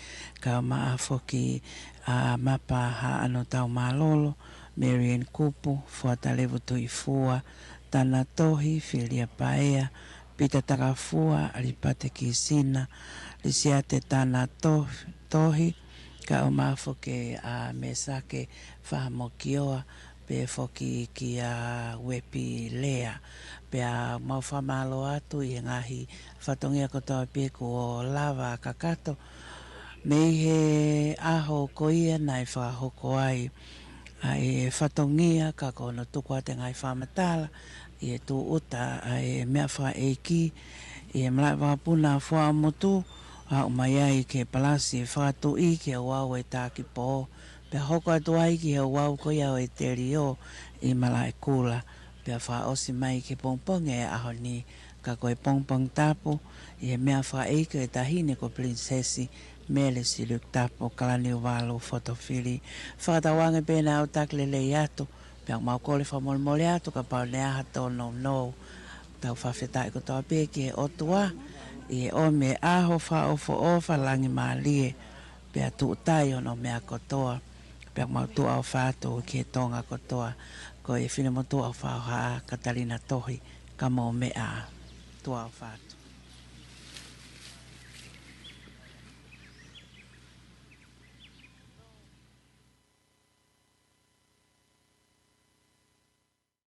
kae ʻumaʻā foki ʻa Mapa Haʻano Taumālolo, Marian Kupu, Fuata Levu Tuʻifua, Tana Tohi, Filia Paea, Pita Takafua, ʻAlipate Kisina, Lisiate Tana To-, Tohi, kae ʻumaʻā foki ʻa Mesake Fahamokioa, pea foki kia Uepi Lea. Pea mau fakamālō atu ʻi he ngaahi fatongia kotoa pē kuo lava kakato mei he ʻaho ko ia naʻe fakahoko ai ʻa e fatongia, ka ko hono tuku atu e ngaahi fakamatala ʻi he tūʻuta ʻa e meʻa fakaʻeiki ʻi he malaʻe vakapuna Fuaʻamotu, aʻu mai ai ki he Palasi Fakatuʻi ki he ouau ʻo e Takipō, pea hoko atu ai ki he ouau ko ia ʻo e Teliō ʻi Malaʻekula, pea fakaʻosi mai ki he pongipongi ʻo e ʻaho ni, ka ko e pongipongi tapu ʻi he meʻa fakaʻeiki ʻo e taʻahine ko Pilinisesi Mele Siuʻilikutapu Kalaniuvalu Fotofili. Fakatauange pē naʻa tau taki lelei atu, pea mau kole fakamolemole atu kapau naʻe ʻi ai ha tōnounou. Tau fakafetaʻi kotoa pē ki he ʻOtua ʻi he ʻomi e ʻaho fakaʻofoʻofa, langi mālie, pea tuʻutai hono meʻa kotoa, pea mau tuʻa ʻofa atu ki he Tonga kotoa. Ko e finemotuʻa ʻofa ʻo Haʻa Katalina Tohi, ka mou meʻa ā. Tuʻa ʻofa atu.